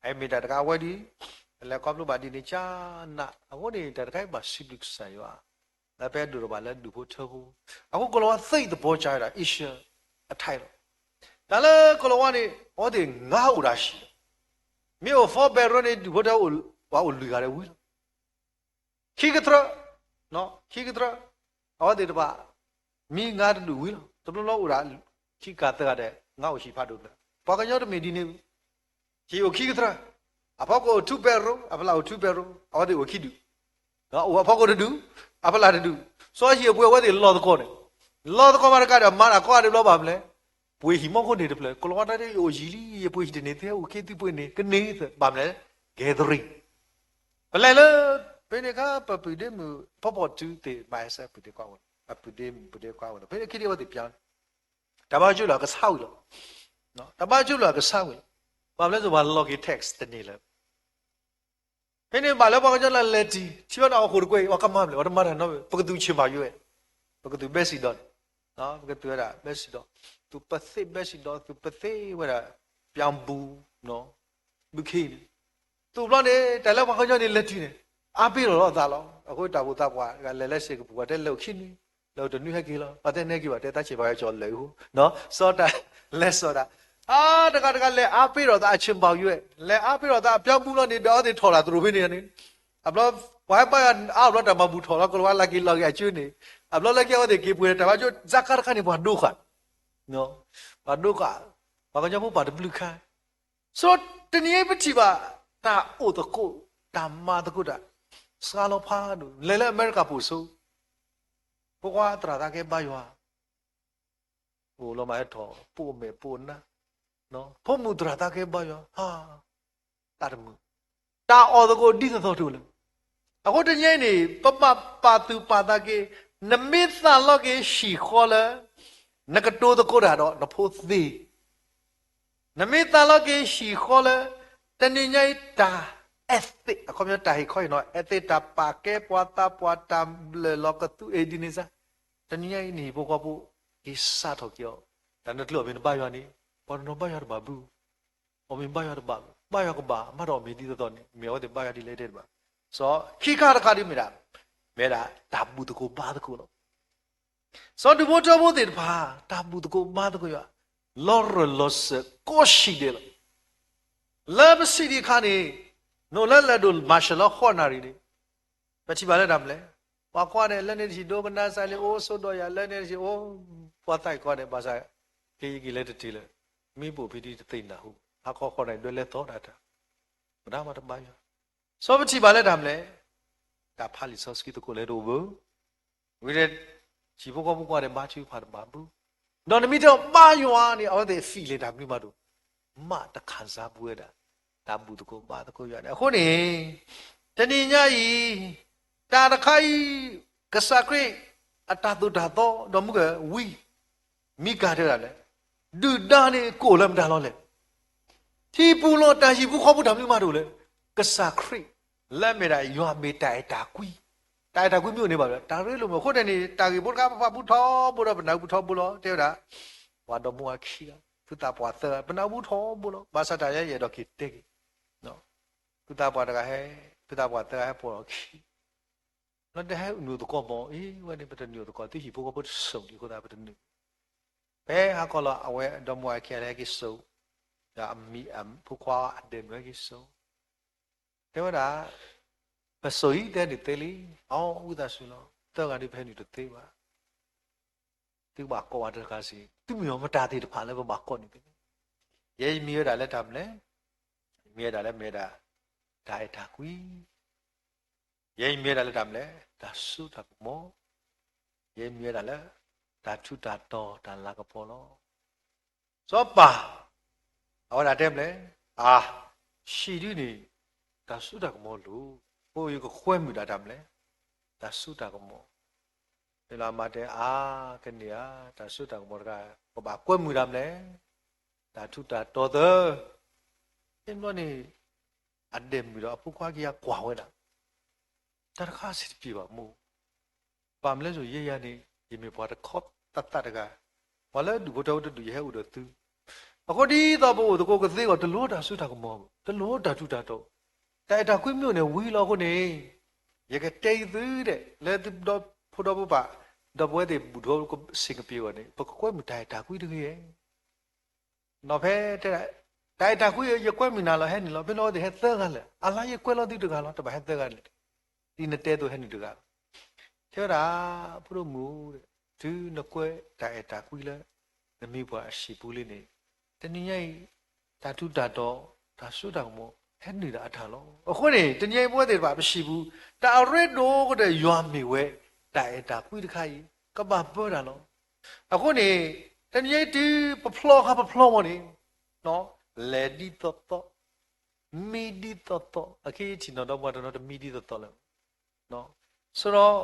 အအံၤမ့ၢ်တၢ်တခါအဝဲဒ် ပလဲၤခီဖျိဘၣ်ဒ်န့ၣ်ကနး အဃိန့ၣ် တၢ်တခါအံၤဘၣ်စံးဘျုးကစၢ်ယွၤ လၢပအဲၣ်ဒိးဒီးဘၣ်လၢဒူၣ်ဖိထၢဖိ. အဃိကိၤလၤဝါသ့ၣ်သပီၤကါဝဲဒၣ် Asia အထးလီၤ. တၢ်လၢကိၤလၤဝါန့ၣ် အဝဲသ့ၣ်ငါအိၣ်တၢ်ဆံးလီၤ. မ့ၢ်အိၣ် four bedroom န့ၣ် ဒူၣ်ဖိထၢဖိ ပှၤအိၣ်လွံၢ်ဂၤဒီးဝံၤလီၤ. ခံကတြၢ, ခံကတြၢ, အဝဲသ့ၣ်တဖၣ် မံငါတဒူၣ်ဝံၤလီၤ. တဘျီဘျီအိၣ်ဒၣ် ခံကၤသၢဂၤဒီး ငါအိၣ်ဟံၣ်ဖးဒိၣ်ဖျၢၣ်. ပှၤကညီတမ့ၢ်ဒ်န့ၣ် ဟံၣ်အိၣ်ခံကတြၢ, အဖီခိၣ်အိၣ် two bedroom, အဖီလာ်အိၣ် two bedroom, အဝဲသ့ၣ်အိၣ်ခံဒူၣ်, အိၣ်အဖီခိၣ်တဒူၣ်, အဖီလာ်တဒူၣ်, စီဟံၣ်အပှ့ၤအဝဲသ့ၣ်လီၤသကိးန့ၣ်, လီၤသကိးမးတကးဒီး မၤတၢ်ကီတဘျီဘၣ်မလဲၣ်, ပှ့ၤဟံၣ်မီခိၣ်န့ၣ်တဖျၢၣ်, ကိၤလၤဝါတၢ်အိၣ်ယံာ်လံ, ယပှ့ၤဟံၣ်တန့ၢ်သ့, အိၣ်ခ့သုပှ့ၤန့ၣ် ကန့ၢ်သ့ဘၣ်မလဲၣ်, gathering. ပလဲၤလၢ ဖဲန့ၣ်အခါ ပပုၢ်ဒ့မုၣ် ဖီဖီတုၤသ့ၣ်မၤအစဲပုၢ်ဒ့ခွါဝဲ, အပုၢ်ဒ့မုၣ်ပုၢ်ဒ့ခွါဝဲလီၤ. ဖဲန့ၣ်ခံဒ့အဝဲသ့ၣ်ပျၢ် တၢ်ဘၣ်ကၠိလၢအကဆါဝံၤလီၤ. တၢ်ဘၣ်ကၠိလၢအကဆါဝံၤလီၤ. ဘၣ်မလဲၣ် ပှၤလီၤက့ၤ tax တန့ၢ်လၢၤ. ဖဲန့ၣ်ဘၣ်လၢပှၤကညီလၢလဲၤတံၢ် ထံၣ်ဘၣ်န့ၣ်အီၣ်ဃိတကွဲၢ်အံၤ ပှၤကမၤမလဲၣ်, ပှၤတမၤတၢ်နီတမံၤ, ပကသူၣ်ဆ့ၣ်မၤယွဲ, ပကသူၣ်ဘဲစံၣ်ဒီးန့ၣ်, ပကသူၣ်ဝဲဒၣ်ဘဲစံၣ်ဒီး, သူၣ်ပသ့ဘဲစံၣ်ဒီး သူၣ်ပသ့ဝဲဒၣ် ပျၢ်ဘူ, ဘုခ့န့ၣ်, သူၣ်ဘျီန့ၣ် တၢ်လၢပှၤကညီန့ၣ်လဲၤတံၢ်န့ၣ် အါပ့ၤထီၣ်လီၤအသးလီၤ. အဃိတၢ်အိၣ်သးပှၢ် လဲၤလၢစ့ၢ်ကပူၤ ပှၤတဲလဲၤအိၣ်ခံနွံ, လဲၤအိၣ်တနွံဟဲက့ၤလီၤ. ပှၤတဲနဲက့ၤဘၣ် တဲတၢ်ဆ့ၣ်ဘၣ်ယွဲကၠီၤလဲၤအိၣ်, စီၤတၢ်လဲၤစီၤတၢ်, အါတဂၤတဂၤလဲၤအါပ့ၤထီၣ်သးအဆ့ၣ်ဘၣ်ယွဲ, လဲၤအါပ့ၤထီၣ်သးအပျၢ်ဘူဘျီန့ၣ် ဒီးအဝဲသ့ၣ်ထီၣ်တၢ်သရိာ်ဖဲန့ၣ်န့ၣ်, အဘျီ ပှၤဟဲဘါယွၤအါဘျီတၢ်မၤဘူၣ်ထီၣ်လီၤ ကိၤလၤဝါလၢက့ၤလီၤက့ၤအကၠိန့ၣ်, အဘျီလၢက့ၤအဝဲသ့ၣ်က့ၤပှ့ၤတၢ်ဘၣ်ကၠိ စါခါတခါန့ၣ် ပှၤဒိဃာ်, ပှၤဒိဃာ်, ပှၤကညီဖိပာ်တဘျုးခါ, ဆိတနံၤအံၤပထံၣ်ဘၣ် တၢ်အိၣ်သကိး, တၢ်မၤသကိးတၢ်, စှၤလီၤဖးဒိၣ် လဲၤလၢအမဲရကၤပိာ်ဆိ ဖိခွါသရၣ်သးကဲဘါယွၤ, အိၣ်လီၤမးဟဲထီၣ် ပိာ်မဲာ်ပိာ်နါ, ဖိမုၣ်သရၣ်သးကဲဘါယွၤ, ဟါ, တၢ်တမုာ်, တၢ်အိၣ်သကိးဒ်သိးသိးတအိၣ်လၢၤ. အဃိတနံၤအံၤန့ၣ် ပဘၣ်ပာ်သူၣ်ပာ်သးက့ၤ, နမ့ၢ်သးလီက့ၤဟံၣ်ဃီလၢ နကတိၤသကိးတၢ်ဒီးနဖိသ့ နမ့ၢ်သးလီက့ၤဟံၣ်ဃီလၢ တနံၤညါအံၤတၢ် ethic အခီပညီတၢ်ဟ့ၣ်ခီဟ့ၣ်နီၤ ethic တၢ်ပာ်ကဲပှၤသးပှၢ်တၢ်ဘျၢၣ်လီၤကသူအ့ဒ်န့ၣ်စ့ၢ်, တနံၤညါအံၤနဟံၣ်ဖိဃီဖိ က့ၤစးထီၣ်က့ၤအီၤ, တၢ်နတချုးအီၣ်မ့ၤနဘါယွၤန့ၣ် ပှၤတနီၤဘါယွၤတဘၣ်ဘု, အီၣ်မ့ၤဘါယွၤတဘၣ်ဘု, ဘါယွၤကဘၣ် မၤတၢ်အီၣ်မ့ၤဒ်သိးသိးန့ၣ် မ့ၢ်အဝဲသ့ၣ်ဘါယွၤဒ်လဲၣ်တဲတဘၣ်, စီၤခံခါတခါဒ်မ့ၢ်ဒၣ်, မ့ၢ်ဒၣ်တၢ်ဘူၣ်သကိးဘါသကိးလီၤ. စီၤဒူၣ်ဖိထၢဖိသ့ၣ်တဖၣ် တၢ်ဘူၣ်သကိးဘါသကိးယွၤ, လီၤရၢၢ်လီၤစၢၤကိးဆံးဒဲးလီၤ. လၢပစံးဒံးအခါန့ၣ်, နအိၣ်လၢလဲၤဒိၣ် martial law ဃိးနၣ်ရံၣ်န့ၣ်, ပထံၣ်ဘၣ်လၢတၢ်မနုၤလဲၣ်, ပှၤကွၢ်န့ၣ် လၢန့ၣ်တဟံၣ်ဒိကနၣ်စၢ်လံ အိၣ်ဆိးဒီးယၤ လၢန့ၣ်တဟံၣ်အိၣ်, ပှၤသးအံၤကွၢ်န့ၣ် ဘၣ်ဆၣ် က့ၤယက့ၤလၢတတ့ၢ်လၢ, မ့ၢ်ပိာ်ဖံးဒ်တသ့ၣ်နၢ်ဟူ, ဟါခီဃိးနၣ်ရံၣ်ဒွဲလဲၤသီတၢ်တၢ်, မတၤမၤတဘါယွၤ, စီၤပထံၣ်ဘၣ်လၢတၢ်မနုၤလဲၣ်, တၢ်ဖးလံာ်စီဆှံသကိးလဲၤတအိၣ်ဘၣ် ဝံၤဒီး ဟံၣ်ဖိဃီဖိကွၢ်ဒီးဘါထုကဖၣ်တဘၣ်ဘၣ်, ဒီးနမ့ၢ်တဲဘါယွၤန့ၣ် အဝဲသ့ၣ် feel လၢတၢ်မနုၤမးတအိၣ်, မ့ၢ်တခၣ်စၢ်ပဝဲဒၣ် တၢ်ဘူၣ်သကိးဘါသကိးယွၤန့ၣ်. အဃိန့ၣ် တနံၤညါအံၤ တၢ်တခါအံၤ ကစၢ်ခရံာ် အတၢ်သိၣ်တၢ်သီ ဒီးမုၢ်ကဝံၤ မံကၤတဲဝဲဒၣ်လဲၣ်, ဒုၣ်ဒါန့ၣ်ကအိၣ်လၢမတၤလီၤလဲၣ်. ထံပူၤလီၤ တၢ်ဟံၣ်ဖိဃီဖိတၢ်မနုၤမးတအိၣ်လၢ ကစၢ်ခရံာ် လၢအမ့ၢ်ဒၣ်ယွၤမ့ၢ်တၢ်အဲၣ်တၢ်ကွံ, တၢ်အဲၣ်တၢ်ကွံမ့ၢ်အိၣ်န့ၣ်ဘၣ်ဒီး တၢ်ရ့လိာ်မုာ်. အဃိန့ၣ်န့ၣ် တၢ်ဂ့ၢ်ဖိတခါ ပပာ်ဘူထီဘိဒီး ပနၢ်ဟူဘူထီဘိလီၤ. တဲဝဲဒၣ် ပှၤဒီမါဝၤခံဂၤ ဖုသးပှၢ်သၢဂၤ ပနၢ်ဟူဘူထီဘိလီၤ. ဘၣ်ဆၣ်တၢ်ယဲယအဲၣ်ဒိးက့ၤတဲက့ၤ ဖုသးပှၢ်တဂၤဟဲ, ဖုသးပှၢ်သၢဂၤဟဲပိာ်လီၤခံ လၢတဟဲနုာ်သကိးမီၤ, အ့ ဝဲန့ၣ် ပတနုာ်သကိး သုဟံၣ်ဖိဃီဖိတစိၤဒံးအဃိသတး ပတနုာ်. ဖဲဟါခီလီၤ အဝဲဒီမါဝၤခံဂၤလၢဟဲက့ၤစိာ်, ဒီးအမံၤအဖိခွါအဒဲးမုၣ်ဟဲက့ၤစိာ်, တဲဝဲဒၣ် ပစိာ်အံၤ တဲနုာ်သ့လံ. အီ ဝံသးစူၤလီၤ, သၢဂၤဒ်ပဟဲနုာ်တသ့ဘၣ်. သုကဘၣ်ကိးဝဲတဂၤစ့ၢ်, သုမ့ၢ်အီၤမတၤသ့ၣ်တဖၣ်လၢပဘၣ်ကိးန့ၣ်သ့, ယဲယမံၤဝဲဒၣ်လၢတၢ်မနုၤလဲၣ်, ယမံၤဝဲဒၣ်လၢမ့ၢ်ဝဲဒၣ် တၢ်အဲၣ်တၢ်ကွံ, ယဲယမံၤဝဲဒၣ်လၢတၢ်မနုၤလဲၣ်, တၢ်စိတၢ်ကမီၤ, ယဲယမံၤဝဲဒၣ်လၢ တၢ်ထူးတၢ်တီၤတၢ်လၤကပီၤလီၤ. စီၤပၤ အဝဲဒၣ်တဲမနုၤလဲၣ်, အါ, ဟံၣ်ဒ်န့ၣ် တၢ်စိတၢ်ကမီၤလိၤ, အဃိယကကွဲမုာ်ဒၣ်တၢ်မနုၤလဲၣ်, တၢ်စိတၢ်ကမီၤ. မ့ၢ်လၢအမါတဲ အါ, ကန့ၢ်ဧါ, တၢ်စိတၢ်ကမီၤတဂၤ ကဘၣ်ကွဲမုာ်တၢ်မနုၤလဲၣ်, တၢ်ထူးတၢ်တီၤသၢ. မ့ၢ်ဘျီန့ၣ် အဒဲးမုၣ်ဒီးအဖိခွါခံဂၤကွၢ်ဝဲဒၣ်, တၢ်တခါစံးတပျံၤဘၣ်မိၢ်, ဘၣ်မနုၤလဲၣ်ဆိ ယဲယၤန့ၣ် ယမ့ၢ်ပှၤတခီသးသးတဂၤ, ပှၤလၢဒူၣ်ဖိထၢဖိတဒူၣ် ယဟဲအိၣ်ဒီးသု. အဃိဒ်သိးပအိၣ်သကိးကသ့အဂီၢ် တလိၣ်တၢ်စိတၢ်ကမီၤ, တလိၣ်တၢ်ထူးတၢ်တီၤ, တၢ်အဲၣ်တၢ်ကွံမ့ၢ်အိၣ်န့ၣ်ဝံၤလီၤ. အဃိန့ၣ် ယကတဲအံၤသုဒဲး လၢသုဒီဖိဒီဖိပၢ် ဒီပုၢ်ဝဲၢ်သ့ၣ်ဘူၣ်ထီၣ်ကစ့ၢ်ကပ့ၤအဂီၢ်န့ၣ် ပကကွဲမုာ်တၢ်အဲၣ်တၢ်ကွံတဂ့ၤဧါ. နီၢ်ဖဲတဲဒၣ် တၢ်အဲၣ်တၢ်ကွံ ယကွဲမုာ်နၤလီၤ ဟဲနုာ်လီၤ. ဖဲန့ၣ်အဝဲသ့ၣ်ဟဲသၢဂၤလၢာ်, အလါယကွဲလီၤသုတဂၤလီၤ, တဘၣ်ဟဲသၢဂၤန့ၣ်, ဒ်နတဲအသိးဟဲနုာ်တဂၤလီၤ. တဲဝဲဒၣ် ဖိဒိၣ်မုၣ်ဧၢ, တုၤနကွဲတၢ်အဲၣ်တၢ်ကွံလၢ နမ့ၢ်ပှၤအဟံၣ်ပူၤလံန့ၣ်, တနံၤညါအံၤ တၢ်ထူးတၢ်တီၤ တၢ်စိတၢ်ကမီၤ ဟဲနုာ်ဒၣ်အတၢ်လီၤ. အဃိန့ၣ် တနံၤညါအံၤပဝဲသ့ၣ်တဖၣ်ပဟံၣ်ပူၤ တၢ်အရ့ဒိၣ်ကတၢၢ်ယွၤမ့ၢ်ဝဲ တၢ်အဲၣ်တၢ်ကွံတခါအံၤ ကဘၣ်ပၢတၢ်လီၤ. အဃိန့ၣ် တနံၤညါအံၤ တုၤပဖျီဃာ်ပဖျီမီၤန့ၣ် လဲၤဒ်သိးသိး, မံဒ်သိးသိး, အခဲအံၤထံၣ်နီၢ်ဒီမါတနီၤတမံဒ်သိးသိးလၢၤ. ဆိဒီး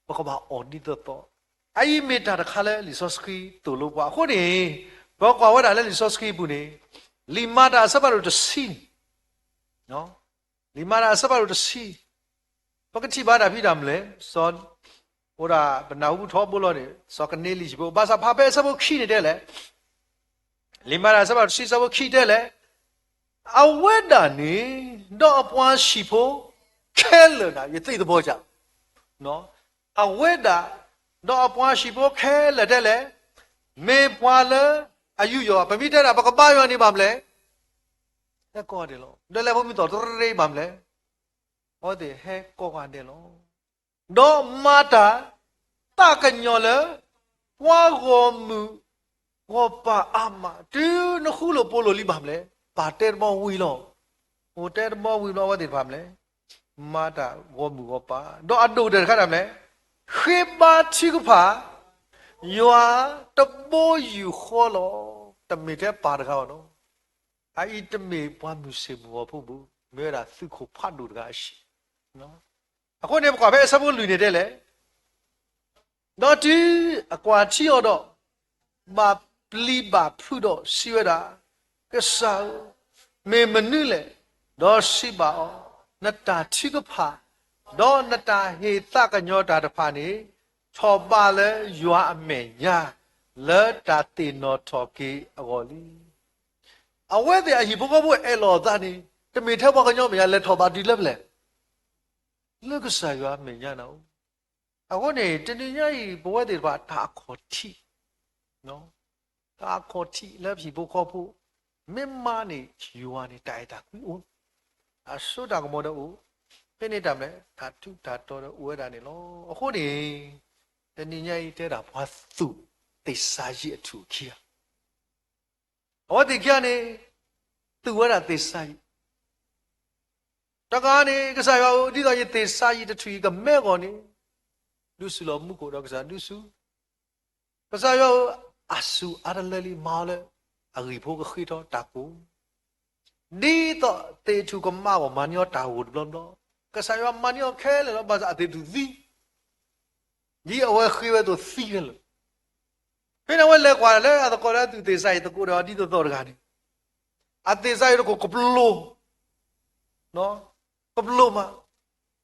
ပကဘၣ်အီၣ်ဒ်သိးသိး, အအံၤမ့ၢ်တၢ်တခါလၢလံာ်စီဆှံသိၣ်လိပှၤ. အဃိန့ၣ် ပကွၢ်ဝဲဒၣ်လၢလံာ်စီဆှံအပူၤန့ၣ် လံာ်မၤတၢ်အဆၢဖးဒိၣ်တဆံန့ၣ်, လံာ်မၤတၢ်အဆၢဖးဒိၣ်တဆံ, ပကထံၣ်ဘၣ်တၢ်ဖံးတၢ်မနုၤလဲၣ်, စီၤ အိၣ်ဒၣ်ပနၢ်ဟူထီဘိလီၤန့ၣ် စီၤကန့လံၣ်ဟံၣ်ဖိ, ဘၣ်ဆၣ်ဖးဖဲအဆၢဖိခံန့ၣ်တဲလဲၣ်, လံာ်မၤတၢ်အဆၢဖးဒိၣ်တဆံ အဆၢဖိခံတဲလဲၣ်, အဝဲဒၣ်န့ၣ် ဒီးအပှၤဟံၣ်ဖိခဲလၢာ်န့ၣ် ယသ့ၣ်သဘီက, အဝဲဒၣ် ဒီးအပှၤဟံၣ်ဖိခဲလၢာ်တဲလဲၣ်, မ့ၢ်ပှၤလၢအယူးယီၣ်, ပမ့ၢ်တဲဒၣ် ပကဘါယွၤန့ၣ်ဘၣ်မနုၤလဲၣ်, ဟဲကိးဂၤဒဲးလီၤ. ဒီးလဲၤဖိမုၢ်သီၣ်တရ့ဘၣ်မနုၤလဲၣ်, အဝဲသ့ၣ်ဟဲကိးဂၤဒဲးလီၤ. ဒီးမၤတၢ်သးကညီၤလၢ ပှၤဂီၢ်မုၢ်ဂီၢ်ပၤအါမး, တုၤနဃူလိာ်ဖိးလိာ်လံဘၣ်မနုၤလဲၣ်, ပၢ်တဲတဘီဝံၤလီၤ. အိၣ်တဲတဘီဝံၤဘျီ အဝဲသ့ၣ်တဖၣ်မနုၤလဲၣ်, မၤတၢ်ဂီၢ်မုၢ်ဂီၢ်ပၤ, ဒီးအဒိၣ်ကတၢၢ်တခါဒၣ်မနုၤလဲၣ်, ဃ့ဘါထုကဖၣ် ယွၤတဘိယူၢ်ဃီလီၤ. တမ့ၢ်ထဲပၢ်တဂၤဘၣ်နီၤ, အအံၤတမ့ၢ်ပှၤမုၢ်ဆ့ၣ်မုၢ်ဂီၤဖိဘူး, မ့ၢ်ဝဲဒၣ်သုးခိၣ်ဖးဒိၣ်တဂၤအဟံၣ်. အဃိန့ၣ် ပကွၢ်ဖဲအဆၢဖိလွံၢ်န့ၣ်တဲလဲၣ်, ဒီးတုၤအကွၢ်ထံအီၤဒီး ဘၣ်ပျံၤဘၣ်ဖုးဒီးစံးဝဲဒၣ်, ကစၢ်ဧၢ, မ့ၢ်မနုၤလဲၣ်, ဒီးစံးဘၣ်အီၤ, နတၢ်ထုကဖၣ် ဒီးနတၢ်ဟ့ၣ်သးကညီၤတၢ်တဖၣ်န့ၣ် ထီၣ်ဘးလၢယွၤအမဲာ်ညါ လၢတၢ်သ့ၣ်နီၣ်ထီၣ်က့ၤအဂီၢ်လံ. အဝဲသ့ၣ်အဟံၣ်ဖိဃီဖိအဲၣ်လီၤအသးန့ၣ် တမ့ၢ်ထဲပှၤကညီမဲာ်ညါ လဲၤထီၣ်ဘးတုၤလၢဖဲလဲၣ်, လၢကစၢ်ယွၤအမဲာ်ညါန့ၣ်. အဃိန့ၣ် တနံၤညါအံၤ ပဝဲသ့ၣ်တဖၣ်တၢ်အခီၣ်ထံး, တၢ်အခီၣ်ထံးလၢဟံၣ်ဖိဃီဖိ မ့ၢ်မၤန့ၢ်ယွၤန့ၣ် တၢ်အဲၣ်တၢ်ကွံအိၣ်, တၢ်စိတၢ်ကမီၤဒီးအိၣ်, ဖဲန့ၣ်တၢ်မနုၤလဲၣ်, တၢ်ထူးတၢ်တီၤဒီးအိၣ်ဝဲဒၣ်န့ၣ်လီၤ. အဃိန့ၣ် တနံၤညါအံၤတဲဒၣ်ပှၤသူၣ်သ့ၣ်စၤယံးအထူၣ်ခံဂၤ, အဝဲသ့ၣ်ခံဂၤန့ၣ် သူၣ်ဝဲဒၣ်သ့ၣ်စၤယံး, တဂၤန့ၣ် ကစၢ်ယွၤဧၢ, ဒ်သိးယသ့ၣ်စၤယံးတထူၣ်အံၤကမဲဂီၢ်န့ၣ် ဒုးစူၤလီၤမူခိၣ်ဒီးကစၢ်ဒုးစူၤ, ကစၢ်ယွၤဧၢ, အစူၢ်အါတလၢလံ မၤအီၤလၢအဂံၢ်ဖိကဃ့ထီတၢ်ကိၢ်, ဒ်သိးသ့ၣ်ထူၣ်ကမၣ်ဂီၢ် မၤန့ၢ်အီၤတၢ်ဂိၢ်တဘျီဘျီ, ကစၢ်ယွၤမၤန့ၢ်အီၤခဲလၢာ်လီၤ. ဘၣ်ဆၣ်အသ့ၣ်ထူၣ်သံ ဒ်အဝဲဃ့ဝဲအသိးသံခဲလၢာ်. ဖဲန့ၣ်အဝဲလဲၤကွၢ်လၢအသကိးလၢအသူၣ်သ့ၣ်စၤယံးသကိးဒီး ဒ်သိးသိးတဂၤန့ၣ်, အသ့ၣ်စၤယံးတကိးကပျိၤ, ကပျိၤမး.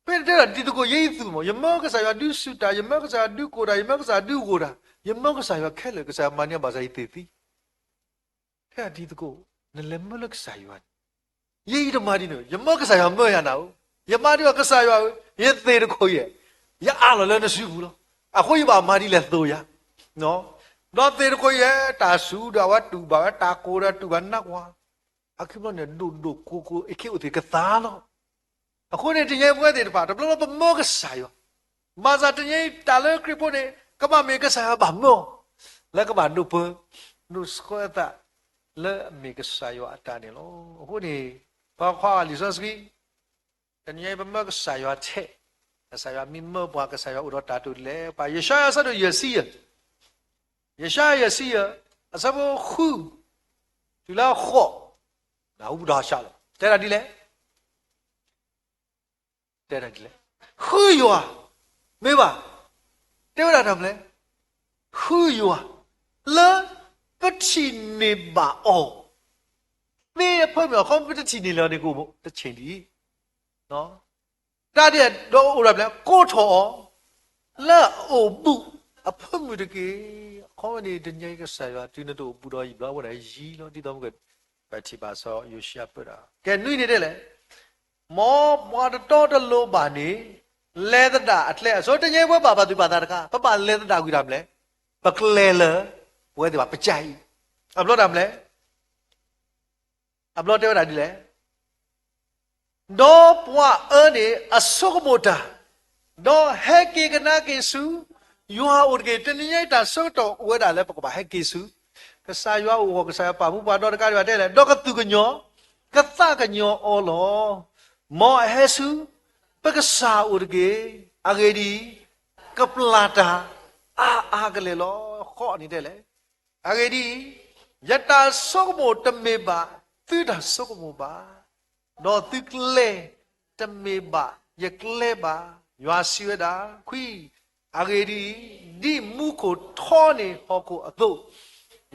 ဖဲန့ၣ်တဲဒၣ်ဒ်သကိး ယဲယသူၣ်မး, ယမၢကစၢ်ယွၤဒုးစူၤတၢ်, ယမၢကစၢ်ယွၤဒုးကိၢ်တၢ်, ယမၢကစၢ်ယွၤဒုးဂိၢ်တၢ်, ယမၢကစၢ်ယွၤခဲလၢာ်, ကစၢ်ယွၤမၤန့ၢ်အီၤ ဘၣ်ဆၣ်ယသ့ၣ်သံ တဲဒၣ်ဒ်သကိး, နလဲၤမၢလၢကစၢ်ယွၤန့ၣ်, ယဲယတမၤဒ်န့ၣ်, ယမၢကစၢ်ယွၤမၢယၤနၤဧၢ, ယမၤဒ်အံၤ ကစၢ်ယွၤဧၢ, ယသ့ၣ်တကိးယဲၢ်, ယအးလီၤလၢနစုပူၤလီၤ. အဃိယဘၣ်မၤဒ်လဲၣ်သိးယၤ, ဒီးသ့ၣ်တကိးယဲၢ် တၢ်စူၤဒီးအဝဲတူၢ်ဘၣ်ဝဲ, တၢ်ကိၢ်ဒီးတူၢ်ဘၣ်နးကွၢ်, အခံဘျီန့ၣ် ဒိၣ်ဒိၣ်ကိၢ်ကိၢ် အခ့အိၣ်သ့ၣ်ကသါလီၤ. အဃိန့ၣ် တနံၤညါအံၤပဝဲသ့ၣ်တဖၣ် တဘျီဘျီပမၢကစၢ်ယွၤ, ဘၣ်ဆၣ်တနံၤညါအံၤ တၢ်လၢခရံာ်ဖိန့ၣ် ကဘၣ်မ့ၢ်ကစၢ်ယွၤဘၣ်မၢအီၤ, လၢကဘၣ်ဒိးပၢ, ဒိးဆှၢအသး လၢအမ့ၢ်ကစၢ်ယွၤအတၢ်န့ၣ်လီၤ. အဃိန့ၣ် ပကွၢ်လံာ်စီဆှံ, တနံၤညါအံၤပမၢကစၢ်ယွၤထဲ, ကစၢ်ယွၤမ့ၢ်မၢပှၤ ကစၢ်ယွၤအိၣ်ဒီးတၢ်တိာ်လဲၣ်, ပှၤယၡါယၤအဆၢဒိၣ်ယဲၢ်ဆံယဲၢ်, ယၡါယၤယဲၢ်ဆံယဲၢ် အဆၢဖိဃု တုၤလၢဃိး, နၢ်ဟူပဒီးစးလီၤ, တဲဒၣ်ဒ်လဲၣ် တဲဒၣ်ဒ်လဲၣ်, ဃုယွၤ, မ့ၢ်ဘၣ်, တဲဝဲဒၣ်တၢ်မနုၤလဲၣ်, ဃုယွၤ, လၢပထံၣ်န့ၢ်ဘၣ်အီၤ, သ့အဖၢမုၢ်အခီ ပတထံၣ်န့ၢ်လၢၤန့ၣ် ကအိၣ်တဆံးဒံး, တၢ်ဒ်ဒီးအိၣ်ဒၣ်မနုၤလဲၣ်, ကိးထီၣ်အီၤ လၢအအိၣ်ဘူး အဖိမုၣ်တက့ၢ်. အခီပညီန့ၣ် တနံၤညါအံၤကစၢ်ယွၤတုၤနတအိၣ်ဘူးဒီးယံာ်ဘျီဝဲဒၣ်ယံာ်လီၤ. ဒ်သိးပကပထံၣ်ဘၣ်စီၤယိၤၡူအပၢဒၣ် ကဲနွံန့ၣ်ဒ်လဲၣ်. မ်ပှၤတတီတလိၤဘၣ်န့ၣ် လဲၤသဒၣ်အကျဲအစိၤ တနံၤညါအံၤပဝဲဘၣ်ပာ်သူၣ်ပာ်သးတခါ ပဘၣ်လဲၤသဒၣ်ကွံာ်တၢ်မနုၤလဲၣ်. ပကျဲလၢ ပဝဲသ့ၣ်ဘၣ်ပကၢ်အံၤ အဘျီတၢ်မနုၤလဲၣ်. အဘျီတဲဝဲဒၣ်ဒ်လဲၣ်. ဒီးပှၤအၢန့ၣ်အဆိကမိၣ်တၢ်, ဒီးဟဲက့ၤကဒါက့ၤဆူ ယွၤအအိၣ်တက့ၢ်. တနံၤညါအံၤတၢ်ဆၢကတီၢ်အိၣ်ဝဲဒၣ်လၢပကဘၣ်ဟဲက့ၤဆူ ကစၢ်ယွၤအအိၣ်အဂီၢ် ကစၢ်ယွၤပာ်မူပှၤဒီတဂၤဒံးဘၣ်တဲလဲၣ်, ဒီးကသူၣ်ကညီၤ ကသးကညီၤအီၤလီၤ. မ်အဟဲဆူ ပကစၢ်အအိၣ်တက့ၢ်. အဂ့ၢ်ဒ်အံၤ, ကပျၢ်တၢ်အါအါကလဲာ်လီၤ. ဃိးန့ၣ်တဲလဲၣ်. အဂ့ၢ်ဒ်အံၤ, ယတၢ်ဆိကမိၣ်တမ့ၢ်ဘၣ်သုတၢ်ဆိကမိၣ်ဘၣ်, ဒီးသုကျဲတမ့ၢ်ဘၣ်ယကျဲဘၣ်. ယွၤစံးဝဲဒၣ်, ခွံ, အဂ့ၢ်ဒ်အံၤ, ဒ်မူခိၣ်ထီန့ၢ်ဟီၣ်ခိၣ်အသိး,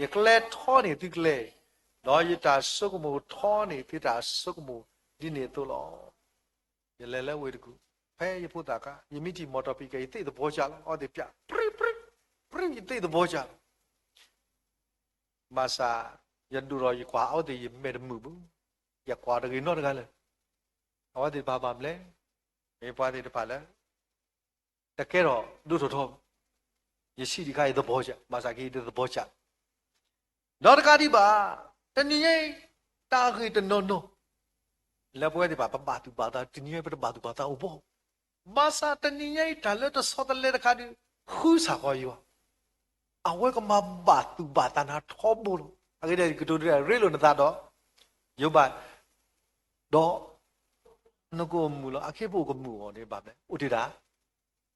ယကျဲထီန့ၢ်သုကျဲ, ဒီးယတၢ်ဆိကမိၣ်ထီန့ၢ်သုတၢ်ဆိကမိၣ်ဒ်န့ၣ်အသိးလီၤ. ယလဲၤလၢဝ့ၢ်တကူၣ်, ဖဲယဖိသၣ်ခါ ယမ့ၢ်ထံၣ်မီၣ်တီၣ်ဖံးကဲ ယသ့ၣ်သဘီကၢ်လီၤ. အဝဲသ့ၣ်ပျၢ် ပြံ ပြံ ပြံ ယသ့ၣ်သဘီကၢ်လီၤ. ဘၣ်ဆၣ် ယဒိၣ်ထီၣ်ယကွၢ်အဝဲသ့ၣ် ယမဲာ်တမုာ်ဘၣ်, ယကွၢ်တဂ့ၤနီတဂၤလၢၤ. အဝဲသ့ၣ်တဖၣ်ဘၣ်မနုၤလဲၣ်, မ့ၢ်ပှၤသ့ၣ်တဖၣ်လၢ တကဲထီၣ်ဒိၣ်ထီၣ်ထီဘၣ်, ယဆံးဒံးခါ ယသဘီကၢ်, ဘၣ်ဆၣ်က့ၤယတသဘီကၢ်လီၤ. ဒီးတကးဒံးဘၣ်, တနံၤညါအံၤ တၢ်ဂ့ၢ်တနီၤနီၤ လၢပဝဲသ့ၣ်တဖၣ် ပဘၣ်သူၣ်ဘၣ်သး, တနံၤညါအံၤ ပတဘၣ်သူၣ်ဘၣ်သးအိၣ်ဘၣ်. ဘၣ်ဆၣ်တနံၤညါအံၤ တၢ်လၢတဆီတလဲတခါဒီး ဃုစၢ်ဃီယွၤ, အဝဲကမၤဘၣ်သူၣ်ဘၣ်သးနၤထီဘိလီၤ. အဂ့ၢ်ဒ်အံၤ ကတိၤတရ့လိာ်နသးဒီး ယိၤဘး, ဒီး နကအိၣ်မုာ်လီၤ. အခ့အပူၤအိၣ်ကမုာ်အီၤန့ၣ် ဘၣ်မနုၤလဲၣ်, အိၣ်တ့ၢ်တၢ်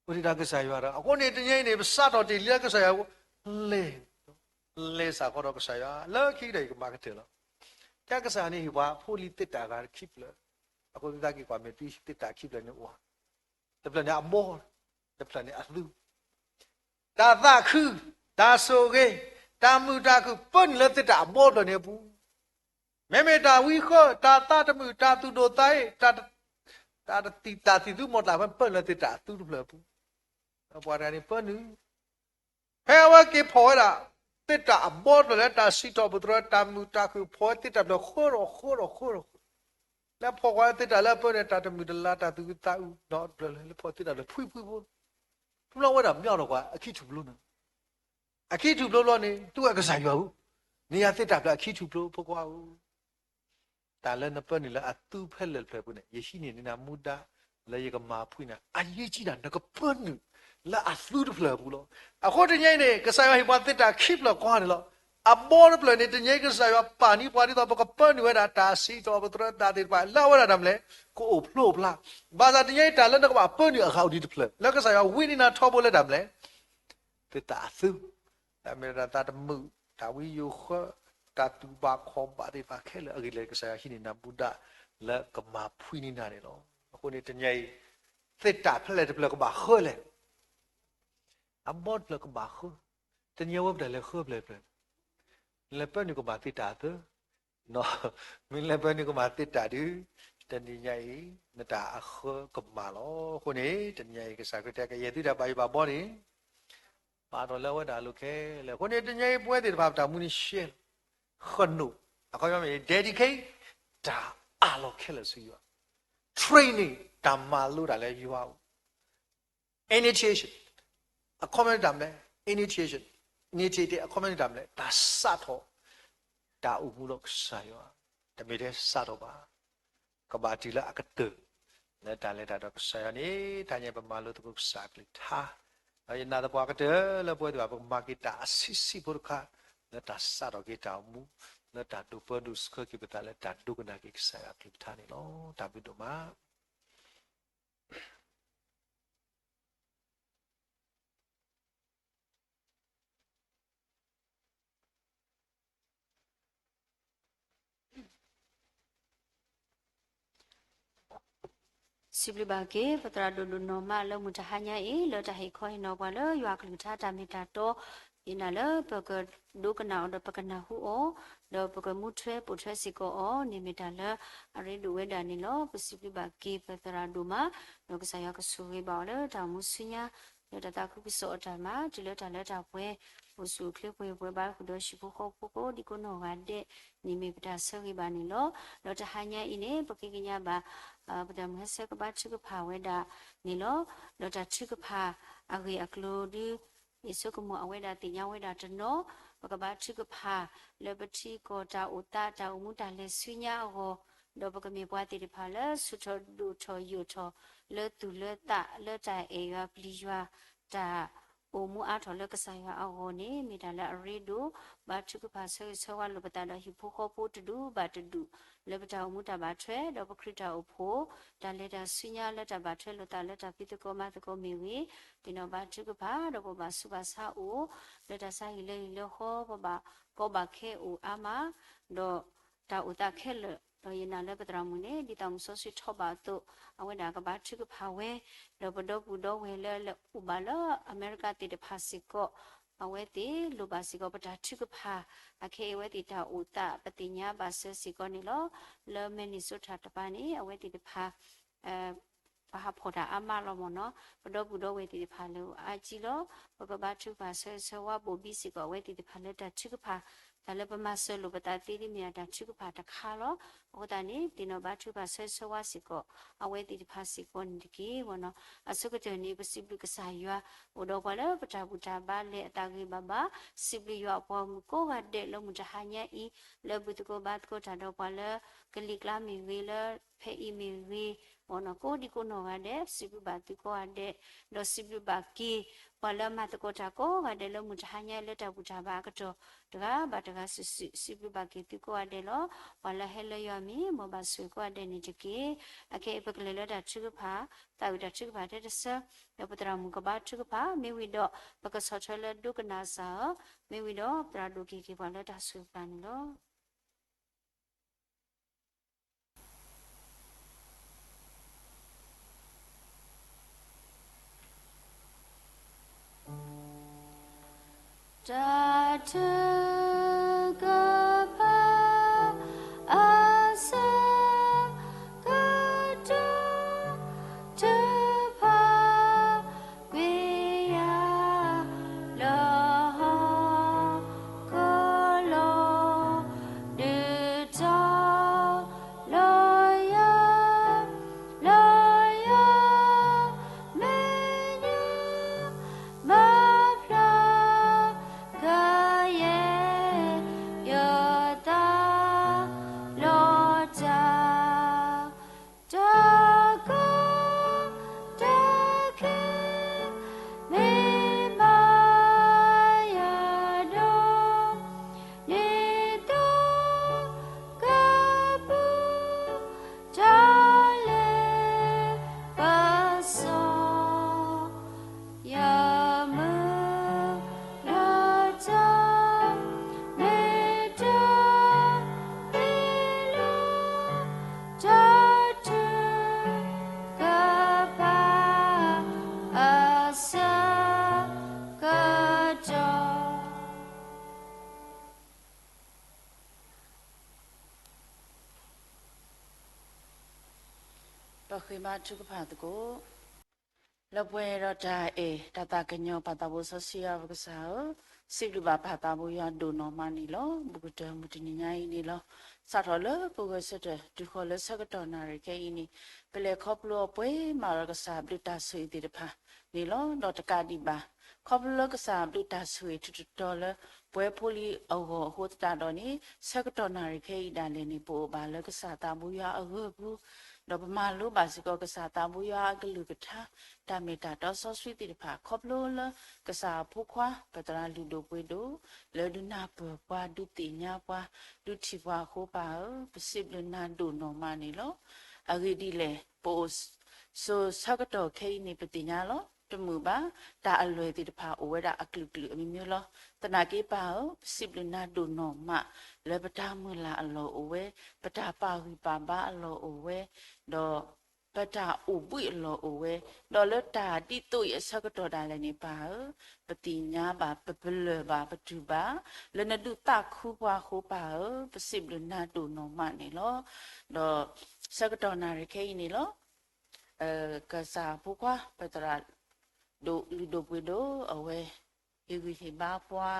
အိၣ်တ့ၢ်တၢ်ကစၢ်ယွၤဒီး အဃိန့ၣ် တနံၤအံၤန့ၣ် ပစးထီၣ်တ့ၢ်လံလၢကစၢ်ယွၤအအိၣ်, လဲၤ, လဲၤစၢ်ဃီဒီးကစၢ်ယွၤ လၢခံကတၢၢ်အံၤကမၤကတၢၢ်လီၤ. ကစၢ်ယွၤန့ၣ်ဟ့ၣ်ပှၤဖိလံၤသ့ၣ်တၢ်ဂၤခံဖျၢၣ်, အဃိသတးက့ၤကွၢ်မ့ၢ်သုသ့ၣ်တၢ်ခံဖျၢၣ်န့ၣ်အိၣ်, တဖျၢၣ်န့ၣ်အဘီ, တဖျၢၣ်န့ၣ်အသု တၢ်သးခု, တၢ်ဆိၣ်ဂ့ၤ, တၢ်မုာ်တၢ်ခုၣ် ပၢနုာ်လၢသ့ၣ်တၢ်အဘီတဖျၢၣ်န့ၣ်အပူၤ, မ့မ့ၢ်တၢ်ဝံဃၢ, တၢ်သးတမုာ်, တၢ်သူၣ်ဒိၣ်သးအ့ၣ်, တၢ်, တၢ်တသံၣ်, တၢ်သံၣ်သူမီၢ်သၣ်ဖဲ ပၢနုာ်လၢသ့ၣ်တၢ်အသူတဖျၢၣ်အပူၤ, ပှၤတဂၤန့ၣ်ပၢနုာ်, ဖဲအဝဲက့ၤဖီၣ်ဝဲဒၣ် သ့ၣ်တၢ်အဘီတဖျၢၣ်လၢတၢ်စံးထီၣ်ပတြၢၤ တၢ်မုာ်တၢ်ခုၣ် ဖီၣ်ဝဲသ့ၣ်တၢ်တဖျၢၣ် ဃၢထီၣ်ဃၢထီၣ်ဃၢထီၣ်ဃၢ, လၢဖီၣ်ကွၢ်သ့ၣ်တၢ်လၢအပၢန့ၣ် တၢ်တမုာ်တလၤ တၢ်သူၣ်အုးသးအုး ဒီးတဖျၢၣ်လၢ လၢဖီၣ်သ့ၣ်တၢ်တဖျၢၣ် ဖှံဖှံဖိ, ဖုလီၤဝဲဒၣ် မ့ၢ်အီၤဒီးကွၢ် အခံထူၣ်ဖျိန့ၣ်, အခံထူၣ်ဖျိဘျီန့ၣ် သူဝဲကစၢ်ယွၤဧၢ, နယၤသ့ၣ်တၢ်တဖျၢၣ်အခံထူၣ်ဖျိ ဖိခွါဧၢ, တၢ်လၢနပၢနုာ်လၢအသူဖဲလဲၣ်တဖျၢၣ်အပူၤန့ၣ် ယဟံးန့ၢ်နၤမူဒါ လၢယကမၤဖှံနၤ, အရေးကြီးတာ နကပၢနုာ်လၢအသူတဖျၢၣ်အပူၤလီၤ. အဃိတနံၤအံၤန့ၣ် ကစၢ်ယွၤဟ့ၣ်ပှၤသ့ၣ်တၢ်ခံဖျၢၣ်ကွၢ်န့ၣ်လီၤ. အဘီတဖျၢၣ်န့ၣ် တနံၤအံၤကစၢ်ယွၤပာ်န့ၢ်ပှၤဒ်သိး ပကပၢနုာ်ဝဲဒၣ်တၢ်စံးထီၣ်ပတြၢၤတၢ်သ့ၣ်တဖၣ် လၢအဝဲဒၣ်တၢ်မနုၤလဲၣ်, ကအိၣ်ဖျိဖျါ, ဘၣ်ဆၣ်တနံၤအံၤတၢ်လၢနကဘၣ်ပၢနုာ်အဂၤအိၣ်ဒံးတဖျၢၣ် လၢကစၢ်ယွၤဝံန့ၢ်နၤထီဘိလၢတၢ်မနုၤလဲၣ် သ့ၣ်တၢ်အသူ, တၢ်မ့ၢ်တၢ်သးတမုာ်, တၢ်ဝံယိၤဃၢ, တၢ်သူၣ်ဘၣ်ခီၣ်ဘၣ်သ့ၣ်တဖၣ်ခဲလၢာ် အဂ့ၢ်ဒ်လဲၣ် ကစၢ်ယွၤဟံးန့ၢ်နၤမူဒါ လၢကမၤဖှံန့ၢ်နၤန့ၣ်လီၤ. အဃိန့ၣ်တနံၤအံၤ သ့ၣ်တၢ်ဖဲလဲၣ်တဖျၢၣ်ကဘၣ်ဃၢလဲၣ်, အဘီတဖျၢၣ်ကဘၣ်ဃၢ, တနံၤအံၤဝဲပတၢ်လဲၤဃၢဖျၢၣ်တဖျၢၣ်, လဲၤပၢနုာ်ကမၤသ့ၣ်တၢ်အသၢ မ့ၢ်လဲၤပၢနုာ်ကမၤသ့ၣ်တၢ်ဒုး, တနံၤညါအံၤ နတၢ်အဃၢကမၤလီၤ. အဃိန့ၣ် တနံၤညါအံၤ ကစၢ်ခရံာ်တဲကယဲၢ်သုတၢ်ဘၣ်ယိၣ်ဘၣ်ဘီန့ၣ် ပာ်ထီၣ်လၢအဝဲဒၣ်အလိၤခဲလၢာ်. အဃိန့ၣ် တနံၤညါအံၤ ပဝဲသ့ၣ်တဖၣ်ပတၢ်မူန့ၣ်ရှဲလီၤ, ဃနိး, အခီပညီမ့ၢ် dedicate တၢ်အးလီၤခဲလၢာ်ဆူယွၤ, training တၢ်မၤလိတၢ်လၢယွၤအအိၣ် initiation, အခီပညီတၢ်မနုၤလဲၣ်, initiation, initiate အခီပညီတၢ်မနုၤလဲၣ်, တၢ်စးထီၣ် တၢ်အိၣ်မူဒီးကစၢ်ယွၤ, တမ့ၢ်ထဲစးထီၣ်ဘၣ်, ကဘၣ်တုၤလၢအကတၢၢ် လၢတၢ်လဲၤတၢ်ဒီးကစၢ်ယွၤန့ၣ် တနံၤအံၤပမၤလိသကိးကစၢ်အကလုၢ်ကထါ, ဒီးယနာ်သပှၢ်ကတၢၢ်လၢပဝဲသ့ၣ်တဖၣ် ပကမၤက့ၤတၢ်အဆံးဆံးဖိတခါ လၢတၢ်စးထီၣ်က့ၤတၢ်အိၣ်မူ လၢတၢ်ဒိးပၢဒိးဆှၢက့ၤပသးလၢတၢ်ဒိကနၣ်က့ၤကစၢ်ယွၤအကလုၢ်ကထါန့ၣ်လီၤ. တၢ်ဘျုးဒိၣ်မး. စံးဘျုးဘၣ်က့ၤ ပသရၣ်ဒိၣ်ဒိၣ်နီၢ်မးလၢမုၢ်တဟါညါအံၤ လၢတၢ်ဟ့ၣ်ခီဟ့ၣ်နီၤပှၤလၢယွၤအကလုၢ်ကထါတၢ်မ့ၢ်တၢ်တီ ယနာ်လၢပကဒိကနၣ်အီၤဒီးပကနၢ်ဟူအီၤ ဒီးပကမူထွဲပိာ်ထွဲစ့ၢ်ကီးအီၤန့ၣ်မ့ၢ်တၢ်လၢအရ့ဒိၣ်ဝဲဒၣ်န့ၣ်လီၤ. ပစံးဘျုးဘၣ်က့ၤပသရၣ်ဒိၣ်မး ဒီးကစၢ်ယွၤကဆိၣ်ဂ့ၤဘၣ်အီၤလၢတၢ်အိၣ်မူဆူညါ လၢတၢ်သးခုကစီၣ်အတၢ်မၤ တုၤလၢတၢ်လၢတၢ်ပှဲၤ အိၣ်ဆူၣ်အိၣ်ချ့ပှဲၤပှဲၤဘၣ်ဃုာ်ဒီးဟံၣ်ဖိဃီဖိကိးဒံကိးနီၢ်ဂၤဒဲးန့ၣ် မ့ၢ်ပတၢ်ဆၢဂ့ၤဘၣ်န့ၣ်လီၤ. ဒီးတဟါညါအံၤန့ၣ် ပဃ့ကညးဘၣ် ပတၢ်မုၢ်ဟဲဆၢကဘါထုကဖၣ်ဝဲဒၣ်န့ၣ်လီၤ. ဒီးတၢ်ထုကဖၣ်အဂ့ၢ်အကျိၤဒု ယဆိကမိၣ်အဝဲဒၣ်သ့ၣ်ညါဝဲဒၣ်တနီၤ, ပကဘါထုကဖၣ်လၢပထံကီၢ်တၢ်အိၣ်သး တၢ်အိၣ်မူတၢ်လဲၤဆူညါအဂီၢ်, ဒီးပကမ့ၢ်ပှၤသ့ၣ်တဖၣ်လၢဆူၣ်ထီၣ်ဒိၣ်ထီၣ်ယိာ်ထီၣ် လၢသူၣ်လၢသး လၢတၢ်အဲၣ်ယွၤပျံၤယွၤ တၢ်အိၣ်မူအါထီၣ်လၢကစၢ်ယွၤအဂီၢ်န့ၣ် မ့ၢ်တၢ်လၢအရ့ဒိၣ်, ဘါထုကဖၣ်ဆၢဂ့ၤဆၢဝါလိာ်ပသးဒီးဟံၣ်ဖိဃီဖိတဒူၣ်ဘၣ်တဒူၣ် လၢပတၢ်အိၣ်မူတၢ်ဘၣ်ထွဲ ဒီးပခရံာ်တၢ်အိၣ်ဖှိၣ် တၢ်လဲၤတၢ်ဆူညါလၢတၢ်ဘၣ်ထွဲလိာ်သးလၢတၢ်ဖံးသကိးမၤသကိးမ့ၢ်ဂ့ၤ, သ့ၣ်နီၣ်ဘါထုကဖၣ် ဒီးပဘၣ်ဆူးဘၣ်ဆါအိၣ် လၢတၢ်ဆါဟံၣ်လၢဟံၣ်လၢဃီ ပဘၣ်ကီဘၣ်ခဲအိၣ်အါမး, ဒီးတၢ်အိၣ်သးခဲလၢာ် ဒီးယနာ်လၢပသရၣ်မုၣ်န့ၣ် ဒ်သိးမုၢ်စီဆှံထီၣ်ဘၣ်အသိး အဝဲဒၣ်ကဘါထုကဖၣ်ဝဲ, ဒီးပဒီပုၢ်ဒီဝဲၢ်လၢအိၣ်ဘၣ်လၢအမဲရကၤသ့ၣ်တဖၣ်စ့ၢ်ကီး အဝဲသ့ၣ်လိၣ်ဘၣ်စ့ၢ်ကီးပတၢ်ထုကဖၣ်, အခဲအံၤအဝဲသ့ၣ်တၢ်အိၣ်သးပသ့ၣ်ညါဘၣ်စၢၤစ့ၢ်ကီးန့ၣ်လီၤ. လၢ Minnesota တပၤန့ၣ် အဝဲသ့ၣ်တဖၣ် ပဟးဖီၣ်တၢ်အါမးလီၤမ့ၢ်နီၤ, ပဒီပုၢ်ဒီဝဲၢ်သ့ၣ်တဖၣ်လၢအါကံလီၤ, ပကဘါထုကဖၣ်ဆၢဂ့ၤဆၢဝါဘိၣ်ဘံစ့ၢ်ကီး အဝဲသ့ၣ်တဖၣ်လၢတၢ်ထုကဖၣ်, တၢ်လၢပမၤစၢၤလိာ်ပသးသ့ဒ်မ့ၢ်ဒၣ်တၢ်ထုကဖၣ်တခါလီၤ. အဃိသတးန့ၣ် သ့ၣ်နီၣ်ဘါထုကဖၣ်ဆၢဂ့ၤဆၢဝါစ့ၢ်ကီး အဝဲသ့ၣ်တဖၣ်စ့ၢ်ကီးန့ၣ်တက့ၢ်မ့ၢ်နီၤ. အဆိကတၢၢ်န့ၣ် ပစံးဘျုးကစၢ်ယွၤ အိၣ်ဒီးပှၤလၢပတၢ်ဘူၣ်တၢ်ဘါလဲၤအသးဂ့ၤဂ့ၤဘၣ်ဘၣ်, စံးဘျုးယွၤအပှၤဂီၢ်မုၢ်ကိးဂၤဒဲးလၢမုၢ်တဟါညါအံၤ လၢဘူၣ်သကိးဘါသကိးတၢ်ဒီးပှၤလၢ ကလံၤကျါမ့ၢ်ဂ့ၤ လၢဖဲအံၤမ့ၢ်ဂ့ၤ ကိးဒံကိးနီၢ်ဂၤဒဲး စံးဘျုးဘၣ်သုကိးဂၤဒဲး, ဒီးစံးဘျုးဘၣ်က့ၤ ပှၤလၢမၤသကိးတၢ်ကိးဂၤဒဲးလၢမုၢ်တဟါညါအံၤလၢတၢ်ဘူၣ်တၢ်ဘါအကတီၢ် တဂၤဘၣ်တဂၤစုာ်စုာ် စံးဘျုးဘၣ်က့ၤသုကိးဂၤဒဲးလီၤ. ပှၤလၢဟဲလၢယွၤမံၤ မ်ဘၣ်ဆိၣ်ဂ့ၤကိးဂၤဒဲးန့ၣ်တက့ၢ်. အခဲအံၤပကလဲၤလၢတၢ်ထုကဖၣ်, သးဝံၣ်တၢ်ထုကဖၣ်ထဲတဆၢ, ဒီးပသရၣ်မုၣ်ကဘါထုကဖၣ်, မ့ၢ်ဝံၤဒီး ပကဆီၣ်ထွဲလၢဒိကနၣ်စၢ်ဧၢ, မ့ၢ်ဝံၤဒီး သရၣ်ဒိၣ်က့ၤက့ၤပှၤလၢတၢ်ဆိၣ်ဂ့ၤပှၤန့ၣ်လီၤ. တၢ်ထုကဖၣ် အဆၢကတီၢ် ထုကဖၣ် ကွံာ်ယၤ လၢဟီၣ်ခိၣ်လီၤ ဒုးတီၤ လီၤယၤ လၢယၤ မဲာ်ညါ မၤဖျါ ကယဲၢ် ယသး လီၤတၢ် တၢ်ကီတၢ်ခဲ မ့ၢ်ဘၣ်ယၤဒီး ဒ်သိးကပူၤ တၢ်လဲၤပစီ ယမုၢ်လၢတၢ် မ့ၢ်တၢ်အ့ၣ်လိာ် တၢ်ထုကဖၣ် အဆၢကတီၢ် ပဃ့ဘါထုကဖၣ်သကိး လၢပှဲၤဒီးတၢ်အဲၣ်တၢ်သးကညီၤ ပၢ်သးဘိစီဆှံယွၤပကစၢ်ဧၢ, စံးဘျုးဘၣ်ပၢ်သးဘိယွၤဒိၣ်နီၢ်မးန့ၣ်လီၤ. ဘူးကတၢၢ်မုၢ်တနံၤညါအံၤန့ၣ်လီၤ. စးထီၣ်လၢပဂဲၤဆၢထၢၣ်တုၤဃီၤလၢဆၢကတီၢ်နၣ်ရံၣ်ခဲအံၤန့ၣ် ပလဲၤခီဖျိအီၤပှဲၤမးဒီးကစၢ်ဘျုးတၢ်ဆိၣ်ဂ့ၤသ့ၣ်တဖၣ်န့ၣ်လီၤ. ဒီးတကးဒံးဘၣ် ခီဖျိလၢကစၢ်ဘျုးတၢ်ဆိၣ်ဂ့ၤထူးတတီၤလၢ ပဝဲဖိလံၤအဂီၢ်အဃိသတးဒီးန့ၣ် ဆၢကတီၢ်နၣ်ရံၣ်ခဲအံၤဒၣ်လဲာ်န့ၣ် ပအိၣ်ဘၣ်လၢကစၢ်သးဘိယွၤအဂၢၢ်ပူၤ ဒီးပမၤလိဘၣ်စ့ၢ်ကီးကစၢ်သးဘိယွၤအကလုၢ်ကထါ တၢ်မ့ၢ်တၢ်တီစီဆှံသ့ၣ်တဖၣ် ခီဖျိလၢကစၢ်အဖိခွါ ပသရၣ်လုၢ်ဒိၣ်ပှ့ၤဒိၣ် လၢဒုးနၢ်ပၢၢ်ပှၤ ဒုးသ့ၣ်ညါပှၤ ဒုးထံၣ်ပှၤအဃိပၢ်ဧၢ, ပစံးဘျုးနၤဒိၣ်နီၢ်မးန့ၣ်လီၤ. အဂ့ၢ်ဒ်လဲၣ် ပအိၣ်ဆိးဆၢကတီၢ်ခဲအံၤန့ၣ် ပသ့ၣ်ညါလီၤ. တမုာ်ဘၣ် တၢ်အလွဲၢ်သ့ၣ်တဖၣ်အိၣ်ဝဲဒၣ်အကလုာ်ကလုာ်အမံၤမံၤလီၤ. သနာ်က့ပၢ်ဧၢ, ပစံးဘျုးနၤဒိၣ်နီၢ်မး လၢပတၢ်မုၢ်လၢ်အလီၢ်အိၣ်ဝဲ, ပတၢ်ပာ်ဂံၢ်ပာ်ဘါအလီၢ်အိၣ်ဝဲ, ဒီး ပတၢ်အိၣ်ဘှံးအလီၢ်အိၣ်ဝဲ, ဒီးလၢတၢ်ဒ်သိးအံၤအဆၢကတီၢ်ဒၣ်လဲာ်န့ၣ် ပၢ်ဧၢ, ပသ့ၣ်ညါဘၣ် ပပလၢၢ်ဘၣ် ပတူၢ်ဘၣ် လၢနဒုးသးခုပှၤအဃိ ပၢ်ဧၢ, ပစံးဘျုးနၤဒိၣ်နီၢ်မးန့ၣ်လီၤ. ဒီးဆၢကတီၢ်နၣ်ရံၣ်ခဲအံၤန့ၣ်လီၤ. ကစၢ်အဖိခွါ ပသရၣ် ဒိၣ်လုၢ်ဒိၣ်ပှ့ၤဒိၣ် အဝဲဟ့ၣ်ဂံၢ်ဟ့ၣ်ဘါပှၤ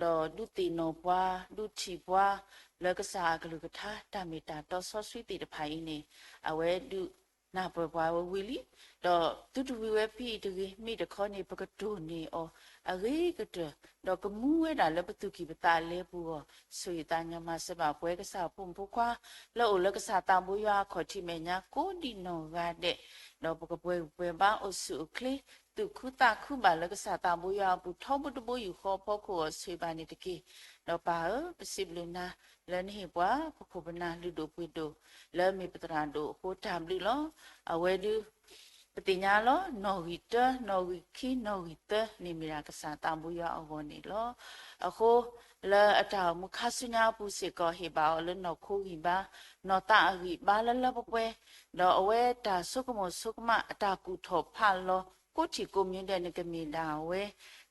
ဒီးဒုးသ့ၣ်နီၣ်ပှၤ ဒုးထံၣ်ပှၤ လၢကစၢ်အကလုၢ်ကထါ တၢ်မ့ၢ်တၢ်တီစီဆှံသ့ၣ်တဖၣ်အံၤန့ၣ် အဝဲဒုးနၢ်ပၢၢ်ပှၤဝဲဝံၤလံ. ဒီးသုတဝံၤဝဲဖဲအံၤတဂ့ၤ, မ့ၢ်တခီန့ၣ် ပကတိၢ်န့ၢ်အီၤအဂ့ၤကတၢၢ်, ဒီးကမူဝဲဒၣ်လၢပသူၣ်ကံၢ်ပသးအလဲပူၤအဂီၢ် ဆိၣ်ဂ့ၤသးညီမၤစၢၤဘၣ်ပှၤကစၢ်အဖိမုၣ်ဖိခွါ လၢအိၣ်လၢကစၢ်သးဘိယွၤအခီၣ်ထံးမဲာ်ညါကိးဒံနီၢ်ဂၤဒဲး, ဒီးပကပှဲၤပှဲၤဘါအိၣ်ဆူၣ်အိၣ်ချ့ သူၣ်ခုသးခုဘၣ်လၢကစၢ်သးဘိယွၤအပူၤ ထီဘိတဘိယူၢ်ဃီအဖီခိၣ်အဂီၢ် ဆိၣ်ဂ့ၤဘၣ်န့ၣ်တက့ၢ်. ဒီးပၢ်ဧၢ, ပစံးဘျုးနၤ လၢနဟ့ၣ်ပှၤ ပခိၣ်ပနၢ်လုၢ်ဒိၣ်ပှ့ၤဒိၣ် လၢမ့ၢ်ပသရၣ်ဒိၣ်အဃိ တၢ်ဘျုးလီၤ. အဝဲဒုး ပသ့ၣ်ညါလီၤ နီၣ်ဂံၢ်တၢ နီၣ်ဂံၢ်ခံ နီၣ်ဂံၢ်သၢန့ၣ်မ့ၢ်ဒၣ်ကစၢ်သးဘိယွၤအဂီၢ်န့ၣ်လီၤ. အဃိ လၢအတၢ်အိၣ်မူခါဆူညါအပူၤစ့ၢ်ကီး ဟ့ၣ်ဘၣ်အီၤလၢနီၢ်ခိဂံၢ်ဘါ နီၢ်သးအဂံၢ်ဘါလၢလၢပှဲၤပှဲၤ, ဒီးအဝဲတၢ်ဆိကမိၣ်ဆိကမး အတၢ်ကူၣ်ထီၣ်ဖးလီၤ ကိးထံၣ်ကိးမံၤဒဲးန့ၣ် ကမ့ၢ်ဒၣ်ဝဲ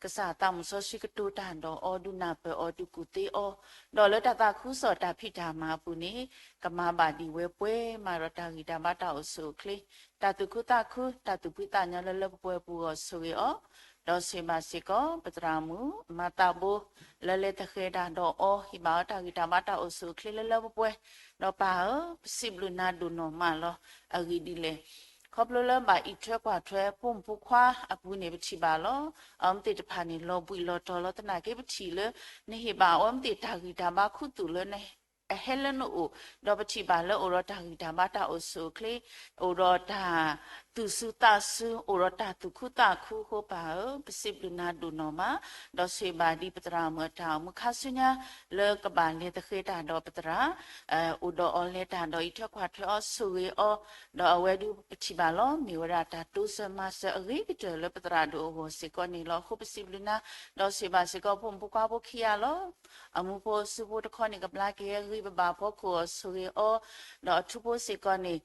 ကစၢ်သးမုၣ်စီဆှံကတိၤတၢ်ဒီးအီၤ ဒုးနၢ်ပၢၢ်အီၤ ဒုးကူၣ်သ့အီၤ, ဒီးလၢတၢ်သးခုကစီၣ်တၢ်ဖံးတၢ်မၤအပူၤန့ၣ် ကမၤဘၣ်ဒံးဝဲပှဲၤမးဒီးတၢ်ဂံၢ်တၢ်ဘါတၢ်အိၣ်ဆူၣ်အိၣ်ချ့ တၢ်သူၣ်ခုသးခု တၢ်သူၣ်ဖှံသးညီလၢလၢပှဲၤပှဲၤအပူၤအဂီၢ် ဆိၣ်ဂ့ၤအီၤ, ဒီးဆိၣ်ဂ့ၤဘၣ်စ့ၢ်ကီး ပသရၣ်မုၣ် မၤသးဘိ လၢလဲၤသဃဲၤတၢ်ဒီးအီၤ ဟ့ၣ်ဘၣ်အီၤတၢ်ဂံၢ်တၢ်ဘါတၢ်အိၣ်ဆူၣ်အိၣ်ချ့လၢလၢပှဲၤပှဲၤ, ဒီးပၢ်ဧၢ, ပစံးဘျုးနၤဒိၣ်နီၢ်မးလီၤ. အဂ့ၢ်ဒ်လဲၣ် ခီဖျိလၢဘၣ်အံးထွဲကွၢ်ထွဲဖိမုၣ်ဖိခွါအပူၤန့ၣ် ပထံၣ်ဘၣ်လီၤ. အဝဲသ့ၣ်တဖၣ်န့ၣ် လီၤဘှံးလီၤတီၤလီၤသနာ်က့ ပထံၣ်လၢ နဟ့ၣ်ဘၣ်အဝဲသ့ၣ်တၢ်ဂံၢ်တၢ်ဘါခူသူၣ်လၢ အဟဲလၢနအိၣ်, ဒီးပထံၣ်ဘၣ်လၢအိၣ်ဒီးတၢ်ဂံၢ်တၢ်ဘါတၢ်အိၣ်ဆူၣ်အိၣ်ချ့, အိၣ်ဒီးတၢ်သူၣ်စူၤသးစူၤ, အိၣ်ဒီးတၢ်သူၣ်ခုသးခုအဃိ ပၢ်ဧၢ, ပစံးဘျုးနၤဒိၣ်နီၢ်မး, ဒီးဆိၣ်ဂ့ၤဘၣ်ဒံးပသရၣ်မုၣ်အတၢ်အိၣ်မူခါဆူညါ လၢကဘၣ်လဲၤသဃဲၤတၢ်ဒီးပသရၣ် အိၣ်ဒီးအီၤလဲၤတၢ်ဒီးအံးထွဲကွၢ်ထွဲအီၤ ဆိၣ်ဂ့ၤအီၤ, ဒီးအဝဲဒုးပထံၣ်ဘၣ်လီၤ မ့ၢ်ဝဲဒၣ်တၢ်တိစၢၤမၤစၢၤအဂ့ၤကတၢၢ်လၢပသရၣ်ဒိၣ်အဂီၢ်စ့ၢ်ကီးန့ၣ်လီၤ. အဃိပစံးဘျုးနၤ, ဒီးဆိၣ်ဂ့ၤဘၣ်စ့ၢ်ကီးဖိမုၣ်ဖိခွါဖိခံဂၤလီၤ. အမူဖိစုဖိတခီန့ၣ် ကဘျါက့ၤအဂံၢ်ဘါအဖီခိၣ်အဂီၢ် ဆိၣ်ဂ့ၤအီၤ, ဒီးအထူဖိစ့ၢ်ကီးန့ၣ်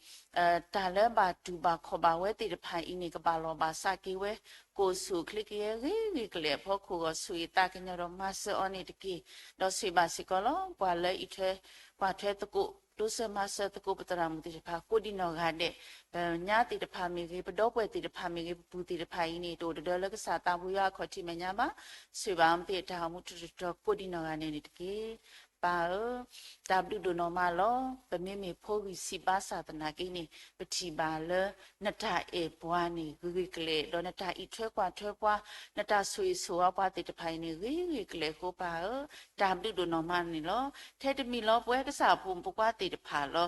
တၢ်လၢဘၣ်တူၢ်ဘၣ်ခီၣ်ဘၣ်ဝဲသ့ၣ်တဖၣ်အံၤန့ၣ် ကဘၣ်လီၢ်ဘၣ်စးက့ၤဝဲ, ကအိၣ်ဆူၣ်အိၣ်ချ့က့ၤဂ့ၤဂ့ၤကလဲာ်အဖီခိၣ်အဂီၢ် ဆိၣ်ဂ့ၤသးကညီၤဒီးမၤစၢၤအီၤန့ၣ်တက့ၢ်. ဒီးဆိၣ်ဂ့ၤဘၣ်စ့ၢ်ကီးလီၤ ပှၤလၢအံးထွဲကွၢ်ထွဲသကိး တိစၢၤမၤစၢၤသကိးပသရၣ်မုၣ်သ့ၣ်တဖၣ် ကိးဒံနီၢ်ဂၤဒဲး, ပညါသ့ၣ်တဖၣ်မ့ၢ်ဂ့ၤ, ပဒီပုၢ်ဝဲၢ်သ့ၣ်တဖၣ်မ့ၢ်ဂ့ၤ, ပပူၤသ့ၣ်တဖၣ်အံၤန့ၣ် တအိၣ်တဒၢလၢကစၢ်သးဘိယွၤအခီၣ်ထံးမဲာ်ညါဘၣ်. ဆိၣ်ဂ့ၤဘၣ်အဝဲသ့ၣ်အတၢ်အိၣ်မူတတီၤတီၤကိးဒံနီၢ်ဂၤဒဲးန့ၣ်တက့ၢ်. ပၢ်ဧၢ, တၢ်ဘျုးဒိၣ်နီၢ်မးလီၤ. ပမ့မ့ၢ်ဖိဂံၢ်စၢ်ဘါစၢ်သနာ်က့န့ၣ် ပထံၣ်ဘၣ်လၢ နတၢ်အဲၣ်ပှၤန့ၣ် ဂ့ၤဂ့ၤကလဲာ်, ဒီးနတၢ်အံးထွဲကွၢ်ထွဲပှၤ, နတၢ်ဆိၣ်ဂ့ၤဆိၣ်ဝါပှၤသ့ၣ်တဖၣ်အံၤန့ၣ် ဂ့ၤဂ့ၤကလဲာ်အဃိ ပၢ်ဧၢ, တၢ်ဘျုးဒိၣ်နီၢ်မးန့ၣ်လီၤ. ထဲတမံၤလီၤ ပဝဲကစၢ်အဖိမုၣ်ဖိခွါသ့ၣ်တဖၣ်လီၤ.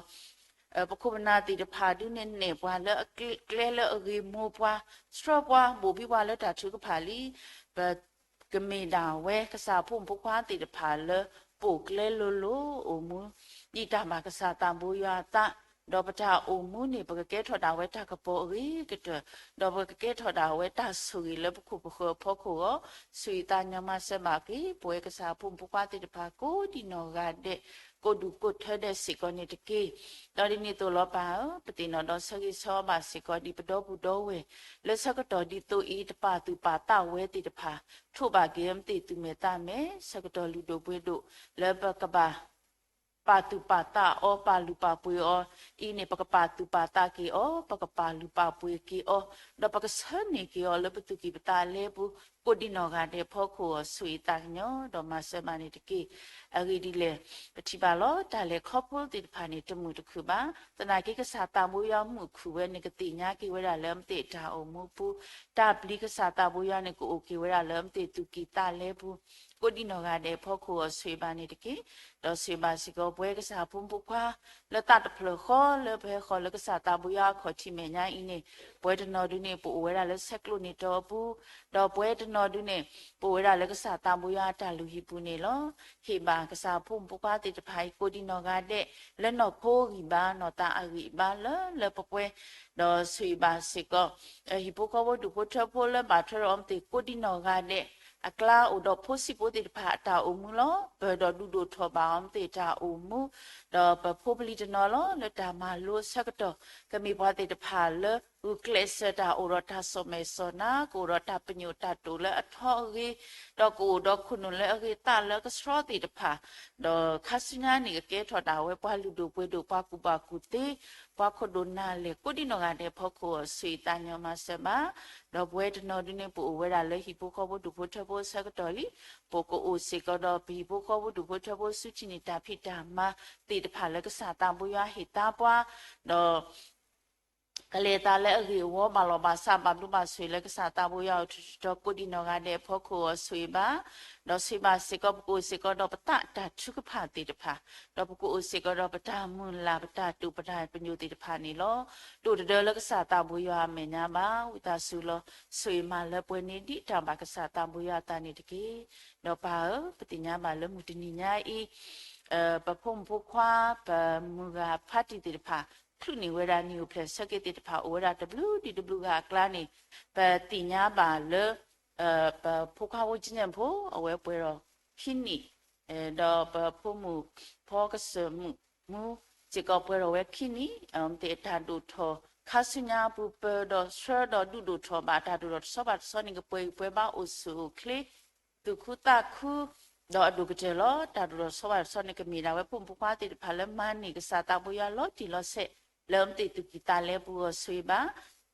ပခိၣ်ပနၢ်သ့ၣ်တဖၣ်ဒုးန့ၣ်နဲၣ်ပှၤလၢအကျဲလၢအဂ့ၤ မိၢ်ပှၤ ဆှၢပှၤ ဘိၣ်ဘံပှၤလၢတၢ်ထုကဖၣ်လံ. ပကမ့ၢ်ဒၣ်ဝဲကစၢ်အဖိမုၣ်ဖိခွါသ့ၣ်တဖၣ်လၢ ပိာ်ကျဲလိၤလိၤ အိၣ်မူ ဒံးတၢ်ဘၣ်ကစၢ်သးဘိယွၤအသး, ဒီးပတၢ်အိၣ်မူန့ၣ် ပကကဲထီၣ်ဒၣ်ဝဲတၢ်ကပီၤအဂ့ၤကတၢၢ်, ဒီးပကကဲထီၣ်ဒၣ်ဝဲတၢ်ဆိၣ်ဂ့ၤလၢပခိၣ်ပဃၢၤအဖီခိၣ်အဂီၢ်, ဆိၣ်ဂ့ၤသးညီမၤစၢၤဘၣ်က့ၤ ပဝဲကစၢ်အဖိမုၣ်ဖိခွါသ့ၣ်တဖၣ် ကိးဒံနီၢ်ဂၤဒဲး ကိးဒူၣ်ကိးထၢဒဲးစ့ၢ်ကီးန့ၣ်တက့ၢ်. ဒီးဒ်န့ၣ်အသိးလီၤ ပၢ်ဧၢ, ပသ့ၣ်နီၣ်ဒီးဆၢဂ့ၤဆၢဝါဘၣ်စ့ၢ်ကီးဒ်ပဒီပုၢ်ဒီဝဲၢ် လၢဆၢကတီၢ်ဒ်သိးအံၤ တပာ်သူၣ်ပာ်သးဝဲသ့ၣ်တဖၣ် ထိးဘၣ်က့ၤအဝဲသ့ၣ်သူၣ်မဲာ်သးမဲာ် ဆၢကတီၢ်လုၢ်ဒိၣ်ပှ့ၤဒိၣ် လၢပကဘၣ် ပာ်သူၣ်ပာ်သးအီၤ ပာ်လုၢ်ပာ်ပှ့ၤအီၤအံၤန့ၣ် ပကပာ်သူၣ်ပာ်သးက့ၤအီၤ ပကပာ်လုၢ်ပာ်ပှ့ၤက့ၤအီၤ ဒီးပကဆၢန့ၢ်က့ၤအီၤလၢပသူၣ်ကံၢ်ပသးအလဲပူၤ ကိးဒံနီၢ်ဂၤဒဲးအဖီခိၣ်အဂီၢ် ဆိၣ်ဂ့ၤသးကညီၤ ဒီးမၤစၢၤဘၣ်န့ၣ်တက့ၢ်. အဂ့ၢ်ဒ်လဲၣ်, ပထံၣ်ဘၣ်လီၤ တၢ်လဲၤခီဖျိသ့ၣ်တဖၣ်န့ၣ် တမုာ်တခုၣ်ဘၣ်. သနာ်က့ ကစၢ်သးဘိယွၤမုာ်ခုၣ်ဝဲန့ၣ် ကသ့ၣ်ညါက့ၤဝဲဒၣ်လၢအဝဲသ့ၣ်အတၢ်အိၣ်မူပူၤ, တၢ်ပျံၤကစၢ်သးဘိယွၤန့ၣ် ကအိၣ်က့ၤဝဲဒၣ်လၢအဝဲသ့ၣ်သူၣ်ကံၢ်သးလဲပူၤ ကိးဒံနီၢ်ဂၤဒဲးအဖီခိၣ်အဂီၢ် ဆိၣ်ဂ့ၤဘၣ်န့ၣ်တက့ၢ်. ဒီးဆိၣ်ဂ့ၤဘၣ်စ့ၢ်ကီး ပဝဲကစၢ်အဖိမုၣ်ဖိခွါ လၢသးတဖျၢၣ်ဃီလၢပဟဲဃီၤလၢကစၢ်သးဘိယွၤအခီၣ်ထံးမဲာ်ညါအံၤန့ၣ်, ပဝဲတနီၤဒုန့ၣ် ပအိၣ်ဝဲဒၣ်လၢဆဲးကျိးန့ၣ်တီအပူၤ, ဒီးပဝဲတနီၤဒုန့ၣ် ပအိၣ်ဝဲဒၣ်လၢကစၢ်သးဘိယွၤအတၢ်လုၢ်ဟံၣ်ပူၤန့ၣ်လီၤ. ဟ့ၣ်ဘၣ်ကစၢ်အဖိမုၣ်ဖိခွါသ့ၣ်တဖၣ်အံၤ ကိးဒံနီၢ်ဂၤဒဲး လၢနီၢ်ခိဂံၢ်ဘါ နီၢ်သးအဂံၢ်အဘါလၢလၢပှဲၤပှဲၤ, ဒီးဆိၣ်ဂ့ၤဘၣ်စ့ၢ်ကီး ဟံၣ်ဖိဃီဖိဒူၣ်ဖိထၢဖိလၢဘၣ်ထွဲဒီးအဝဲသ့ၣ်ကိးဒံနီၢ်ဂၤဒဲး အကျါအိၣ်ဒီးဖိဆံးဖိသ့ၣ်တဖၣ်အတၢ်အိၣ်မူလီၤ. ပၢၢ်ဒီးဒုးဒိၣ်ထီၣ်ဘၣ်အဝဲသ့ၣ်တၢ်အိၣ်မူ, ဒီးပဖိပလံၤတနီၤလီၤ လၢတၢ်မၤလိဆၢကတီၢ် ကမ့ၢ်ပှၤသ့ၣ်တဖၣ်လၢ ဂုာ်ကျဲးစၢးတၢ်အိၣ်ဒီးတၢ်စီၣ်မဲာ်စီၣ်နါ, ကအိၣ်ဒီးတၢ်ပညိၣ်တၢ်တိာ်လၢအထီအဂ့ၤ, ဒီးကအိၣ်ဒီးခိၣ်နူာ်လၢအဂ့ၤသးလၢကဆှီသ့ၣ်တဖၣ်, ဒီးခါဆူညါန့ၣ် ကကဲထီၣ်ဒၣ်ဝဲပှၤလုၢ်ဒိၣ်ပှ့ၤဒိၣ် ပှၤကူၣ်ဘၣ်ကူၣ်သ့, ပှၤခိၣ်ဒိၣ်နၢ်လဲၢ် ကိးဒံနီၢ်ဂၤဒဲးအဖီခိၣ် ဆိၣ်ဂ့ၤသးညီမၤစၢၤဘၣ်. ဒီးပဝဲတနီၤဒုန့ၣ် ပအိၣ်ဝဲဒၣ်လၢဟံၣ်ဖိဃီဖိဒူၣ်ဖိထၢဖိအဆၢကတီၢ်လံ, ပကအိၣ်စ့ၢ်ကီးဒီးပဟံၣ်ဖိဃီဖိဒူၣ်ဖိထၢဖိ ဆူထံၣ်န့ၢ်တၢ်ဖံးတၢ်မၤသ့ၣ်တဖၣ်လၢကစၢ်သးဘိယွၤဟ့ၣ်သါပှၤ, ဒီး ကလဲၤသးလၢအဂ့ၢ်အဝီ ဘၣ်လီၤဘၣ်စး ဘၣ်ဘျုးဘၣ်ဆိၣ်ဂ့ၤလၢကစၢ်သးဘိယွၤအအိၣ်ထီၣ်ထီထီ ကိးဒံနီၢ်ဂၤဒဲးအဖီခိၣ်အဂီၢ် ဆိၣ်ဂ့ၤဘၣ်, ဒီးဆိၣ်ဂ့ၤဘၣ်စ့ၢ်ကီး ပကအိၣ်စ့ၢ်ကီးဒီးပသးတၢ်ထုကဖၣ်သ့ၣ်တဖၣ်, ဒီးပကအိၣ်စ့ၢ်ကီးဒီးပတၢ်မုၢ်လၢ် ပတၢ်တိာ်ပတၢ်ပညိၣ်သ့ၣ်တဖၣ်န့ၣ်လီၤ. တအိၣ်တဒၢလၢကစၢ်သးဘိယွၤအမဲာ်ညါဘၣ်. ဝံသးစူၤလီၤ ဆိၣ်ဂ့ၤမးလၢပှဲၤန့ၢ်ဒံးတၢ်ဘၣ်ကစၢ်သးဘိယွၤအသးန့ၣ်တက့ၢ်. ဒီးပၢ်ဧၢ, ပသ့ၣ်ညါဘၣ်လၢမုၢ်တနံၤညါအံၤ ပဖိမုၣ်ဖိခွါ ပမုၢ်ဂၤဖါတံၢ်သ့ၣ်တဖၣ် ချုးန့ၢ်ဝဲဒၣ်နံၣ်အိၣ်ဖျဲၣ်ဆၢက့ၤသ့ၣ်တဖၣ် အိၣ်ဝဲဒၣ်တဘျုးဒံးတဘျုးဂၤအကျါန့ၣ် ပသ့ၣ်ညါဘၣ်လၢ ပဖိခွါဖိကၠံၣ်ဖိ အဝဲပှဲၤဒီးခံနံၣ်, ဒီးပဖိမုၣ်ဖီကစၢၢ်မုၣ်မူစ့ၢ်ကီးပှဲၤဒီးဝဲခံနံၣ်, အဝဲသ့ၣ်အတၢ်ဒိၣ်ထီၣ် ခါဆူညါအပူၤ ပၢၤဒီးဆှၢဒီးဒုးဒိၣ်ထီၣ်ဘၣ် အတၢ်ဒိၣ်ထီၣ်တဆီဘၣ်တဆီန့ၣ် ကပှဲၤဂံၢ်ပှဲၤဘါအိၣ်ဆူၣ်အိၣ်ချ့ သူၣ်ခုသးခု ဒီးအဒိၣ်ကတၢၢ်လီၤ. တၢ်ဒိၣ်ထီၣ်တဆီဘၣ်တဆီန့ၣ် ကမ့ၢ်ဒၣ်ဝဲဖိမုၣ်ဖိခွါသ့ၣ်တဖၣ်လၢမၤန့ၢ်ကစၢ်သးဘိယွၤလီၤတံၢ်လီၤဆဲး လၢအဝဲသ့ၣ်သူၣ်ကံၢ်သးလဲပူၤအဂီၢ် ဆိၣ်ဂ့ၤဘၣ်,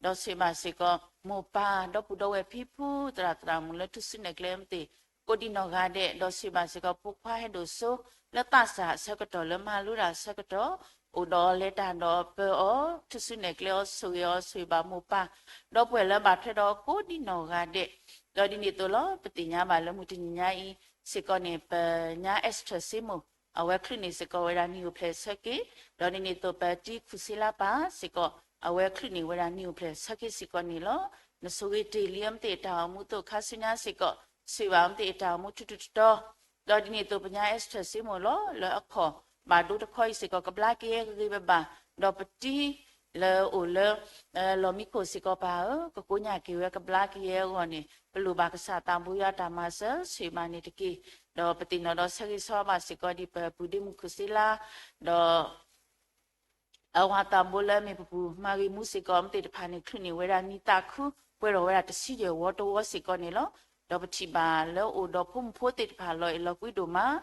ဒီးဆိၣ်ဂ့ၤဘၣ်စ့ၢ်ကီး မိၢ်ပၢ်ဒီပုၢ်ဒီဝဲၢ်ဖံဖု သရၣ်သရၣ်မုၣ်လၢထူၣ်စုနဲၣ်ကျဲအဝဲသ့ၣ် ကိးဒံနီၢ်ဂၤဒဲး, ဒီးဆိၣ်ဂ့ၤဘၣ်စ့ၢ်ကီး ဖိခွါဟဲဒိၣ်စိ လၢသးစၢ်အဆၢကတီၢ်လၢမၤလိတၢ်အဆၢကတီၢ် အိၣ်ဒီးလဲၤတၢ်ဒီးပၢၤအီၤ ထူၣ်စုနဲၣ်ကျဲအီၤ ဆိၣ်ဂ့ၤအီၤ ဆိၣ်ဂ့ၤဘၣ်မိၢ်ပၢ် ဒီပုၢ်ဝဲၢ်လၢဘၣ်ထွဲဒီးကိးဒံနီၢ်ဂၤဒဲး, ဒီးဒ်န့ၣ်အသိးလီၤ. ပသ့ၣ်ညါဘၣ်လၢမုၢ်တနံၤညါအံၤစ့ၢ်ကီးန့ၣ် ပညါ Esther စ့မိၢ် အဝဲချုးန့ၢ်စ့ၢ်ကီးဝဲဒၣ်နံၣ်အိၣ်ဖျဲၣ်ဆၢက့ၤ, ဒီးဒ်န့ၣ်အသိးပတံၤခူၣ်စ့လါပၢ်စ့ၢ်ကီး အဝဲချုးန့ၢ်ဝဲဒၣ်နံၣ်အိၣ်ဖျဲၣ်ဆၢက့ၤစ့ၢ်ကီးန့ၣ်လီၤ. နဆိၣ်ဂ့ၤတ့ၢ်လံအဝဲသ့ၣ်အတၢ်အိၣ်မူအသိး ခါဆူညါစ့ၢ်ကီး ဆိၣ်ဂ့ၤဘၣ်အဝဲသ့ၣ်အတၢ်အိၣ်မူထူထူတီတီ, ဒီးဒ်န့ၣ်အသိးပညါ Esther စ့မိၢ်လီၤ လၢအခီၣ်ဘၣ်ဒိတခီအံၤစ့ၢ်ကီး ကဘျါက့ၤယဲဂ့ၤဂ့ၤဘၣ်ဘၣ်, ဒီးပတံၤလၢအိၣ်လၢ လီၢ်မံခိၣ်စ့ၢ်ကီးပၢ်ဧၢ, ကကိညၢ်က့ၤဝဲကဘျါက့ၤယဲအဂီၢ်န့ၣ် ပလိၣ်ဘၣ်ကစၢ်သးဘိယွၤတၢ်မၤစၢၤ ဆိၣ်ဂ့ၤဘၣ်န့ၣ်တက့ၢ်. ဒီးပသ့ၣ်နီၣ်ဒီးဆၢဂ့ၤဆၢဝါဘၣ်စ့ၢ်ကီးဒ်ပပုၢ်ဒ့မုၣ်ခူၣ်စ့လါ, ဒီး အဝၤသးဘိလၢအမ့ၢ်ပပူၤ မၤဂ့ၤမူစ့ၢ်ကီး အဝဲသ့ၣ်တဖၣ်န့ၣ် ချုးန့ၢ်ဝဲဒၣ်နံၣ်သးခု ပှဲၤထီၣ်ဝဲဒၣ်တဆံယဲၢ်ဝီတဝီစ့ၢ်ကီးန့ၣ်လီၤ. ဒီးပထံၣ်ဘၣ်လၢအိၣ်ဒီးဖိမုၣ်ဖိသ့ၣ်တဖၣ်လီၤအဲၣ်လီၤကွံဒိၣ်မး,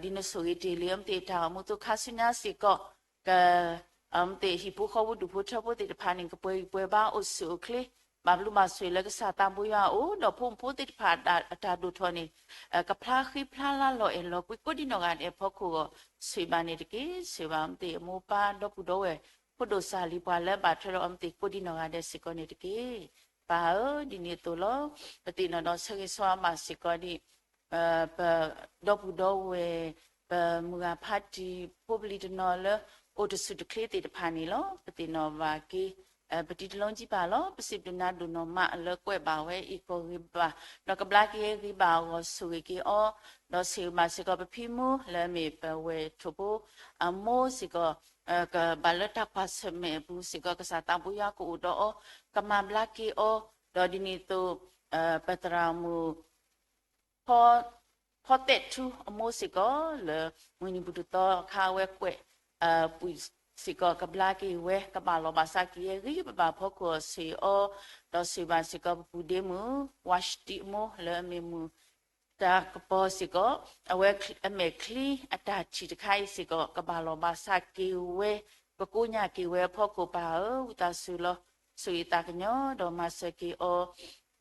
ဒ်နဆိၣ်ဂ့ၤတ့ၢ်လံအဝဲသ့ၣ်တၢ်အိၣ်မူအသိး ခါဆူညါစ့ၢ်ကီး က အဝဲသ့ၣ်ဟံၣ်ဖိဃီဖိဒူၣ်ဖိထၢဖိသ့ၣ်တဖၣ်န့ၣ် ကပှဲၤဂံၢ်ပှဲၤဘါအိၣ်ဆူၣ်အိၣ်ချ့ ဘၣ်ဘျုးဘၣ်ဆိၣ်ဂ့ၤလၢကစၢ်သးဘိယွၤအအိၣ်, ဒီးဖိမုၣ်ဖိသ့ၣ်တဖၣ်အတၢ်ဒိၣ်ထီၣ်န့ၣ် ကဖျါဃံဖျါလၤလီၤအဲၣ်လီၤကွံကိးဒံနီၢ်ဂၤဒဲးအဖီခိၣ်အဂီၢ် ဆိၣ်ဂ့ၤဘၣ်န့ၣ်တက့ၢ်. ဆိၣ်ဂ့ၤဘၣ်အဝဲသ့ၣ်အမိၢ်ပၢ်ဒီပုၢ်ဒီဝဲၢ် ဖိဒိၣ်စၢ်လံၤပှၤလၢဘၣ်ထွဲဒီးအဝဲသ့ၣ်ကိးဒံနီၢ်ဂၤဒဲးစ့ၢ်ကီးန့ၣ်တက့ၢ်. ပၢ်ဧၢ, ဒ်န့ၣ်အသိးလီၤ. ပသ့ၣ်နီၣ်ဒီးဆၢဂ့ၤဆၢဝါဘၣ်စ့ၢ်ကီးဒ် ပဒီပုၢ်ဒီဝဲၢ် ပမုၢ်ဂၤဖါတံၢ်ဖိပလံၤတနီၤလၢ အိၣ်တဆူၣ်တချ့သ့ၣ်တဖၣ်န့ၣ်လီၤ. ပသ့ၣ်နီၣ်ဘၣ်က့ၤ ပတံၤတလီၤကံပၢ်လီၤ. ပစံးဘျုးနၤဒိၣ်နီၢ်မးလၢကွဲးဘၣ်ဝဲအံၤကီၢ်ဂ့ၤဘၣ်, ဒီးကဘျါက့ၤဂ့ၤဘၣ်အဂီၢ်ဆိၣ်ဂ့ၤက့ၤအီၤ, ဒီးဆိၣ်ဂ့ၤဘၣ်စ့ၢ်ကီးပဖံမူ လၢအမ့ၢ်ပဝဲၢ်ထိၣ်ဖိအမိၢ်စ့ၢ်ကီး ကဘၣ်လၢတၢ်ကွၢ်ဆၢၣ်မဲာ်အပူၤစ့ၢ်ကီး ကစၢ်သးဘိယွၤကအိၣ်ဒီးအီၤ, ကမၤဘျါက့ၤအီၤ, ဒီးဒ်န့ၣ်အသိး ပသရၣ်မုၣ် ဖီ ဖီသဲးထူအမိၢ်စ့ၢ်ကီး လၢမုၢ်နံၤပူၤတသီအခါ အဝဲကွဲး ပုၢ်စ့ၢ်ကီး ကဘျါက့ၤဝဲ ကဘၣ်လီၤဘၣ်စးက့ၤယဲဂ့ၤဘၣ်ဘၣ်အဖီခိၣ်အီၤ ဆိၣ်ဂ့ၤအီၤ, ဒီးဆိၣ်ဂ့ၤဘၣ်စ့ၢ်ကီးပပုၢ်ဒ့မုၣ် ဝါၡတံအမိၢ် လၢအမ့ၢ်မုၢ် တၢ်ကပီၤစ့ၢ်ကီး အဝဲအမဲာ်ချံအတၢ်ထံၣ်တခါအံၤစ့ၢ်ကီး ကဘၣ်လီၤဘၣ်စးက့ၤဝဲ ကကိညၢ်က့ၤဝဲအဖီခိၣ်ပၢ်ဧၢ, ဝံသးစူၤလီၤ ဆိၣ်ဂ့ၤသးကညီၤ ဒီးမၤစၢၤက့ၤအီၤ,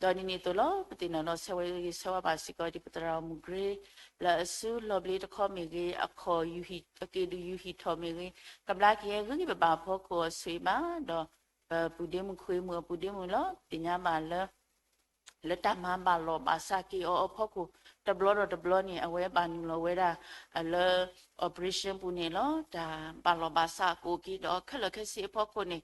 ဒီးဒ်န့ၣ်အသိးလီၤ. ပသ့ၣ်နီၣ်ဒီးဆၢဂ့ၤဆၢဝါဘၣ်စ့ၢ်ကီးဒ်ပသရၣ်မုၣ် Grace လၢအစုလီၤဘျ့တခီမ့ၢ်ဂ့ၤ, အခီၣ် အက့ၢ်ဒုးယူၤဟံၣ်ထီၣ်မ့ၢ်ဂ့ၤ, ကဘျါက့ၤယဲဂ့ၤဂ့ၤဘၣ်ဘၣ်အဖီခိၣ်အီၤ ဆိၣ်ဂ့ၤဘၣ်, ဒီးပပုၢ်ဒ့မုၣ်ခွ့မုၣ်အပုၢ်ဒ့မုၣ်လီၤ. ပသ့ၣ်ညါဘၣ်လၢ လၢတၢ်မၤဘၣ်လီၤဘၣ်စးက့ၤအီၤအဖီခိၣ် တဘျီဒီးတဘျီန့ၣ် အဝဲဘၣ်နုာ်လီၤဝဲဒၣ် လၢ operation ပူၤန့ၣ်လီၤ. တၢ်ဘၣ်လီၤဘၣ်စးကအိၣ်က့ၤဒီးခဲလၢာ်ခဲဆ့အဖီခိၣ်န့ၣ်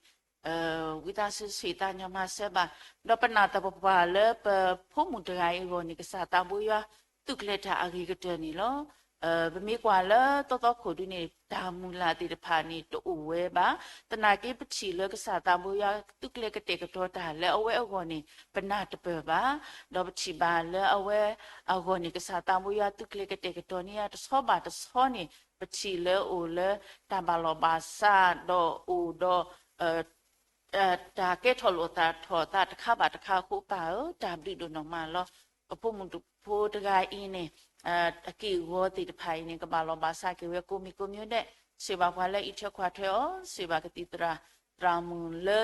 ဝံသးစူၤဆိၣ်ဂ့ၤသးကညီၤမၤစၢၤဘၣ်, ဒီးပနာ်သပှၢ်ပှၢ်လၢပဖိမုၣ်တဂၤအံၤအဂီၢ်န့ၣ် ကစၢ်သးဘိယွၤ သုးကျဲၤတၢ်အဂ့ၤကတၢၢ်န့ၣ်လီၤ. ပမ့ၢ်ကွၢ်လၢသီသီခိၣ်ဒုန့ၣ် တၢ်မုၢ်လၢ်သ့ၣ်တဖၣ်န့ၣ် တအိၣ်ဝဲဘၣ်. သနာ်က့ပထံၣ်လၢကစၢ်သးဘိယွၤသုးကျဲၤကတဲာ်ကတီၤတၢ်လၢအဝဲအဂီၢ်န့ၣ် ပနၢ်တပၢၢ်ဘၣ်. ဒီးပထံၣ်ဘၣ်လၢအဝဲအဂီၢ်န့ၣ် ကစၢ်သးဘိယွၤသုးကျဲၤကတဲာ်ကတီၤန့ၢ်ယၤတဆီဘၣ်တဆီန့ၣ် ပထံၣ်လၢအိၣ်လၢတၢ်ဘၣ်လီၤဘၣ်စး ဒီးအိၣ်ဒီး တၢ်ကဲထီၣ်လိာ်သးထီၣ်သးတခါဘၣ်တခါအဃိ ပၢ်ဧၢ, တၢ်ဘျုးဒိၣ်နီၢ်မးလီၤ. ပဖိမုၣ်ဖိတဂၤအံၤန့ၣ် အက့ၢ်အဂီၤသ့ၣ်တဖၣ်အံၤန့ၣ် ကဘၣ်လီၤဘၣ်စးက့ၤဝဲကိးမံၤကိးမံၤဒဲး, ဆိၣ်ဂ့ၤဘၣ်ပှၤလၢအံးထွဲကွၢ်ထွဲအီၤ, ဆိၣ်ဂ့ၤဘၣ်ကသံၣ်သရၣ် သရၣ်မုၣ်လၢ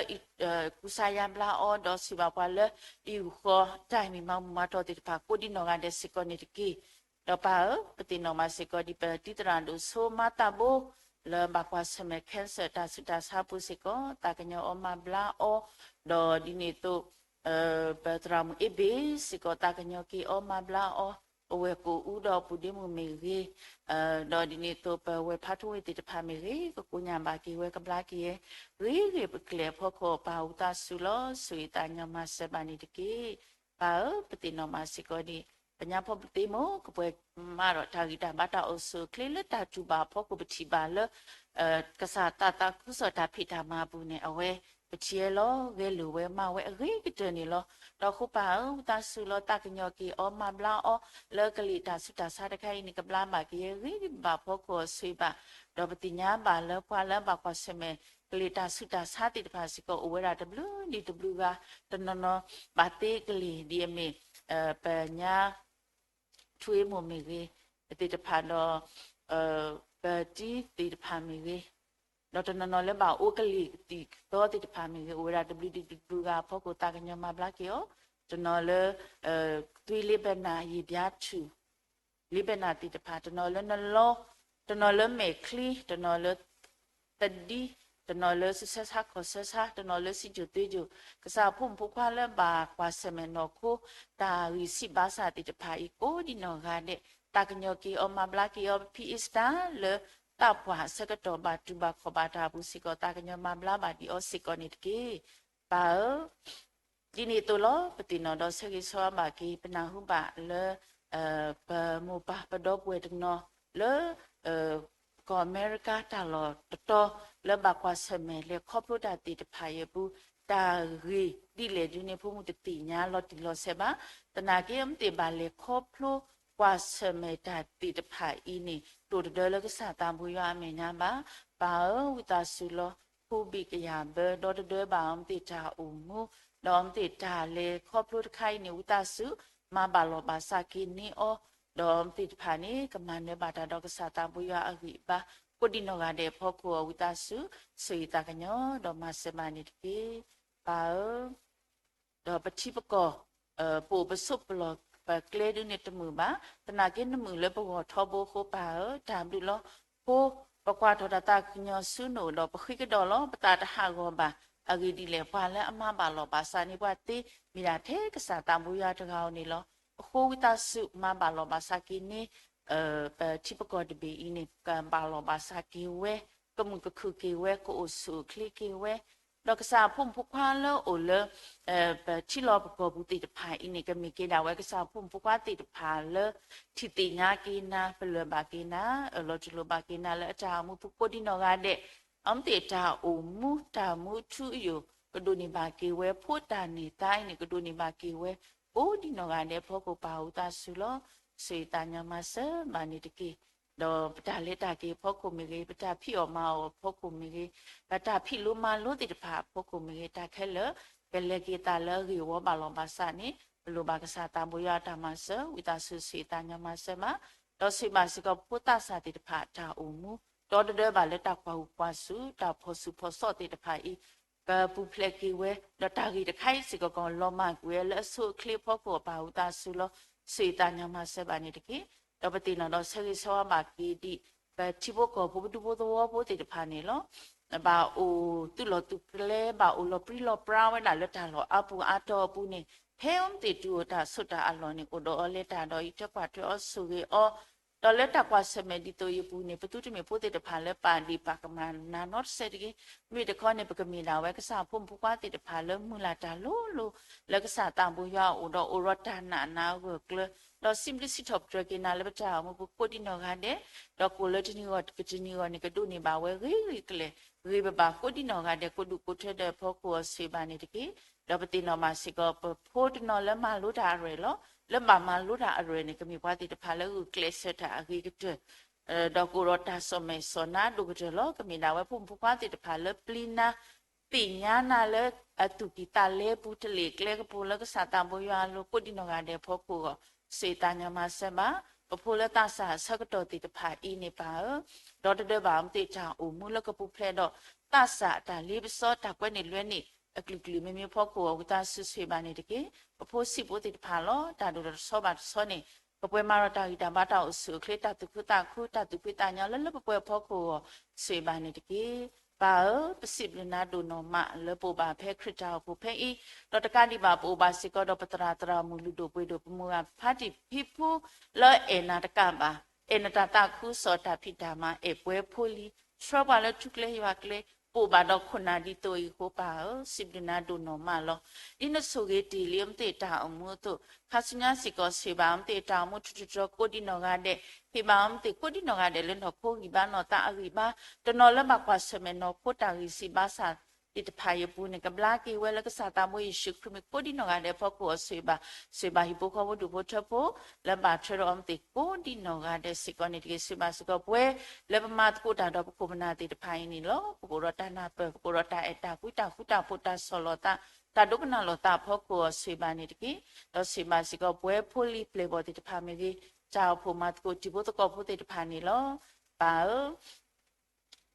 ကူစါယါဘျါအီၤ, ဒီးဆိၣ်ဂ့ၤဘၣ်ပှၤလၢအံးဃီၤ တၢ်မံၤမၤမူမၤတီၢ်သ့ၣ်တဖၣ် ကိးဒံနီၢ်ဂၤဒဲးစ့ၢ်ကီးန့ၣ်တက့ၢ်. ဒီးပၢ်ဧၢ, ပသ့ၣ်နီၣ်မးစ့ၢ်ကီးဒ်ပတံၤသရၣ်ဒိၣ်ဆိမၤသးဘိ လၢဘၣ်ကွၢ်ဆၢၣ်မဲာ် cancer တၢ်ဆူးတၢ်ဆါအပူၤစ့ၢ်ကီး သးကညီၤအီၤမၤဘျါအီၤ, ဒီးဒ်န့ၣ်အသိး ပသရၣ်မုၣ်အ့ဘ့ၣ်စ့ၢ်ကီး သးကညီၤက့ၤအီၤမၤဘျါအီၤ, အဝဲၢ်ကိာ်အူဒီးအပူၤဒ့မုၣ်မ့ၢ်ဂ့ၤ, ဒီးဒ်န့ၣ်အသိး ပဝဲၢ်ဖးထူဝ့ၢ်သ့ၣ်တဖၣ်မ့ၢ်ဂ့ၤ ကကိညၢ်ဘၣ်က့ၤဝဲ ကဘျါက့ၤဝဲ ဂ့ၤဂ့ၤပကျဲၤအဖီခိၣ် ပၢ်ဝံသးစူၤလီၤ ဆိၣ်ဂ့ၤသးကညီၤမၤစၢၤဘၣ်န့ၣ်တက့ၢ်. ပၢ်ဧၢ, ပသ့ၣ်နီၣ်မးစ့ၢ်ကီးဒ် ပညါဖီပသ့မိၢ် ကပှဲၤမးဒီးတၢ်ဂံၢ်တၢ်ဘါတၢ်အိၣ်ဆူၣ်အိၣ်ချ့လၢတၢ်တူၢ်ဘၣ်အဖီခိၣ် ပထံၣ်ဘၣ်လၢ ကစၢ်သးသးခုကစီၣ်တၢ်ဖံးတၢ်မၤအပူၤန့ၣ် အဝဲပထံၣ်ဝဲလီၤ ဂဲၤလိာ်ဝဲမၤဝဲအဂ့ၤကတၢၢ်န့ၣ်လီၤ. ဒီးအဃိပၢ်ဧၢ, ဝံသးစူၤလီၤ သးကညီၤက့ၤအီၤမၤဘျါအီၤ လၢကလံၤတၢ်ဆူးတၢ်ဆါတခါအံၤန့ၣ် ကဘျါဘၣ်က့ၤဂ့ၤဘၣ်ဖီခိၣ်အဆိၣ်ဂ့ၤဘၣ်, ဒီးပသ့ၣ်ညါဘၣ်လၢပှၤလၢဘၣ်ကွၢ်ဆၢၣ်မဲာ် ကလံၤတၢ်ဆူးတၢ်ဆါသ့ၣ်တဖၣ်စ့ၢ်ကီး အိၣ်ဝဲဒၣ်တဘျုးဒံးတဘျုးဂၤ, တနီၤနီၤဘၣ်သ့ကလံၤဒ်အမ့ၢ် ပညါ ထွ့မိၢ်မ့ၢ်ဂ့ၤ, သ့ၣ်တဖၣ်ဒီး ပတံၤသ့ၣ်တဖၣ်မ့ၢ်ဂ့ၤ, ဒီးတနီၤနီၤလၢဘၣ်အိၣ်ကလံၤသံၣ်ကသီသ့ၣ်တဖၣ်မ့ၢ်ဂ့ၤ, အိၣ်ဝဲဒၣ်တဘျုးဒံးတဘျုးဂၤအဖီခိၣ် သးကညီၤမၤဘျါက့ၤအီၤ, တနီၤလၢ သွေးလေးဘက်နာ ရေပြားထူ လေးဘက်နာသ့ၣ်တဖၣ်, တနီၤလၢနလီ, တနီၤလၢမဲာ်ချံ, တနီၤလၢ သဒံ, တနီၤလၢဆူၣ်ဆၢဆါခီၣ်ဆၢဆါ, တနီၤလၢစံၣ်စိၤသွ့စိၤ, ကစၢ်ဖိမုၣ်ဖိခွါလၢဘၣ်ကွၢ်ဆၢၣ်မဲာ်နီၢ်ခိ တၢ်ဂံၢ်စၢ်ဘါစၢ်သ့ၣ်တဖၣ်အံၤ ကိးဒံနီၢ်ဂၤဒဲး, သးကညီၤက့ၤအီၤမၤဘျါက့ၤအီၤ, ပဖံအ့စတၢ်လၢ သးပှၢ်အဆၢကတီၢ်ဘၣ်တူၢ်ဘၣ်ခီၣ်ဘၣ်တၢ်အပူၤစ့ၢ်ကီး သးကညီၤမၤဘျါဘၣ်ဒံးအီၤစ့ၢ်ကီးန့ၣ်တက့ၢ်. ပၢ်ဧၢ, ဒ်န့ၣ်အသိးလီၤ ပသ့ၣ်နီၣ်ဒီးဆၢဂ့ၤဆၢဝါဘၣ်က့ၤ ပနၢ်ဟူဘၣ်လၢ ပမိၢ်ပၢ်ပဒီပုၢ်ဝဲၢ်တနီၤလၢ ကီၢ်အမဲရကၤတၢ်လီၢ်တတီၤ လၢဘၣ်ကွၢ်ဆၢၣ်မဲာ်လဲၤခီဖျိတၢ်သ့ၣ်တဖၣ်အံၤအပူၤ တၢ်ဂ့ၢ်ဒ်လဲၣ်ဒ်န့ၣ် ဖိမုၣ်တသ့ၣ်ညါလီၤတံၢ်လီၤဆဲးဘၣ်. သနာ်က့ အမ့ၢ်သ့ၣ်ဘၣ်လဲၤခီဖျိကွၢ်ဆၢၣ်မဲာ်တၢ်သ့ၣ်တဖၣ်အံၤန့ၣ် တိၢ်တဒၢလၢကစၢ်သးဘိယွၤအမဲာ်ညါဘၣ်. ပၢ်ဧၢ ဝံသးစူၤလီၤ ခူဘံၣ်ကယၤဘၢ ဒီတဒၢဘၣ်အမ့ၢ်သ့ၣ်တၢ်အိၣ်မူ ဒီးအမ့ၢ်သ့ၣ်တၢ်လဲၤခီဖျိတခါအံၤန့ၣ် ဝံသးစူၤ မၤဘၣ်လီၤဘၣ်စးက့ၤန့ၢ်အီၤ ဒီးအမ့ၢ်သ့ၣ်တဖၣ်န့ၣ် ကမၤနၢၤဘၣ်တၢ်ဒီးကစၢ်သးဘိယွၤအဂံၢ်အဘါ ကိးဒံနီၢ်ဂၤဒဲးအဖီခိၣ် ဝံသးစူၤ ဆိၣ်ဂ့ၤသးကညီၤ ဒီးမၤစၢၤဘၣ်န့ၣ်တက့ၢ်. ပၢ်ဧၢ ဒီးပထံပကီၢ် ပအိၣ်ပဆိးပလီၢ်ပကျဲဒုန့ၣ်တမုာ်ဘၣ်. သနာ်က့နမုာ်လၢပဂီၢ်ထီဘိအဃိ ပၢ်ဧၢ တၢ်ဘျုးလီၤ. ဖိ ပကွၢ်ထီၣ်တၢ်သးကညီၤဆူနအိၣ်ဒီး ပဃ့ကဒီးလီၤ ပသးတဟးဂီၤဘၣ်. အဂ့ၢ်ဒ်လဲၣ် ပှၤလၢအမၤဘၣ်လီၤဘၣ်စးန့ၢ်ပှၤသ့ မ့ၢ်ဒၣ်ထဲကစၢ်သးဘိယွၤတဂၤဧိၤန့ၣ်လီၤ. အဃိဝံသးစူၤ မၤဘၣ်လီၤဘၣ်စးက့ၤန့ၢ် ပထံပကီၢ်တဘ့ၣ်အံၤန့ၣ် ကဘၣ်လီၤဘၣ်စးက့ၤဝဲ, ကမုာ်ကခုၣ်က့ၤဝဲ, ကအိၣ်ဆူၣ်အိၣ်ချ့က့ၤဝဲ, ဒီးကစၢ်အဖိမုၣ်ဖိခွါလၢအိၣ်လၢ ပထံလီၢ်ပကီၢ်ပူၤသ့ၣ်တဖၣ်အံၤန့ၣ် ကမ့ၢ်က့ၤဒၣ်ဝဲကစၢ်အဖိမုၣ်ဖိခွါသ့ၣ်တဖၣ်လၢ ထံၣ်သ့ၣ်ညါက့ၤနၤ, ပလၢၢ်ဘၣ်က့ၤနၤ, အၢၣ်လီၤတူၢ်လိာ်ဘၣ်က့ၤနၤလၢအတၢ်အိၣ်မူပူၤကိးဒံနီၢ်ဂၤဒဲး, အမ့ၢ်သ့ၣ်တၢ်အိၣ်မူ တၢ်မူထူအယိာ် ကဒိးန့ၢ်ဘၣ်က့ၤဝဲ, ဖိတၢ်န့ၢ်သါအံၤန့ၣ် ကဒိးန့ၢ်ဘၣ်က့ၤဝဲ ကိးဒံနီၢ်ဂၤဒဲးအဖီခိၣ် ပၢ်ဝံသးစူၤလီၤ. ဆိၣ်ဂ့ၤသးကညီၤမၤစၢၤဘၣ်န့ၣ်တက့ၢ်. ဒီးပတၢ်လဲၤတၢ်က့ၤအဖီခိၣ်မ့ၢ်ဂ့ၤ, ပတၢ်ဖံးအီၣ်မၤအီၣ်အဖီခိၣ်မ့ၢ်ဂ့ၤ, ပတၢ်ဖံးလိမၤလိသ့ၣ်တဖၣ်အဖီခိၣ်မ့ၢ်ဂ့ၤ, တၢ်ခဲလၢာ် ကလဲၤက့ၤအသးလၢအဂ့ၢ်အဝီဘၣ်လီၤဘၣ်စးန့ၣ် ပလိၣ်ဘၣ်ကစၢ်သးဘိယွၤအတၢ်မၤစၢၤ, ဝံသးစူၤဆိၣ်ဂ့ၤသးကညီၤမၤစၢၤဘၣ်, ဒီးဆိၣ်ဂ့ၤဘၣ်စ့ၢ်ကီးဖိသးစၢ်သ့ၣ်တဖၣ်အတၢ်အိၣ်မူ, ဒီတဒၢဘၣ်လၢတၢ်ကွၢ်ဟူးကွၢ်ဆူၣ် တၢ်ဖီၣ်ဆူၣ်ဖီၣ်စီၣ်သ့ၣ်တဖၣ်အံၤ ကပူၤဖျဲးက့ၤဝဲ, ဒီးတၢ်ဂ့ၢ်တခါအံၤစ့ၢ်ကီး ကလီၤမၢ်ကွံာ်ဝဲလၢအဆိအချ့အဖီခိၣ် ပၢ်ဝံသးစူၤလီၤ. ဆိၣ်ဂ့ၤသးကညီၤမၤစၢၤဘၣ်န့ၣ်တက့ၢ်. ဒီးပသ့ၣ်နီၣ်ဒီးဆၢဂ့ၤဆၢဝါဘၣ်က့ၤဒံး ပထံဖိကီၢ်ဖိ ပဒူဖိသဝီဖိသ့ၣ်တဖၣ်န့ၣ်လီၤ. ဘၣ်အိၣ်သူၣ်လီၢ်သူၣ်ကျဲ ဘၣ်အိၣ်လီၤပြံလီၤပြါဝဲဒၣ်လၢတၢ်လီၢ်အါပူၤအါတီၤအပူၤန့ၣ် ဖဲအမ့ၢ်သ့ၣ်တုၤအိၣ်တၢ်ဆိးတၢ်အလီၢ်န့ၣ် အိၣ်ဒီးအီၤလဲၤတၢ်ဒီးအံးထွဲကွၢ်ထွဲအီၤ ဆိၣ်ဂ့ၤအီၤ, ဒီးလၢတၢ်ကွၢ်ဆၢၣ်မဲာ်ဒ်သိးအံၤအပူၤန့ၣ် ပသုတမ့ၢ်ဖိသ့ၣ်တဖၣ်လၢပာ်ဒ့ၣ်ပာ်ကမၣ်နၤနီတစဲးတဂ့ၤ. မ့မ့ၢ်တခီန့ၣ် ပကမ့ၢ်ဒၣ်ဝဲကစၢ်အဖိမုၣ်ဖိခွါသ့ၣ်တဖၣ်လၢမုၢ်လၢ်တၢ်လိၤလိၤ လၢကစၢ်သးဘိယွၤအအိၣ်ဒီးအိၣ်ဒီးတၢ်နာ်နၤအဂၢၢ်ကျၢၤ, ဒီးစံးဘျုးစံးထီၣ်ပတြၢၤက့ၤနၤလၢပတၢ်အိၣ်မူပူၤကိးဒံနီၢ်ဂၤဒဲး, ဒီးကိၣ်လၢတနံၤဂီၢ်တနံၤဂီၢ်န့ၣ် ကဒိးန့ၢ်ဘၣ်ဝဲဂ့ၤဂ့ၤကျဲၤ ဂ့ၤဘၣ်ဘၣ်ကိးဒံနီၢ်ဂၤဒဲး ကိးဒူၣ်ကိးထၢဒီးအဖီခိၣ်အီၤဆိၣ်ဂ့ၤဘၣ်န့ၣ်တက့ၢ်. ဒီးပသ့ၣ်နီၣ်ဘၣ်စ့ၢ်ကီး ပဖိတနီၤလၢမၤလိတၢ်အရဲၣ်လီၤ. လၢဘၣ်မၤလိတၢ်အရဲၣ်န့ၣ် ကမ့ၢ်ပှၤသ့ၣ်တဖၣ်လၢဂုာ်ကျဲးစၢးတၢ်အဂ့ၤကတၢၢ်, ဒီးကအိၣ်ဒီးတၢ်စီၣ်မဲာ်စီၣ်နါဒိၣ်ကတၢၢ်လီၤ. ကမ့ၢ်ဒၣ်ဝဲဖိမုၣ်ဖိခွါသ့ၣ်တဖၣ်လၢပျံၤနၤ သ့ၣ်ညါနၤလၢအသူၣ်ကံၢ်သးလဲပူၤ တလ့ၣ်ကျဲကပူၤ လၢကစၢ်သးဘိယွၤအလိၤ ကိးဒံနီၢ်ဂၤဒဲးအဖီခိၣ်အဂီၢ် ဆိၣ်ဂ့ၤသးကညီၤမၤစၢၤဘၣ် ပဖိလၢသးစၢ်အဆၢကတီၢ်သ့ၣ်တဖၣ်အံၤန့ၣ်ပၢ်ဧၢ, ဒီတဒၢဘၣ်အမ့ၢ်သ့ၣ်တၢ်အိၣ်မူလၢကပူၤဖျဲးဒီး သးစၢ်တၢ်လ့ပစီ တၢ်ကွဲန့ၢ်လွဲန့ၢ်အကလုာ်ကလုာ် မ့မ့ၢ်ဖီခိၣ်အဂီၢ် ဝံသးစူၤဆိၣ်ဂ့ၤဘၣ်န့ၣ်တက့ၢ်. ပဖိဆံးဖိသ့ၣ်တဖၣ်လီၤ. တၢ်ဒိၣ်ဒီးတဆီဘၣ်တဆီန့ၣ် ကပှဲၤမၤဒီးတၢ်ဂံၢ်တၢ်ဘါ တၢ်အိၣ်ဆူၣ်အိၣ်ချ့ တၢ်သူၣ်ခုသးခု တၢ်သူၣ်ဖှံသးညီလၢလၢပှဲၤပှဲၤအဖီခိၣ်အဂီၢ် ဆိၣ်ဂ့ၤဘၣ်န့ၣ်တက့ၢ်. ပၢ်ဧၢ, ပစံးဘျုးနၤဒိၣ်နီၢ်မးလၢပအိၣ်ဘၣ်ဖဲခရံာ်တၢ်အိၣ်ဖှိၣ်ဖဲအံၤ, ဒီးတကးဒံးဘၣ် ပအိၣ်ဘၣ်စ့ၢ်ကီးဒီးပသရၣ်သရၣ်မုၣ်လုၢ်ဒိၣ်ပှ့ၤဒိၣ် ပမိၢ်ပၢ်ဖါတံၢ်ဖံဖုလၢအဲၣ်နၤတကးဘၣ်, အဲၣ်နတၢ်သးခုကစီၣ် တၢ်ဖံးတၢ်မၤ အဲၣ်ပှဲၤဖိလံၤ ဆှၢပှၤလၢထူကျဲယွၤကျဲ ပအိၣ်ဘၣ်ဒီးခိၣ်နၢ်ဒ်သိးအံၤအဃိ ပၢ်ဧၢ, စံးဘျုးနၤဒိၣ်နီၢ်မးလီၤ. ဒ်နဆိၣ်ဂ့ၤတ့ၢ်လံအမ့ၢ်သ့ၣ်တၢ်အိၣ်မူအသိး ခါဆူညါစ့ၢ်ကီး ဆိၣ်ဂ့ၤဘၣ်အမ့ၢ်သ့ၣ်တၢ်အိၣ်မူထူထူတီတီ ကိးဒံနီၢ်ဂၤဒဲး, ဟ့ၣ်ဘၣ်အမ့ၢ်သ့ၣ်ကိးဒံနီၢ်ဂၤဒဲးလၢနီၢ်ခိဂံၢ်ဘါနီၢ်သးအဂံၢ်ဘါ, တနီၤလၢဘၣ်ကွၢ်ဆၢၣ်မဲာ်နီၢ်ခိတၢ်ဂံၢ်စၢ်ဘါစၢ်သ့ၣ်တဖၣ်အံၤအပူၤန့ၣ် ကဘျါက့ၤဝဲလၢကစၢ်သးဘိယ့ၣ်ၡူးခရံာ်မံၤ ကိးဒံနီၢ်ဂၤဒဲးအဖီခိၣ်အဂီၢ် ဆိၣ်ဂ့ၤဘၣ်, ဆိၣ်ဂ့ၤဘၣ်ဟံၣ်ဖိဃီဖိဒူၣ်ဖိထၢဖိ လၢဘၣ်ထွဲဒီးအမ့ၢ်သ့ၣ်ကိးဒံနီၢ်ဂၤဒဲးစ့ၢ်ကီးန့ၣ်တက့ၢ်. ဆိၣ်ဂ့ၤဘၣ်စ့ၢ်ကီးပဝဲလၢပမၤသကိးတၢ်ဒီးပခိၣ်ပနၢ်သ့ၣ်တဖၣ်အံၤန့ၣ်လီၤ. ပကအိၣ်ဒီးတၢ်နၢ်ပၢၢ် ပကအိၣ်ဒီးတၢ်အဲၣ်တၢ်ကွံ တၢ်ဃူတၢ်ဖိး တၢ်ဆီၣ်လီၤသး တၢ်ဒိကနၣ်လိာ်သးအဖီခိၣ်အဂီၢ် ဆိၣ်ဂ့ၤဘၣ်န့ၣ်တက့ၢ်. ဒီးဆိၣ်ဂ့ၤဘၣ်စ့ၢ်ကီးပဝဲဖိလံၤပျဲၢ်ဘီၣ်သ့ၣ်တဖၣ်မ့ၢ်ဂ့ၤ, တၢ်အိၣ်ဖှိၣ်မၤသကိးတံၤဖိသကိးဖိသ့ၣ်တဖၣ်န့ၣ်လီၤ. ပၢ်ဧၢ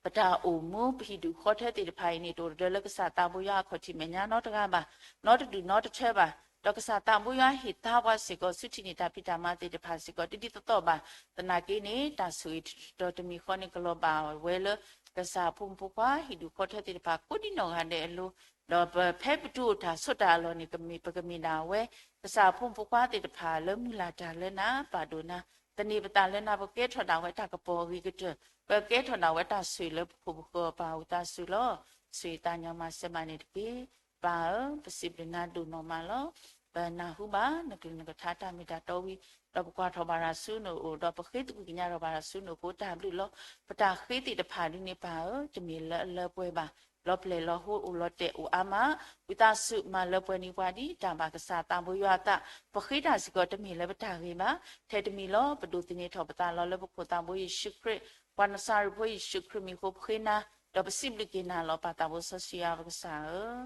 ပတၢ်အိၣ်မူပဟံၣ်ဒူၣ်ဃီထၢသ့ၣ်တဖၣ်အံၤန့ၣ် တအိၣ်တဒၢလၢကစၢ်သးဘိယွၤအခီၣ်ထံးမဲာ်ညါနီတဂၤဘၣ်, နီတဒူၣ်နီတထၢဘၣ်. ဒီးကစၢ်သးဘိယွၤဟ့ၣ်သါပှၤစ့ၢ်ကီး ဆူထံၣ်န့ၢ်တၢ်ဖံးတၢ်မၤသ့ၣ်တဖၣ်စ့ၢ်ကီး တဒ်သိးသိးဘၣ်. သနာ်က့န့ၣ် တၢ်ဆိၣ်ဂ့ၤထူထူတီတီတမံၤဃီန့ၣ် ကလီၤဘၣ်ဝဲလၢ ကစၢ်အဖိမုၣ်ဖိခွါ ဟံၣ်ဒူၣ်ဃီထၢသ့ၣ်တဖၣ် ကိးဒံနီၢ်ဂၤဒဲးအလိၤ, ဒီးပဖဲပတုၤအိၣ်တၢ်ဆိးတၢ်အလီၢ်န့ၣ် ကမ့ၢ် ပကမ့ၢ်ဒၣ်ဝဲ ကစၢ်အဖိမုၣ်ဖိခွါသ့ၣ်တဖၣ်လၢမုၢ်လၢ်တၢ်လၢနၤ ပာ်ဒိၣ်နၤ, သန့ၤပသးလၢနၤ ပကဲထီၣ်ဒၣ်ဝဲတၢ်ကပီၤအဂ့ၤကတၢၢ်, ပကဲထီၣ်ဒၣ်ဝဲတၢ်ဆိၣ်ဂ့ၤလၢပခိၣ်ပဃၢၤ ပၢ်ဝံသးစူၤလီၤ. ဆိၣ်ဂ့ၤသးကညီၤမၤစၢၤဘၣ်န့ၣ်တက့ၢ်. ပၢ်ဧၢ, ပစံးဘျုးနၤဒိၣ်နီၢ်မးလီၤ. ပနၢ်ဟူဘၣ်နကလုၢ်နကထါတၢ်မ့ၢ်တၢ်တီဝံၤ, ဒီးပကွၢ်ထီၣ်ဘၣ်တၢ်ဆူနအိၣ်, ဒီးပဃ့သကွံၢ်ကညးထီၣ်ဘၣ်တၢ်ဆူနအိၣ်အဃိ တၢ်ဘျုးလီၤ. ပတၢ်ဃ့သ့ၣ်တဖၣ်ဒ်န့ၣ် ပၢ်ဧၢ, တမ့ၢ်လၢအလၢပှဲၤဘၣ်, လီၤပျဲၢ်လီၤဟိ အိၣ်လီၤတဲာ်အိၣ်အါမး, ဝံသးစူၤမၤလၢပှဲၤန့ၢ်ပှၤဒ်တၢ်ဘၣ်ကစၢ်သးဘိယွၤအသး, ပဃ့တၢ်စ့ၢ်ကီးတမ့ၢ်လၢပတၢ်ဂ့ၤဘၣ်, ထဲတမံၤလီၤ. ပဒိးသန့ၤထီၣ်ပသးလီၤလၢပခိၣ်သးဘိယ့ၣ်ၡူးခရံာ်, ပှၤနစၤရ့းဖိယ့ၣ်ၡူးခရံာ်မံၤအဃိ ပဃ့နၤ, ဒီးပစံးဘျုးက့ၤနၤလီၤ. ပၢ်သးဘိစီဆှံယွၤပကစၢ်ဧၢ,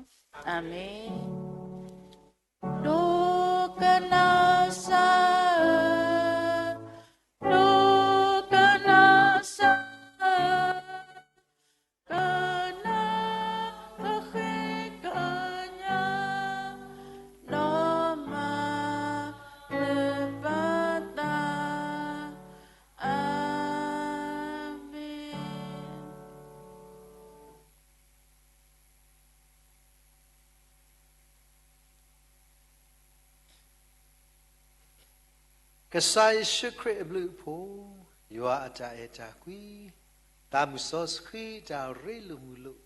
အၤမ့ၣ်. ဒိကနၣ်စၢ်ဧၢ, ဒိကနၣ်စၢ်ဧၢ, ကနၣ်ပဃ့ကညး, ဒီးမၤလၢပသး, အၤမ့ၣ်. ကစၢ်ယ့ၣ်ၡူးခရံာ်အဘျုးအဖှိၣ်, ယွၤအတၢ်အဲၣ်တၢ်ကွံ, သးမုၢ်စီဆှံတၢ်ရ့လိာ်မုာ်လိာ်,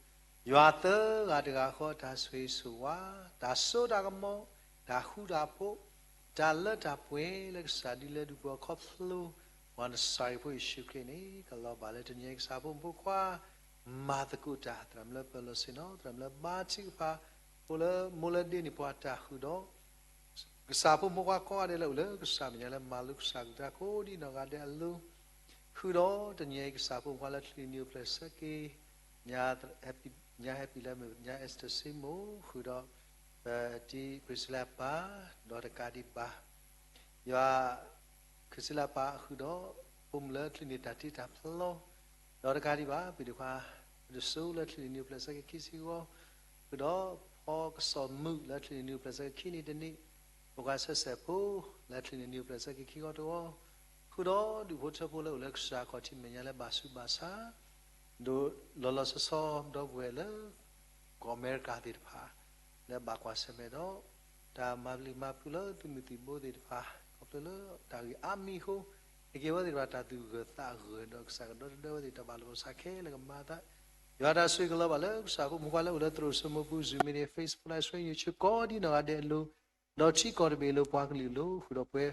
ယွၤသၢဂၤတဂၤဃီအတၢ်ဆိၣ်ဂ့ၤဆိၣ်ဝါ, တၢ်စိတၢ်ကမီၤ, တၢ်ဃူတၢ်ဖိး, တၢ်လၢတၢ်ပှဲၤလၢကစၢ်ဒ်လဲၣ်ဒုးပှၤခီဖျိ, ပှၤနစၤရ့းဖိယ့ၣ်ၡူးခရံာ်န့ၣ် ကလီၤဘၣ်လၢတနံၤအံၤကစၢ်ဖိမုၣ်ဖိခွါ မၤသကိးတၢ် သရၣ်မုၣ်လၢပၢၤလီၢ်ဆ့ၣ်နီၤ သရၣ်မုၣ်လၢဘါထုကဖၣ် အိၣ်လၢမိၢ်လၢဒ့န့ၣ်ပှၤတၢ်ဃုာ်ဒီး ကစၢ်ဖိမုၣ်ဖိခွါကိးဂၤဒဲးလၢအိၣ်လၢကစၢ်မဲာ်ညါလၢမၤလိကစၢ်ကလုၢ်ကထါကိးဒံနီၢ်ဂၤဒဲးအလိၤ ဃုာ်ဒီးတနံၤအံၤကစၢ်ဖိမုၣ်ဖိခွါလၢချံးနံၤအိၣ်ဖျဲၣ်ဆၢက့ၤ ညါဟဲပံၤလၢမ့ၢ်ညါ Esther စ့မိၣ် ဃုာ်ဒီး ပတံၤ Priscilla ပၢ် ဒီးတကးဒံးဘၣ် ယွၤ Priscilla ပၢ်ဃုာ်ဒီး ဖိမုၣ်လၢချံးနံၤတၢ်တ့တၢ်ဖျီ ဒီးတကးဒံးဘၣ် ပံၤဒိၣ်ခွါ ပဒိၣ်စိလၢချံးနံၤအိၣ်ဖျဲၣ်ဆၢက့ၤခံဆံဂီၤ ဃုာ်ဒီးဖီကစီၣ်မုၣ်လၢချံးနံၤအိၣ်ဖျဲၣ်ဆၢက့ၤခံနံၤတနံၣ် ဖိခွါဆၢစဲးဖိ လၢချံးနံၤအိၣ်ဖျဲၣ်ဆၢက့ၤခံဂီၤတဂီၤ ဃုာ်ဒီးဒူၣ်ဖိထၢဖိလၢအိၣ်လၢကစၢ်ခီၣ်ထံးမဲာ်ညါလၢဘၣ်ဆူးဘၣ်ဆါ ဒိၣ်လီၤလီၤဆီဆီဒီပုၢ်ဝဲၢ်လၢ ကီၢ်အမဲရကၤသ့ၣ်တဖၣ် လၢဘၣ်ကွၢ်ဆၢၣ်မဲာ်ဒီး တၢ်မၤပျံၤမၤဖုးလၢသုးမုၢ်သံၣ်ဘိသ့ၣ်တဖၣ် ခီဖျိလၢတၢ်ဂ့ၢ်အါမံၤအဃိ ဟ့ၣ်က့ၤဝဲသ့ၣ်တဖၣ်တၢ်သူၣ်ဂၢၢ်သးဂၢၢ်ဒီးကစၢ်ကဒီတဒၢဝဲသ့ၣ်တၢ်ဘၣ်လီၢ်ဘၣ်ဆါခဲလၢာ်ကမၤအသး ယွၤတၢ်ဆိၣ်ဂ့ၤကလီၤဘၣ်လၢကစၢ်ဖိမုၣ်ဖိခွါလၢအိၣ်လၢသရိာ်စိမိၢ်ပူၤ Zoom meeting, Facebook Live stream, YouTube ကိးဒံနီၢ်ဂၤဒဲးအလိၤ ဒီးထံကီၢ်တဘ့ၣ်အလိၤပှၤကလုာ်အလိၤ ဃုာ်ဒီးပဝဲ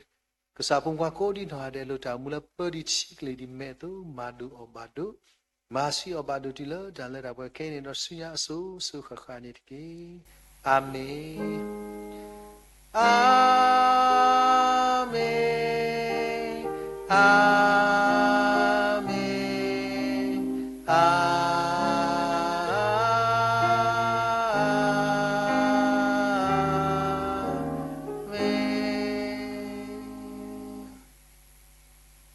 ကစၢ်ဖိမုၣ်ဖိခွါကိးဒံနီၢ်ဂၤဒဲးအလိၤတၢ်အိၣ်မူလၢပၢဒံးထံကလ့ၢ်ဒံးမဲာ်အသိး မၤဆူၣ်အီၣ်ဘၣ်ဒိးတုၤလၢတၢ်လၢတၢ်ပှဲၤခဲအံၤန့ၣ်ဒီးဆူညါအစိၤစိၤဃၣ်ဃၣ်န့ၣ်တက့ၢ်. အၤမ့ၣ်. အၤမ့ၣ်, အၤ